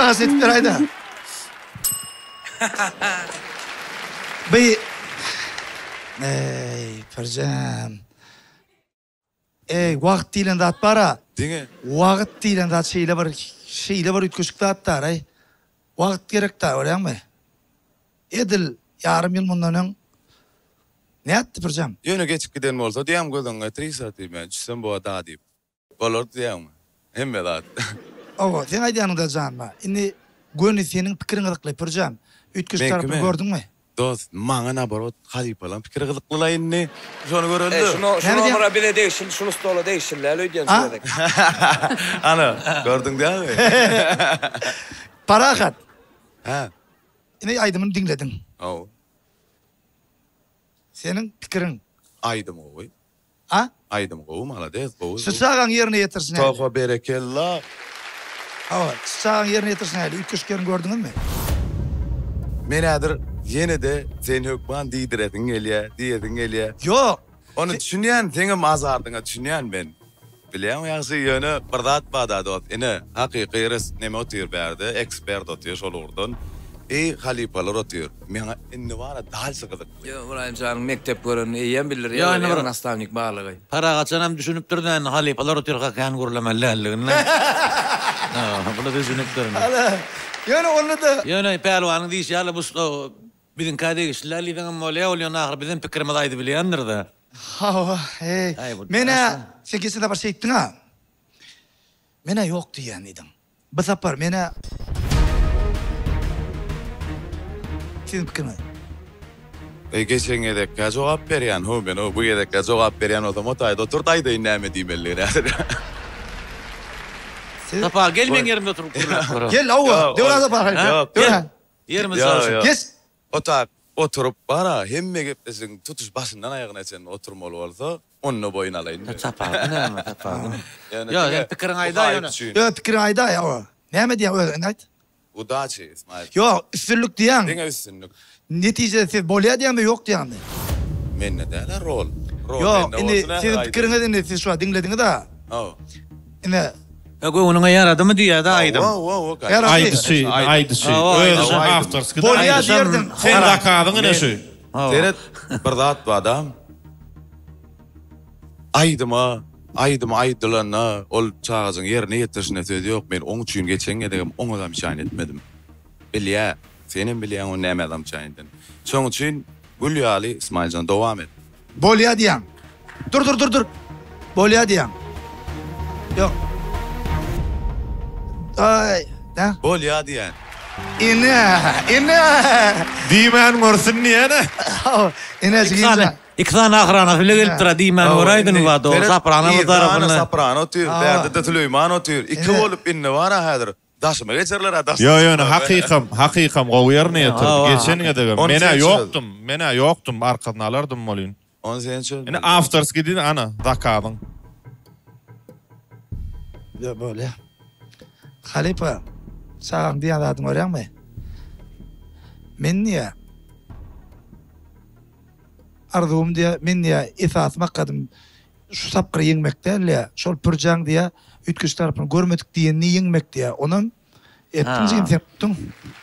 Şujagas edip beräýdä. Bi Eý, Pürjem. Eý, wagt diýlen zat bar-a. Diňe. Wagt diýlen zat şeýle bir, şeýle bir üýtgeşik zat-da-raý. Wagt gerek-dä, görýäňmi? Edil ýarym ýyl mundan öň nätdi Pürjem? Ýöne geçip giden bolsa diýýäň göz öňüňe getirýsa diýme, düşsem bu da diýip. Bolardy diýýäňmi? Hemme zat. Hawa, seň aýdýanyňda jan bar. Indi göni seniň pikiriň gyzykly, Pürjem. Üýtgeşik tarapyny Meňkimi? gördüňmi? Dost, maňa naborot halypalaň pikiri gyzyklylaý indi. Şony göreli. E, şuno, şu nomera bize degişli, şul stola degişli däl öýdýän şu gezek. Ana, gördüň dälmi? Parahat. Hä. Indi aýdymyny diňlediň. Hawa. Seniň pikiriň? Aýdym gowy. A? Aýdym gowy malades gowy. Şu çagaň ýerine ýetirişi nähili? Toha berekella. Hawa, şu çagaň ýerine ýetirişi nähili? Üýtgeşik ýerini gördüňizmi? Men häzir ýene-de sen hökman diýdiresiň gelýä, diýesiň gelýä. Ýok. Ony düşünýän, seňem azardyňa düşünýän men. Bilýäňmi ýagşy, ýöne bir zat bada dost, ine, hakyky res neme otyr bärde, ekspert otyr şol ugurdan. I halypalar otyr. Meňa indi bara dalşy gyzykly. Ýok Ybraýym janyň mekdep görenini eýýäm bildirýär Ýa indi welin bir nastawnik barlygy. Parahatjanam düşünipdir-dä indi halypalar otyrka kän gürlemeli däldigini. Bula düşünipdir indi. Ala, ýöne onda-da. Ýöne Pälwanyň diýşi ýaly bu biziňkä degişli däl diýseňem bolýar, ol ýöne ahyry bizem pikirimizi aýdybilýändir-dä. Hawa, heý. Men-ä, sen geçen sapar şeýtdiň-ä. Men-ä ýok diýýän diýdiň. Bu sapar men-ä Siziň pikiriňiz? Eý, geçen gezekkä jogap berýän, how men, how bu gezekkä jogap berýän bolsam, o taýda otur-da aýdaýyn näme diýmelidigini häzir. Sapa, gel meň ýerimde oturyp gürläp göreli. Gel, hawa, Döwran Sapar, Ýok, Döwran. Ýerimizi çalşyp. Geç. O tak oturyp bar-a, hemme gepleşigiň tutuş başyndan aýagyna çenli oturmaly bolsa, onda boýun alaýyn men. Tapawudy näme, tapawudy. Ýok, sen pikiriňi aýdaý ýöne. Ýok, pikiriňi aýdaý, hawa. Näme diýýäň özüň indi aýt. Udaçi, Ismail. Ýok, üstünlik diýýäň. Diňe üstünlik. Netijede siz bolýa diýýäňmi, ýok diýýäňmi? Mende däl-ä rol. Rol Ýok, mende indi bolsun, siziň aýdaýyn. pikiriňiz indi siz şu wagt diňlediňiz-ä. Hawa. Ine. Ýa göwnüňe ýaradymy diýýä-de aýdym. Hawa, hawa, Ýarady. Aýdyşy, aýdyşy. Özüniň awtorskiý-de Bolýa aýdyşy. diýerdiň. Seň zakazyň ine şu. Seret, bir zat bar-da. Aýdyma, aýdym aýdylanda ol çagajyň ýerine ýetirişine söz ýok. Men oň üçin geçen gezegem oňa zamçan etmedim. Bilýä, senem bilýäň ony nämä zamçan eden. Şoň üçin gül ýaly Ismailjan dowam et. Bolýa diýýäň. Dur dur dur dur. Bolýa diýýäň. Ýok. Aý, nä? Bolýa diýýän. Ine, ine. Diýmän görsün diýene. Ine, jigimjan. Iki sany ahranasy bile gelipdir-a, diýmän göräýdin ba, dogry, soprano bir tarapynda. Soprano otyr, bärde-de Süleýman otyr. Iki bolup indi bar-a häzir. Daşyma geçerler-ä daşyma. Ýo ýöne hakykam hakykam gowy ýerine ýetirdi geçen gezegem menä ýokdum menä ýokdum arkasyny alardym welin. Ony sen çöz. Ine awtorskiý diýdi ana zakazyň. Ýo bolýa. Halypa çagaň diýen zadyny görýäňmi? Men diýä arzuwym diýä men diýä esasy maksadym Şu tapgyry ýeňmek däl diýä, şol pürjäň diýä, üýtgeşik tarapyny görmedik diýenini ýeňmek diýä. Onam etdiň jigim sen utduň.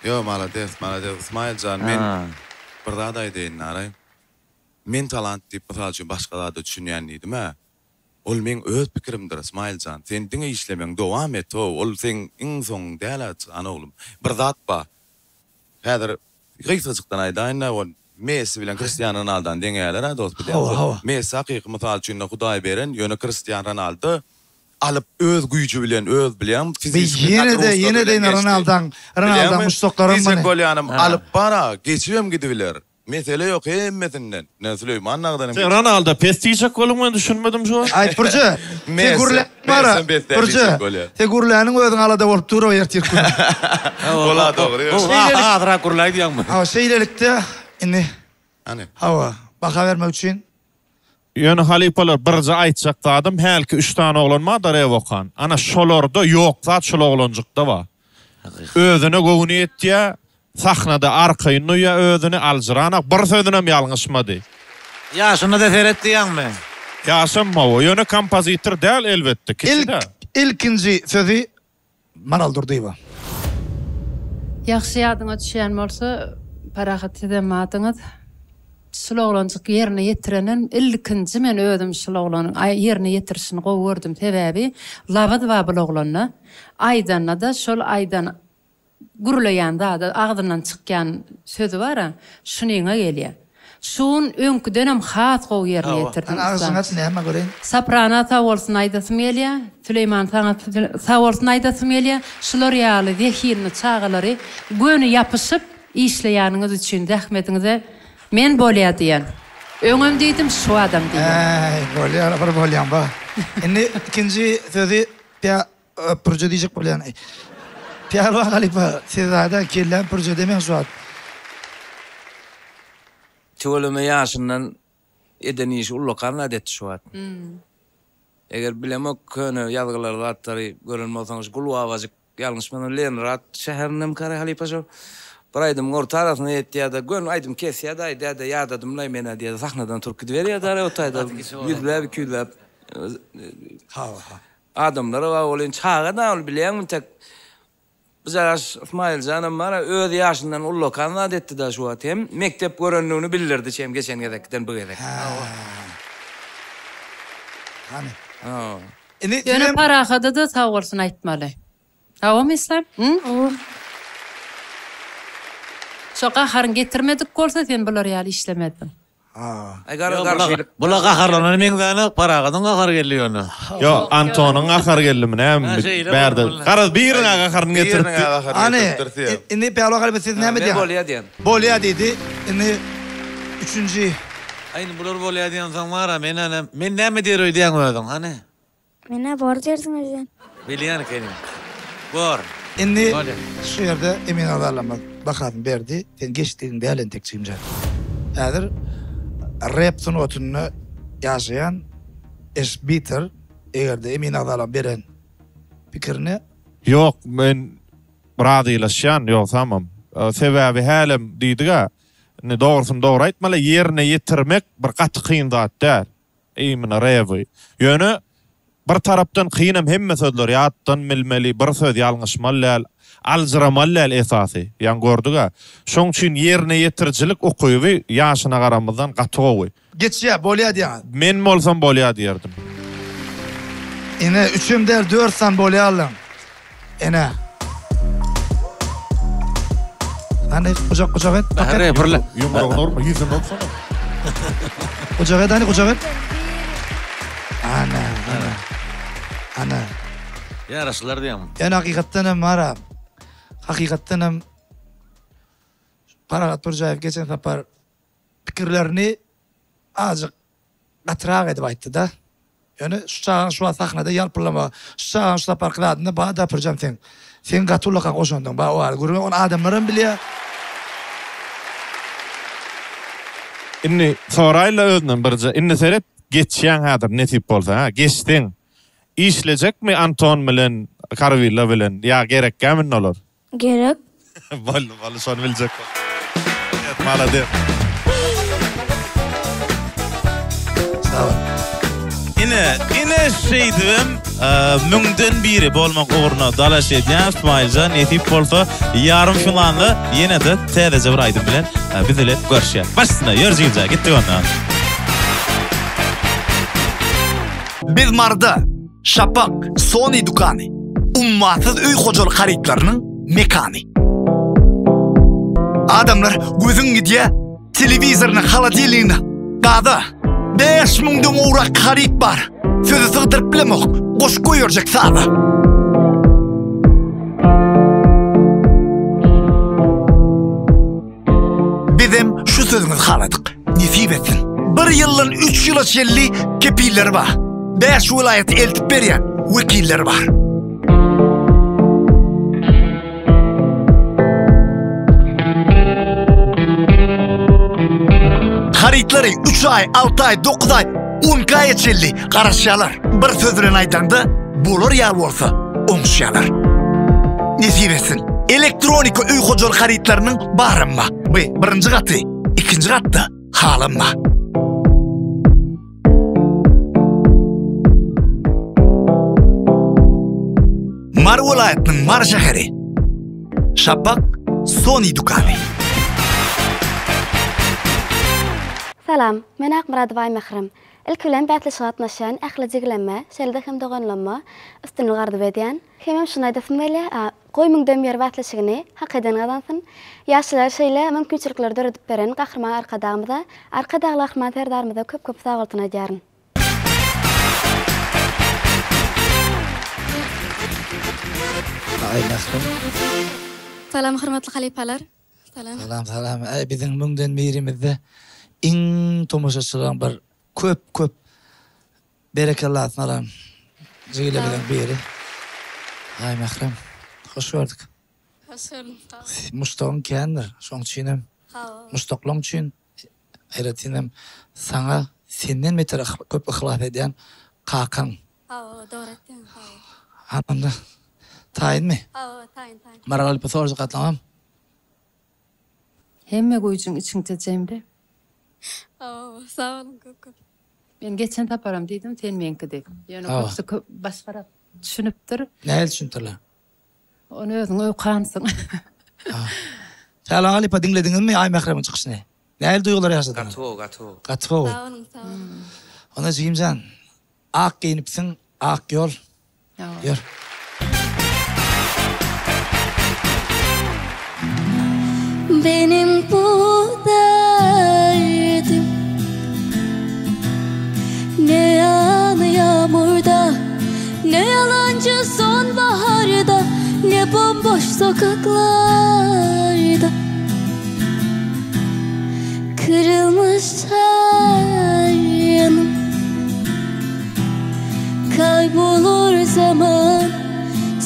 Ýo malades malades Ysmaýyl jan men bir zat aýdaýyn naraý. Men talant diýip mysal üçin başga zada düşünýän diýdim-ä. Ol meň öz pikirimdir Ysmaýyl jan. Sen diňe işlemegiňi dowam et how ol seň iň soňuň däl-ä jan oglum. Bir zat bar. Häzir Gysgajykdan aýdaýyn-da, ol Messi bilen Kristiano Ronaldony deňeýärler-ä dost bilýäňmi? Hawa, hawa. Messi hakyky mysal üçin-de Hudaý beren, ýöne Kristiano Ronaldo alyp öz güýji bilen, öz bilýäňmi, Bi fiziki ýene-de, nagruzka ýene-de bilen ine geçdi. Ronaldaň, Ronaldaň Bilýäňmi? muşdaklaram Diýjek muny. bolýanym, alyp bar-a, geçibem gidibiler. Mesele ýok hemmesinden. Ine Süleýman dagdan hem Sen Ronalda pes diýjek boluň men düşünmedim şu wagt. Aý Pürje, sen Messi, gürläniň bar-a, Messem pes däl Pürje, diýjek bolýar. sen gürläniň özüň alada bolup dur-ow ertir güni. Ol-a dogry ýöne. Şeýlelik- Azrak gürläý diýýäňmi? Hawa, şeýlelikde indi Hany. hawa, baha bermek üçin Ýöne halypalar birje aýtjak zadym hälki üç sany oglan barda rep okan. Ana şolarda ýok zat şol oglanjykda bar. Özüne göwni ýetýä, sahnada arkaýyn duýýa özüni, aljyranak, bir sözünem ýalňyşmady. Ýaşyna-da seret diýýäňmi? Ýaşam hawa, ýöne kompozitor däl elbetde, kiçi-dä. Ilkinji sözi Maral Durdyýewa. Ýagşy ýadyňa düşýän bolsa, Parahat sizem adyňyz. Şul oglanjyk ýerine ýetirenden ilkinji men özüm şul oglanyň ýerine ýetirişini gowy gördüm sebäbi labyz bar bul oglanda aýdanda-da şol aýdan gürleýän zady agzyndan çykýan sözi bara şunyňa gelýä. Şun öňküdenem has gowy ýerine ýetirdiň Hany ussam. agzyňy aç näme göreýin. Soprana sag bolsun aýdasym gelýä. Süleýman saňa sag bolsun aýdasym gelýä. Şular ýaly zehinli çagalary göni ýapyşyp işleýäniňiz üçin zähmetiňize men bolýa diýen. Öňem diýdim şu adam diýýän. Äý bolýar bir bolýaň ba. Indi ikinji sözi Pä pürje diýjek bolýan. Pälwan halypa siz zada kelläm pürje demäň şu wagt. Tüweleme ýaşyndan eden işi ullakan zat etdi şu wagt. Eger bilemok köne ýazgylary zatlary gören bolsaňyz şu Gulbabajyk ýalňyşmasam Lenrad şäherindemikara halypa şol bir aýdymyň orta arasyna ýetýärde göni aýdym kesýärde aý däde ýadadymlaý menä diýýärde sahnadan turup gidiberýärde o taýda ýüzläp ikýüzläp Hawa ha. Adamlara bar welin çaga da ol bilýäňmi tek bu ýaş Ysmaýyljanam bar öz ýaşyndan ullakan zat etdi da şu wagt hem mekdep görendigini bildirdi çem geçen gezekden bu gezek. Hany. Hawa. Indi Ýöne sizem Parahada-da sag bolsun aýtmaly. Hawamy Yslam? Hawa. Şo gaharyň getirmedik bolsa sen bular ýaly işlemezdiň. Aý gara garşylyk. Bula gaharlanana meňzänok, Parahadyň gahary geldi ýöne. Ýok, Antonyň gahary geldimi näme bärde. Garaz biriniň gaharyny getiripdi. Hany, indi Pälwan halypa siz näme diýýäňiz? Men bolýa diýen. Bolýa diýdi. Indi üçünji. Aý indi bular bolýa diýensoň bar-a, men men näme diýer öýdýäň özüň, hany? Menä bor diýersiň öýdýän. Bilýän ekeniň. Bor. Indi Bolýa. şu ýerde Emin agzalarymyz bahasyny berdi. Sen geçdigiň däl entek jigimjan. Häzir rep sungatynda ýaşaýan Eşbiter eger-de Emin agzalaryň beren pikirine. Ýok, men razylaşýan ýogsamam. Sebäbi hälem diýdig-ä, indi dogrusyny dogry aýtmaly, ýerine ýetirmek bir gaty kyn zat däl. Imенно rewi. Ýöne bir tarapdan kynam hemme sözleri ýatdan bilmeli, bir söz ýalňyşmaly däl, aljyramaly däl esasy. Ýaňy gördügä. Şoň üçin ýerine ýetirijilik ukyby ýaşyna garamazdan gaty gowy. Geçýä, bolýa diýýäňiz. Men bolsam bolýa diýerdim. Ine, üçem däl, dört sany bolýa aldyň. Ene. Hany gujak gujak et. Bäri birle. Ýumrugyny urma, ýüzüne ursana. Gujak et hany gujak et. Ana, ana. Ana. Ýaraşylar diýýäň. Ýöne hakykatdan hem bar-a. Hakykatdan hem Parahat Pürjäýew geçen sapar pikirlerini azajyk gatyrak edip aýtdy-da. Ýöne şu çagaň şu wagt sahnada ýalpyldamagy, şu çagaň şu saparky zadynda bar-da Pürjan seň. Seň gaty ullakan goşandyň bar o barada gürrüň ýok, ony adamlaram bilýär. Indi soraýynla özünden birje. Indi seret, geçýäň häzir nesip bolsa, hä? Geçseň. Işlejekmi Anton bilen, Karwilla bilen ýa gerekkämi indi olar? Gerek. Boldy boldy şony biljek boldum. Malades. Sag bol. Ine, ine şeýdibem müňden biri bolmak ugruna dalaş edýän Ismailjan nesip bolsa ýarym finalda ýene-de täzeje bir aýdym bilen biz bilen görüşýär. Baş üstüne ýör jigimjan gitdik onda. Biz Maryda Şapak Sony dükany, ummasyz öý hojalyk harytlarynyň mekany. Adamlar gözüň gidýä telewizoryna, holodilnigine, gaza. 5000-den gowrak haryt bar. Söze sygdyryp bilemok, goşup goýberjek saza. Bizem şu sözüňizi haladyk. Nesip etsin. Bir ýyldan üç ýyla çenli kepilleri bar. Bäş welaýata eltip berýän wekilleri bar. Harytlary 3 aý, 6 aý, 9 aý, 12 aýa çenli garaşýarlar. Bir söz bilen aýdaňda, bolar ýaly bolsa oňuşýarlar. Nesip etsin. Elektronika öý hojalyk harytlarynyň baram bar. Bu birinji gaty, ikinji gatda halam bar. Mary welaýatynyň Mary şäheri. Şapak. Sony dükany. Salam, men Akmyradowa Aýmährem. Ilki bilen bäsleşige gatnaşýan ähli jigilemme, şeýle-de hem doganlamma üstünlik arzuw edýän. Hemem şuny aýdasym gelýär, Goý müňden bir bäsleşigini hak eden gazansyn. Ýaşlara şeýle mümkinçilikleri döredip beren Gahryman Arkadagymyza, Arkadagly Gahryman Serdarymyza köp-köp sagbolsun aýdýaryn. Aý Mährim. Salam hormatly halypalar. Salam. Salam salam. Äý biziň müňden birimizde iň tomaşaçylaryň bir köp köp berekellasyny alan jigilerimiziň biri. Aý Mährem. Hoş gördük. Hoş gördüm sag bol. Muşdagyň kändir. Şoň üçinem muşdaklaň üçin Aýratyn hem saňa senden beter köp yhlas edýän kakaň. Hawa dogry aýtýaň hawa. Hananda taýynmy? Hawa taýyn taýyn. Maral halypa sorajak gatlamam. Hemme güýjüň içiňde jemle. Hawa sag boluň köp köp. Men geçen saparam diýdim sen meňki diýip. Ýöne köpüsi başgarak düşünipdir. Nähili düşünipdirler? Ony özüň okansyň. Pälwan halypa diňlediňizmi Aýmähremiň çykyşyny? Nähili duýgular ýaşadyňyz? Gaty gowy, gaty gowy. Gaty gowy. Sag boluň, sag boluň. Onda jigimjan, ak geýnipsiň, ak ýol. Ýör. Benim bu derdim Ne yağan yağmurda Ne yalancı sonbaharda Ne bomboş sokaklarda Kırılmış her yanım Kaybolur zaman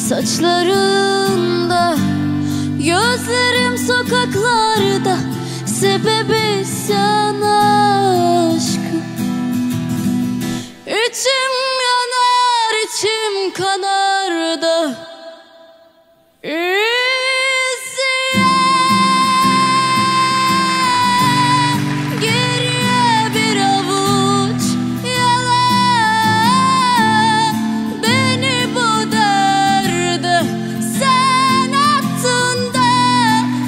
saçlarında Gözlerim sokaklarda Sebebi sen aşkım İçim yanar içim kanar da İzleyen geriye bir avuç yalan Beni bu derde sen attın da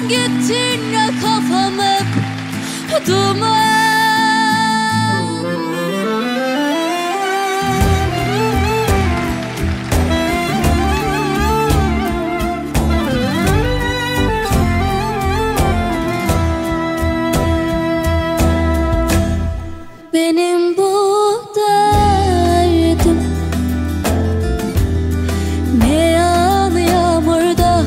gittin ya kafam hep duman Benim bu derdim Ne yağan yağmurda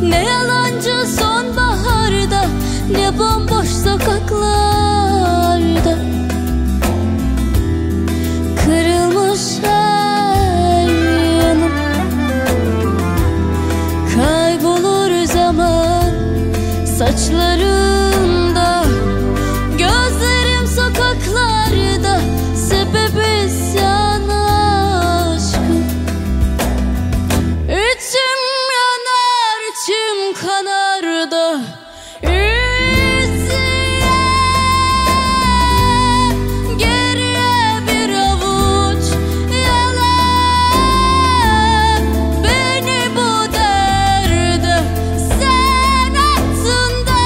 Ne yalancı sonbaharda Ne bomboş sokaklarda Kırılmış her yanım Kaybolur zaman saçlarında Gözlerim sokaklarda Sebebi sen aşkım İçim yanar içim kanar da İzleyen geriye bir avuç yalan Beni bu derde sen attın da.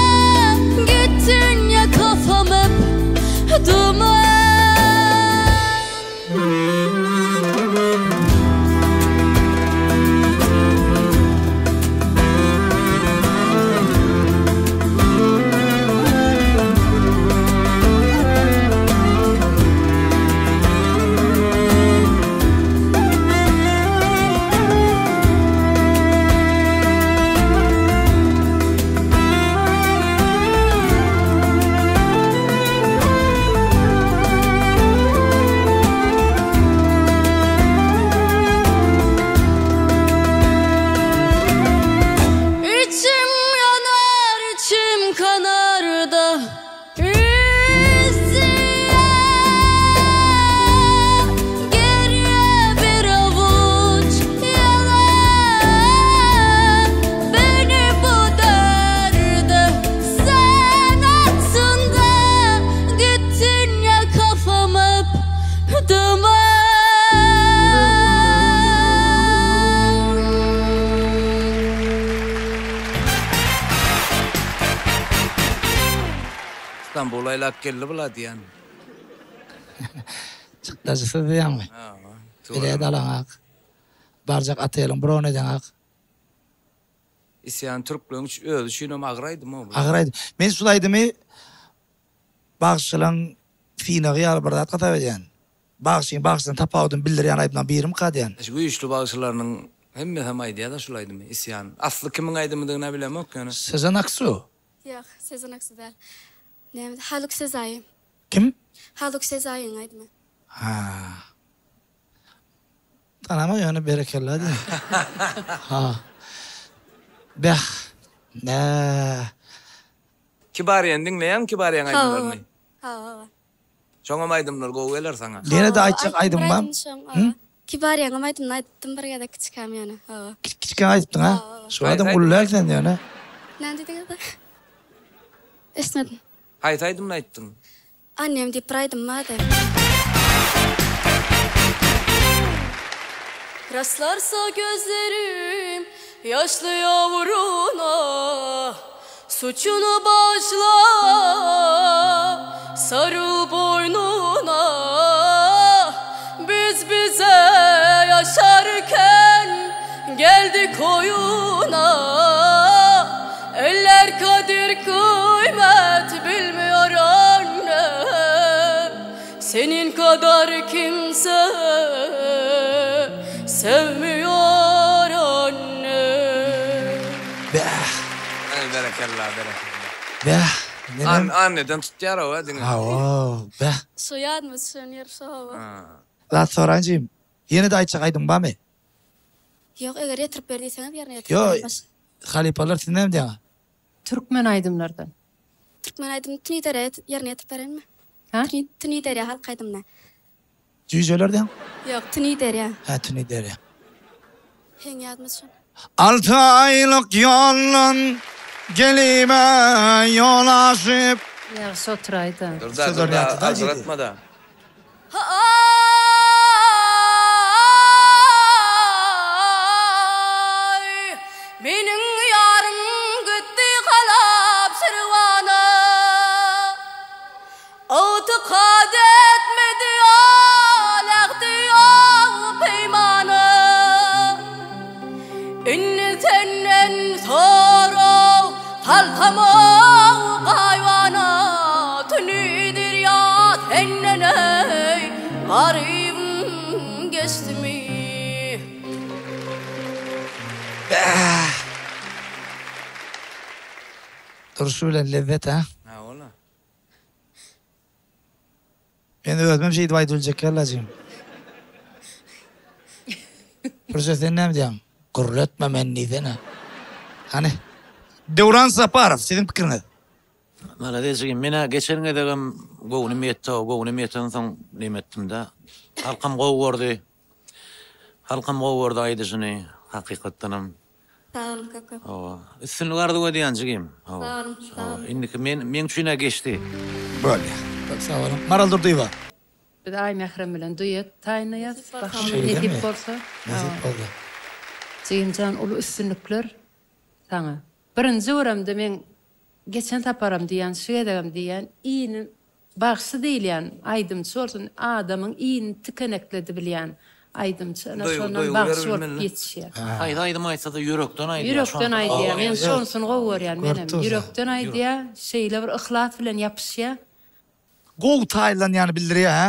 Stambula aýlap geldi bula diýýän. Çykdajysyz diýýäňmi? Hawa. Bilet alaňak. Barjak oteliň bron edeňak. Isýan türkleriň özi üçinem agyr aýdym o. Agyr aýdym. Men şul aýdymy bagşylaň synagy ýaly bir zat hasap edýän. Bagşyň bagşydan tapawudyny bildirýän aýdymlaryň birimika diýän. Şu güýçli bagşylarynyň hemmesem aýdýada şul aýdymy Isýan. Asly kimiň aýdymydygyna bilemok ýöne. Sezen Aksu. Ýok, Sezen Aksu däl. Näme, Haluk Sezai. Kim? Haluk Sezaiň aýdymy. Ha. Tanama ýöne berekella diýen. Ha. Beh. Nä. Kibarýany diňleýäňmi Kibarýaň aýdymlaryny? Hawa, hawa. Şoňam aýdymlary gowy geler saňa. Ýene-de aýtjak aýdym bar. Hı? Kibarýaňam aýdymyny aýdypdym bir gezek kiçikäm ýöne, hawa. Kiçikäň aýdypdyň a? Şu adam uly däl sen ýöne. Näme diýdiňiz? Eşitmedim. Haýsy aýdymyny aýtdyň? Annem diýip bir aýdym bardy. Rastlarsa gözlerim ýaşly ýawruna, Suçuny bagyşla, saryl boýnuna. Biz bize ýaşarken geldik oýuna, Eller kadir kıymet bilmiyor annem Senin kadar kimse sevmiyor annem. Bäh. Aý berekella berekella. Bäh. An anneden tutýar owa diňe. Hawa bäh. Şu ýadyma düşen ýeri şo hawa. Zat soraýyn jigim. Ýene-de aýtjak aýdymyň barmy? Ýok eger ýetirip ber diýseňiz ýerine ýetirip Ýok berin baş. halypalar siz näme diýýäňiz? Türkmen aýdymlardan. Türkmen aýdymyny Tüni derýa ýerine ýetirip berenmi? Ha? Tüni derýa halk aýdymyny. Jüýjeler diýýäň? Ýok, Tüni derýa. Hä, Tüni derýa. Heň ýadyma düşen. Alty aýlyk ýoldan gelime ýol aşyp. Ýagşy oturaýda. Durda durda aljyratmada. Aý, meniň ýarym gitdi galap Şirwana. Ygtykat etmedi ol ähdi ol peýmana. Indi senden sorag salsam-ow gaýybana, Tüni derýa senden eý, garybym geçdimi? Bäh! Durşy bilen lezzet-ä. Hawa-la. Men özümem şeýdip aýdyp biljek ýaly-ajym. Pürje sen näme diýýäň? Gürletme meni diýsene. Hany. Döwran Saparow, siziň pikiriňiz? Malades jigim, men-ä geçen gezegem göwnüm ýetdi-ow, göwnüm ýetensoň neme etdim-dä. Halkam gowy gördi. Halkam gowy gördi aýdyşyny, hakykatdanam. Sag boluň köp köp. Hawa. Üstünlik arzuw edýän jigim. Hawa. Sag boluň, sag boluň. Indiki men meň üçin-ä geçdi. Bolýa. Köp sag boluň. Maral Durdyýewa. Biz Aýmährem bilen duet taýynlaýas. Nesip bolsa. Nesip bolsa. Jigimjan uly üstünlikler saňa. Birinji göremde meň geçen saparam diýýän şu gezegem diýýän inim Bagşy diýilýän aýdymçy bolsun adamyň iýni tikenekle-dibilýän aýdymçy ene şondan bagşy bolup ýetişýär. Haýsy aýdym aýtsada ýürekden aýdýar. Ýürekden aýdýar men şonsyny gowy görýän menem ýürekden aýdýar şeýle bir yhlas bilen ýapyşýar. Gowy taýynlanýany bildirýär hä.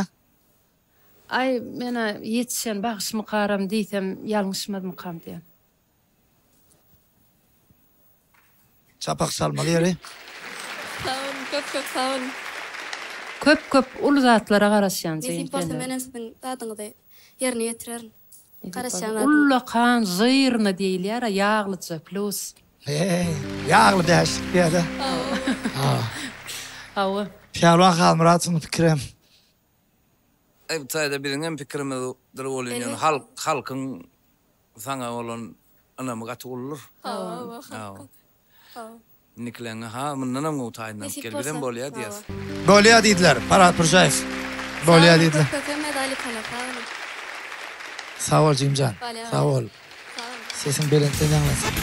Aý menä ýetişen bagşymykaram diýsem ýalňyşmazmykam diýän. Çapak çalmaly ýeri. Sag boluň köp köp sag boluň. Köp köp uly zatlara garaşýan jigim Nesip bolsa senden. menem siziň zadyňyzy ýerine ýetirerin. Nesip Garaşýan bolsa. zadyňyz. Ullakan žirny diýilýär-a ýaglyja plus. Heý, ýagly bäşlik diýýär-de. Hawa. Hawa. Pälwan Halmyradowyň pikirem. Eý bu taýda biziň hem pikirimizdir welin ýöne halk halkyň Saňa bolan ynamy gaty uludyr. Hawa hawa hawa. Indikileňe ha mundanam gowy taýynlanyp gel bizem bolýa diýäs. Bolýa diýdiler Parat Pürjäýew. Bolýa diýdiler. Köp köp hemme halypalar sag boluň. Sag bol jigimjan. Sag bol. Sesiň belentden ýaňlansyn.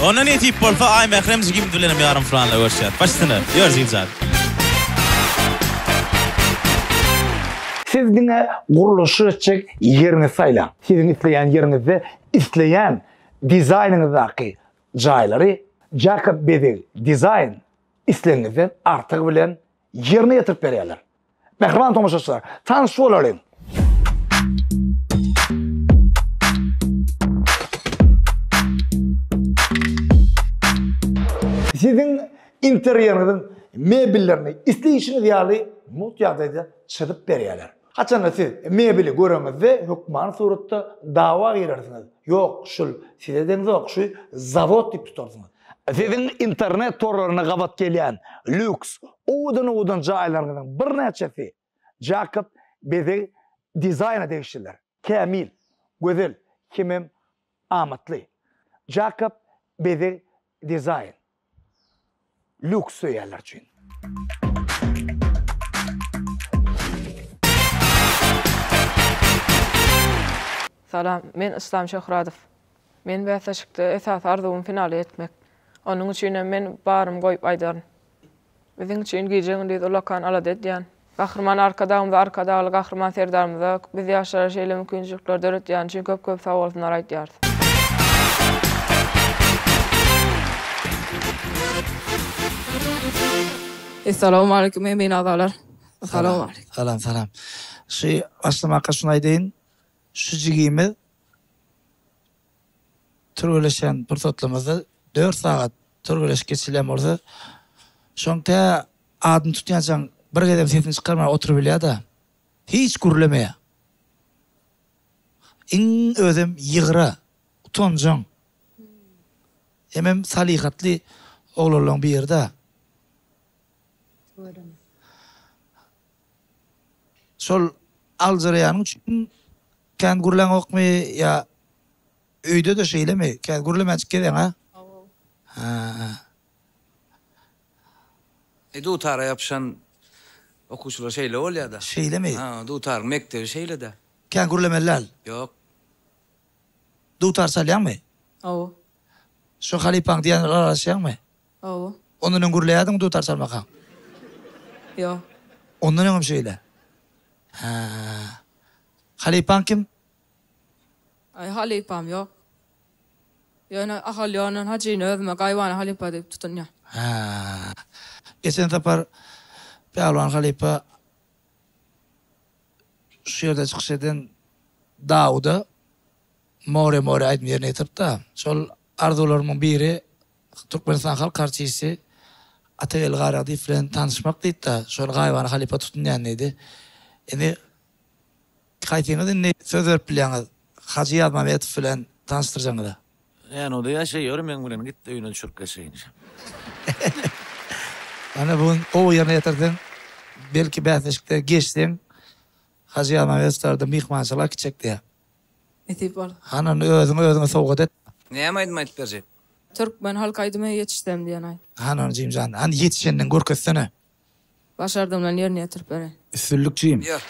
Onda nesip bolsa Aýmährem jigimiz bilenem ýarym finalda görüşýäs. Baş üstüne. Ýör jigimjan. Siz diňe gurluşyk etjek ýeriňizi saýlaň. Siziň isleýän ýeriňizde isleýän dizaýnyňyzdaky jaýlary Jacob Bezeg Dizaýn islegiňizden artygy bilen ýerine ýetirip berýärler. Mähriban tomaşaçylar, tanyş bolalyň! Siziň interýeriňiziň mebellerini isleýşiňiz ýaly mugt ýagdaýda çyzyp berýärler. Haçanda siz mebeli göreňizde hökmany suratda dawa girersiňiz. Ýok, şul size deňzok, şu zawod diýip tutarsyňyz. Siziň internet torlarynda gabat gelýän lýuks, owadan-owadan jaýlaryňyzyň birnäçesi Jakob bezeg dizaýna degişlidir. Kämil, gözel hemem amatly. Jakob bezeg dizaýn. Lýuks söýýänler üçin. Salam, men Yslam Şöhradow. Men bäsleşikde esasy arzuwym finala ýetmek. Onuň üçinem men barymy goýup aýdaryn. Biziň üçin gije-gündiz ullakan alada edýän Gahryman Arkadagymyza, Arkadagly Gahryman Serdarymyza biz ýaşlara şeýle mümkinçilikleri döretýäni üçin köp-köp sag bolsunlar aýdýarys. Essalawmaleýkum emin agzalar. Salowmaleýkum. Salam salam. Şu başlamaka şuny aýdaýyn. Şu jigimiz türgeleşen pursatlarymyzda dört sagat türgeleşik geçirilýän bolsa, şoň tä adyny tutýançaň bir gezegem sesini çykarman oturybilýär-de. Hiç gürlemeýär. Iň özem ýygra, utanjaň. Hemem salyhatly oglanlaň biri-de. Şol aljyraýanyň üçin kän gürläňokmy ýa öýde-de şeýlemi? Kän gürlemäjik gezeň-a? Hä. E dutara ýapyşan okuwçylar şeýle bolýa-da. Şeýlemi? Ha, dutaryň mekdebi şeýle-dä. Kän gürlemeli däl. Ýok. Dutar çalýaňmy? Hawa. Şo halypaň diýenine ylalaşýaňmy? Hawa. Ondan öň gürleýärdiňmi dutar çalmakaň? Ýok. Ondan öňem şeýle. Hä. Halypaň kim? Aý, halypam ýok. Ýöne Ahal ýonan Hajyny özüme gaýybana halypa diýip tutunýan. Hä. Geçen sapar Pälwan halypa şu ýerde çykyş eden Dawuda More more aýdymy ýerine ýetiripdi. Şol arzuwlarymyň biri Türkmenistan halk artisti Atageldi Garagdyýew bilen tanyşmak diýipdi. Şony gaýybana halypa tutunýan diýdi. Indi haýsyňyz indi söz berip bilýäňiz Hajy Ýazmametow bilen tanyşdyrjagyňyza? Änewde ýaşaýar meň bilen git öýüne düşürip geçeýin. Ana bu gün gowy ýerine ýetirseň belki bäsleşikde geçseň Hajy Ýazmamedowlarda myhmançylyga gitjek diýýär. Nesip bolsa. Hany ony özüňe özüňe sowgat et. Näme aýdym aýdyp berjek? Türkmen halk aýdymy ýetişsem diýen aýdym. Hany ony Jimjan, hany ýetişenden görkezsene. Başardygymdan ýerine ýetirip bereýin. Üstünlik Jim. Ýör.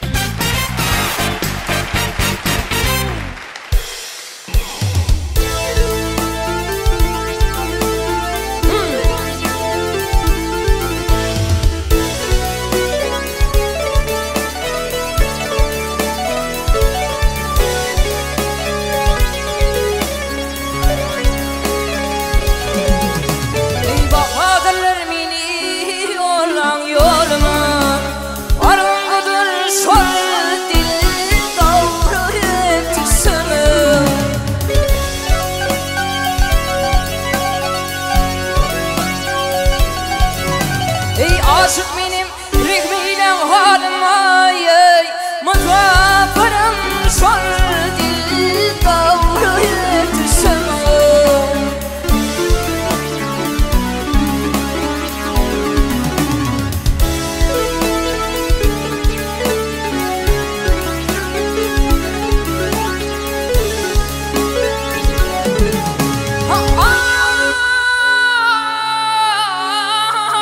Eý bahadyrlar meni ýollaň ýoluma Garaňkydyr şol dil dagry ýetişsene. Eý aşyk menem Rehm eýläň halyma eý Mysapyrym şol dil dagry ýetişene.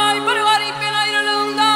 Aý bir garyp men aýralygyňda.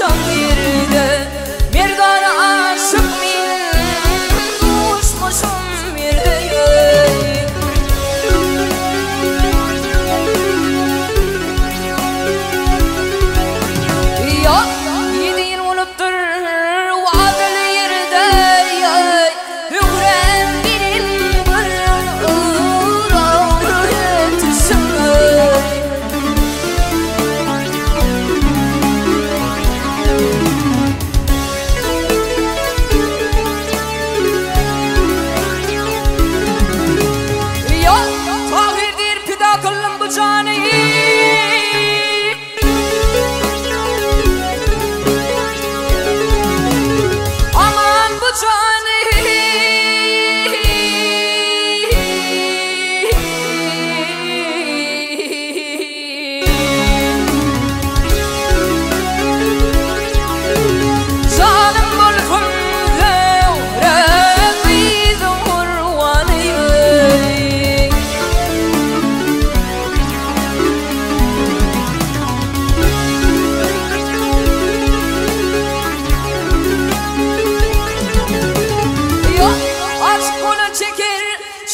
Duşmuşam ýerde Merdana aşyk men Duşmuşam ýerde Ýa ýedi ýyl bolupdyr Wadaly ýerde Höwrem bilen bir Ura Ýa Tahyr diýr pida kyldym bu jany. Aman bu jany. Janym bolsun Zöhre gyzyň gurbany. Ýok, aşk bolan çeker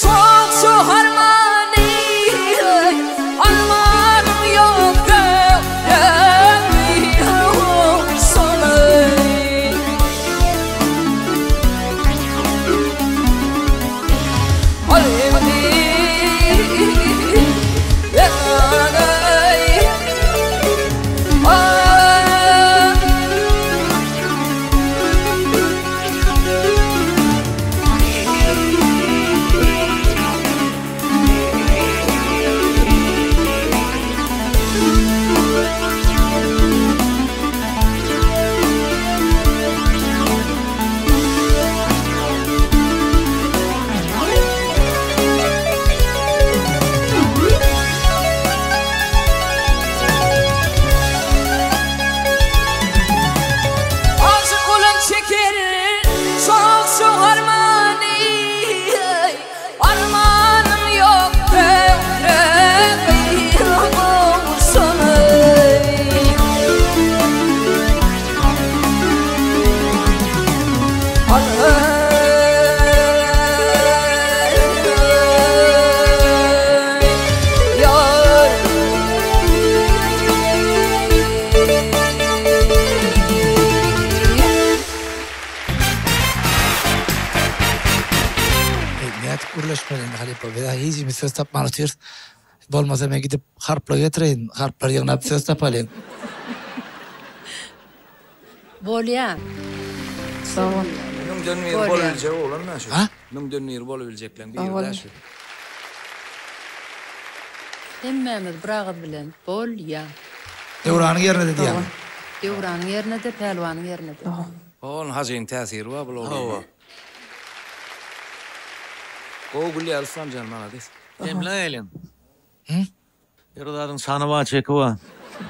Şoh şu harmany Armanym ýok Zöhrämi sony. Aşyk bolan çeker çok şu harmany Armanym ýok Zöhre gyz gowşany Ýar. Nädip gürleşmeli indi halypa biz hiç himiz söz tapman otyrys. Bolmasa men gidip harplar getireýin, harplary ýygnap söz tapalyň. Bolýa. Sag bol. Müňden biri bolubiljek oglan da şu. Ha? Müňden biri bolubiljekleň biri da şu. Hemmämiz bir agyz bilen bolýa. Döwranyň ýerine-de diýýäňmi? Döwranyň ýerine-de, Pälwanyň ýerine-de. Ol Hajyň täsiri bar bul oglanda. Gowy gülýär Yslamjan malades. Jemläýeliň. Bir zadyň sany bar çeki bar.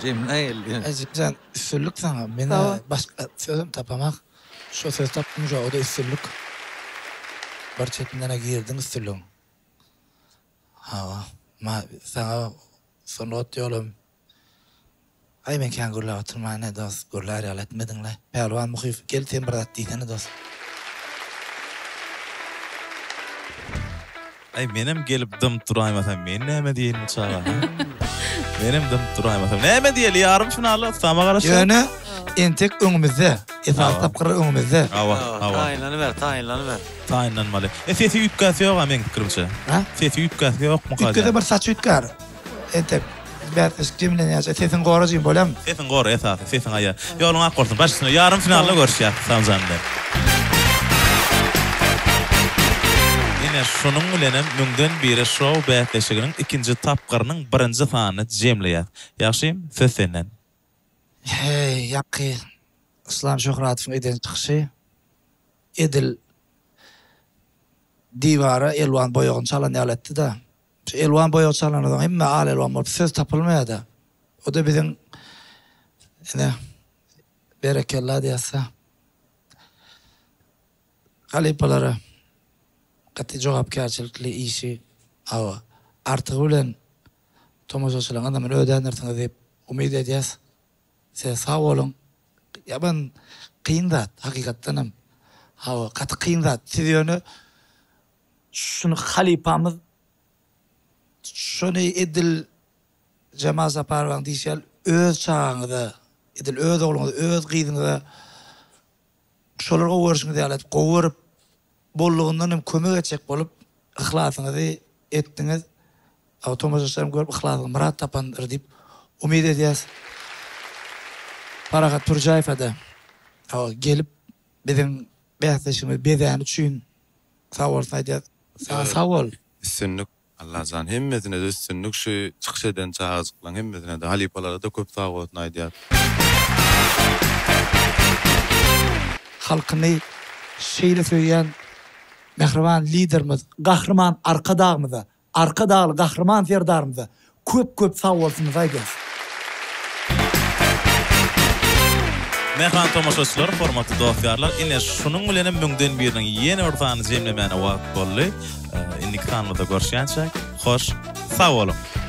Jemläýeli diýen. Ejemjan üstünlik saňa menä başga sözem tapamak şo sözi tapdym şo oda üstünlik bir çetindene girdiň üstünligiň hawa ma saňa sungat ýolum aý men kän gürläp oturmaýyn dos gürlär ýaly etmediňle Pälwan Muhyýew gel sen bir zat diýsene dos. Aý menem gelip dymyp duraýmasam men näme diýeýin bu çaga hä? Menem dymyp duraýmasam näme diýeli ýarym finalda Yslama garaşýas. Ýöne entek öňümizde esasy tapgyr öňümizde. Hawa hawa. Taýynlanyber taýynlanyber. Taýynlanmaly. E sesi üýtgäsi ýoga meň pikirimçe. Hä? Sesi üýtgäsi ýokmyka Üýtgese diýýän. bir saçy üýtgär. Entek bäsleşik jemlenýänçä sesiňi gora jigim bolýamy? Sesiňi gora esasy sesiňi aýa. Ýoluň ak bolsun. Baş üstüne ýarym finalda görüşýäs Yslamjan bilen. Ine şunuň bilenem Müňden biri şou bäsleşiginiň ikinji tapgyrynyň birinji sanyny jemleýäs. Ýagşym, söz senden. Heý, ýaňky Yslam Şöhratowyň eden çykyşy edil diwara elwan boýagyny çalan ýaly etdi-de. Şu elwan boýag çalandan soň hemme al elwan bolup söz tapylmaýada. O-da biziň ine berekella diýäs-dä. Halypalara gaty jogapkärçilikli işi hawa artygy bilen tomaşaçylaryň ynamyny ödändirsiňiz diýip umyt edýäs. Size sag boluň. Ýaman kyn zat, hakykatdanam. Hawa, gaty kyn zat. Siz ýöne şuny halypamyz şony edil Jemal Saparowaň diýşi ýaly öz çagaňyza, edil öz ogluňyza, öz gyzyňyza şolary gowy görşüňiz ýaly edip gowy görüp, bollugyndan hem kömek etjek bolup yhlasyňyzy etdiňiz. Tomaşaçylaram görüp yhlasyňyz myrat tapandyr diýip umyt edýäs. Parahat Pürjäýewe-de gelip biziň bäsleşigimizi bezäni üçin sag bolsun aýdýas. Saňa sag bol. Üstünlik Allajan hemmesinede üstünlik şu çykyş eden çagajyklaň hemmesinede halypalarada köp sag bolsun aýdýas. Halkyny şeýle söýýän mähriban Liderimiz Gahryman Arkadagymyza Arkadagly Gahryman Serdarymyza köp köp sag bolsunymyzy aýdýas. Mähriban tomaşaçylar, hormatly dost-ýarlar, ine, şunuň bilenem müňden biriniň ýene bir sanyny jemlemäne wagt boldy. Indiki sanymyzda görüşýänçäk, hoş sag boluň!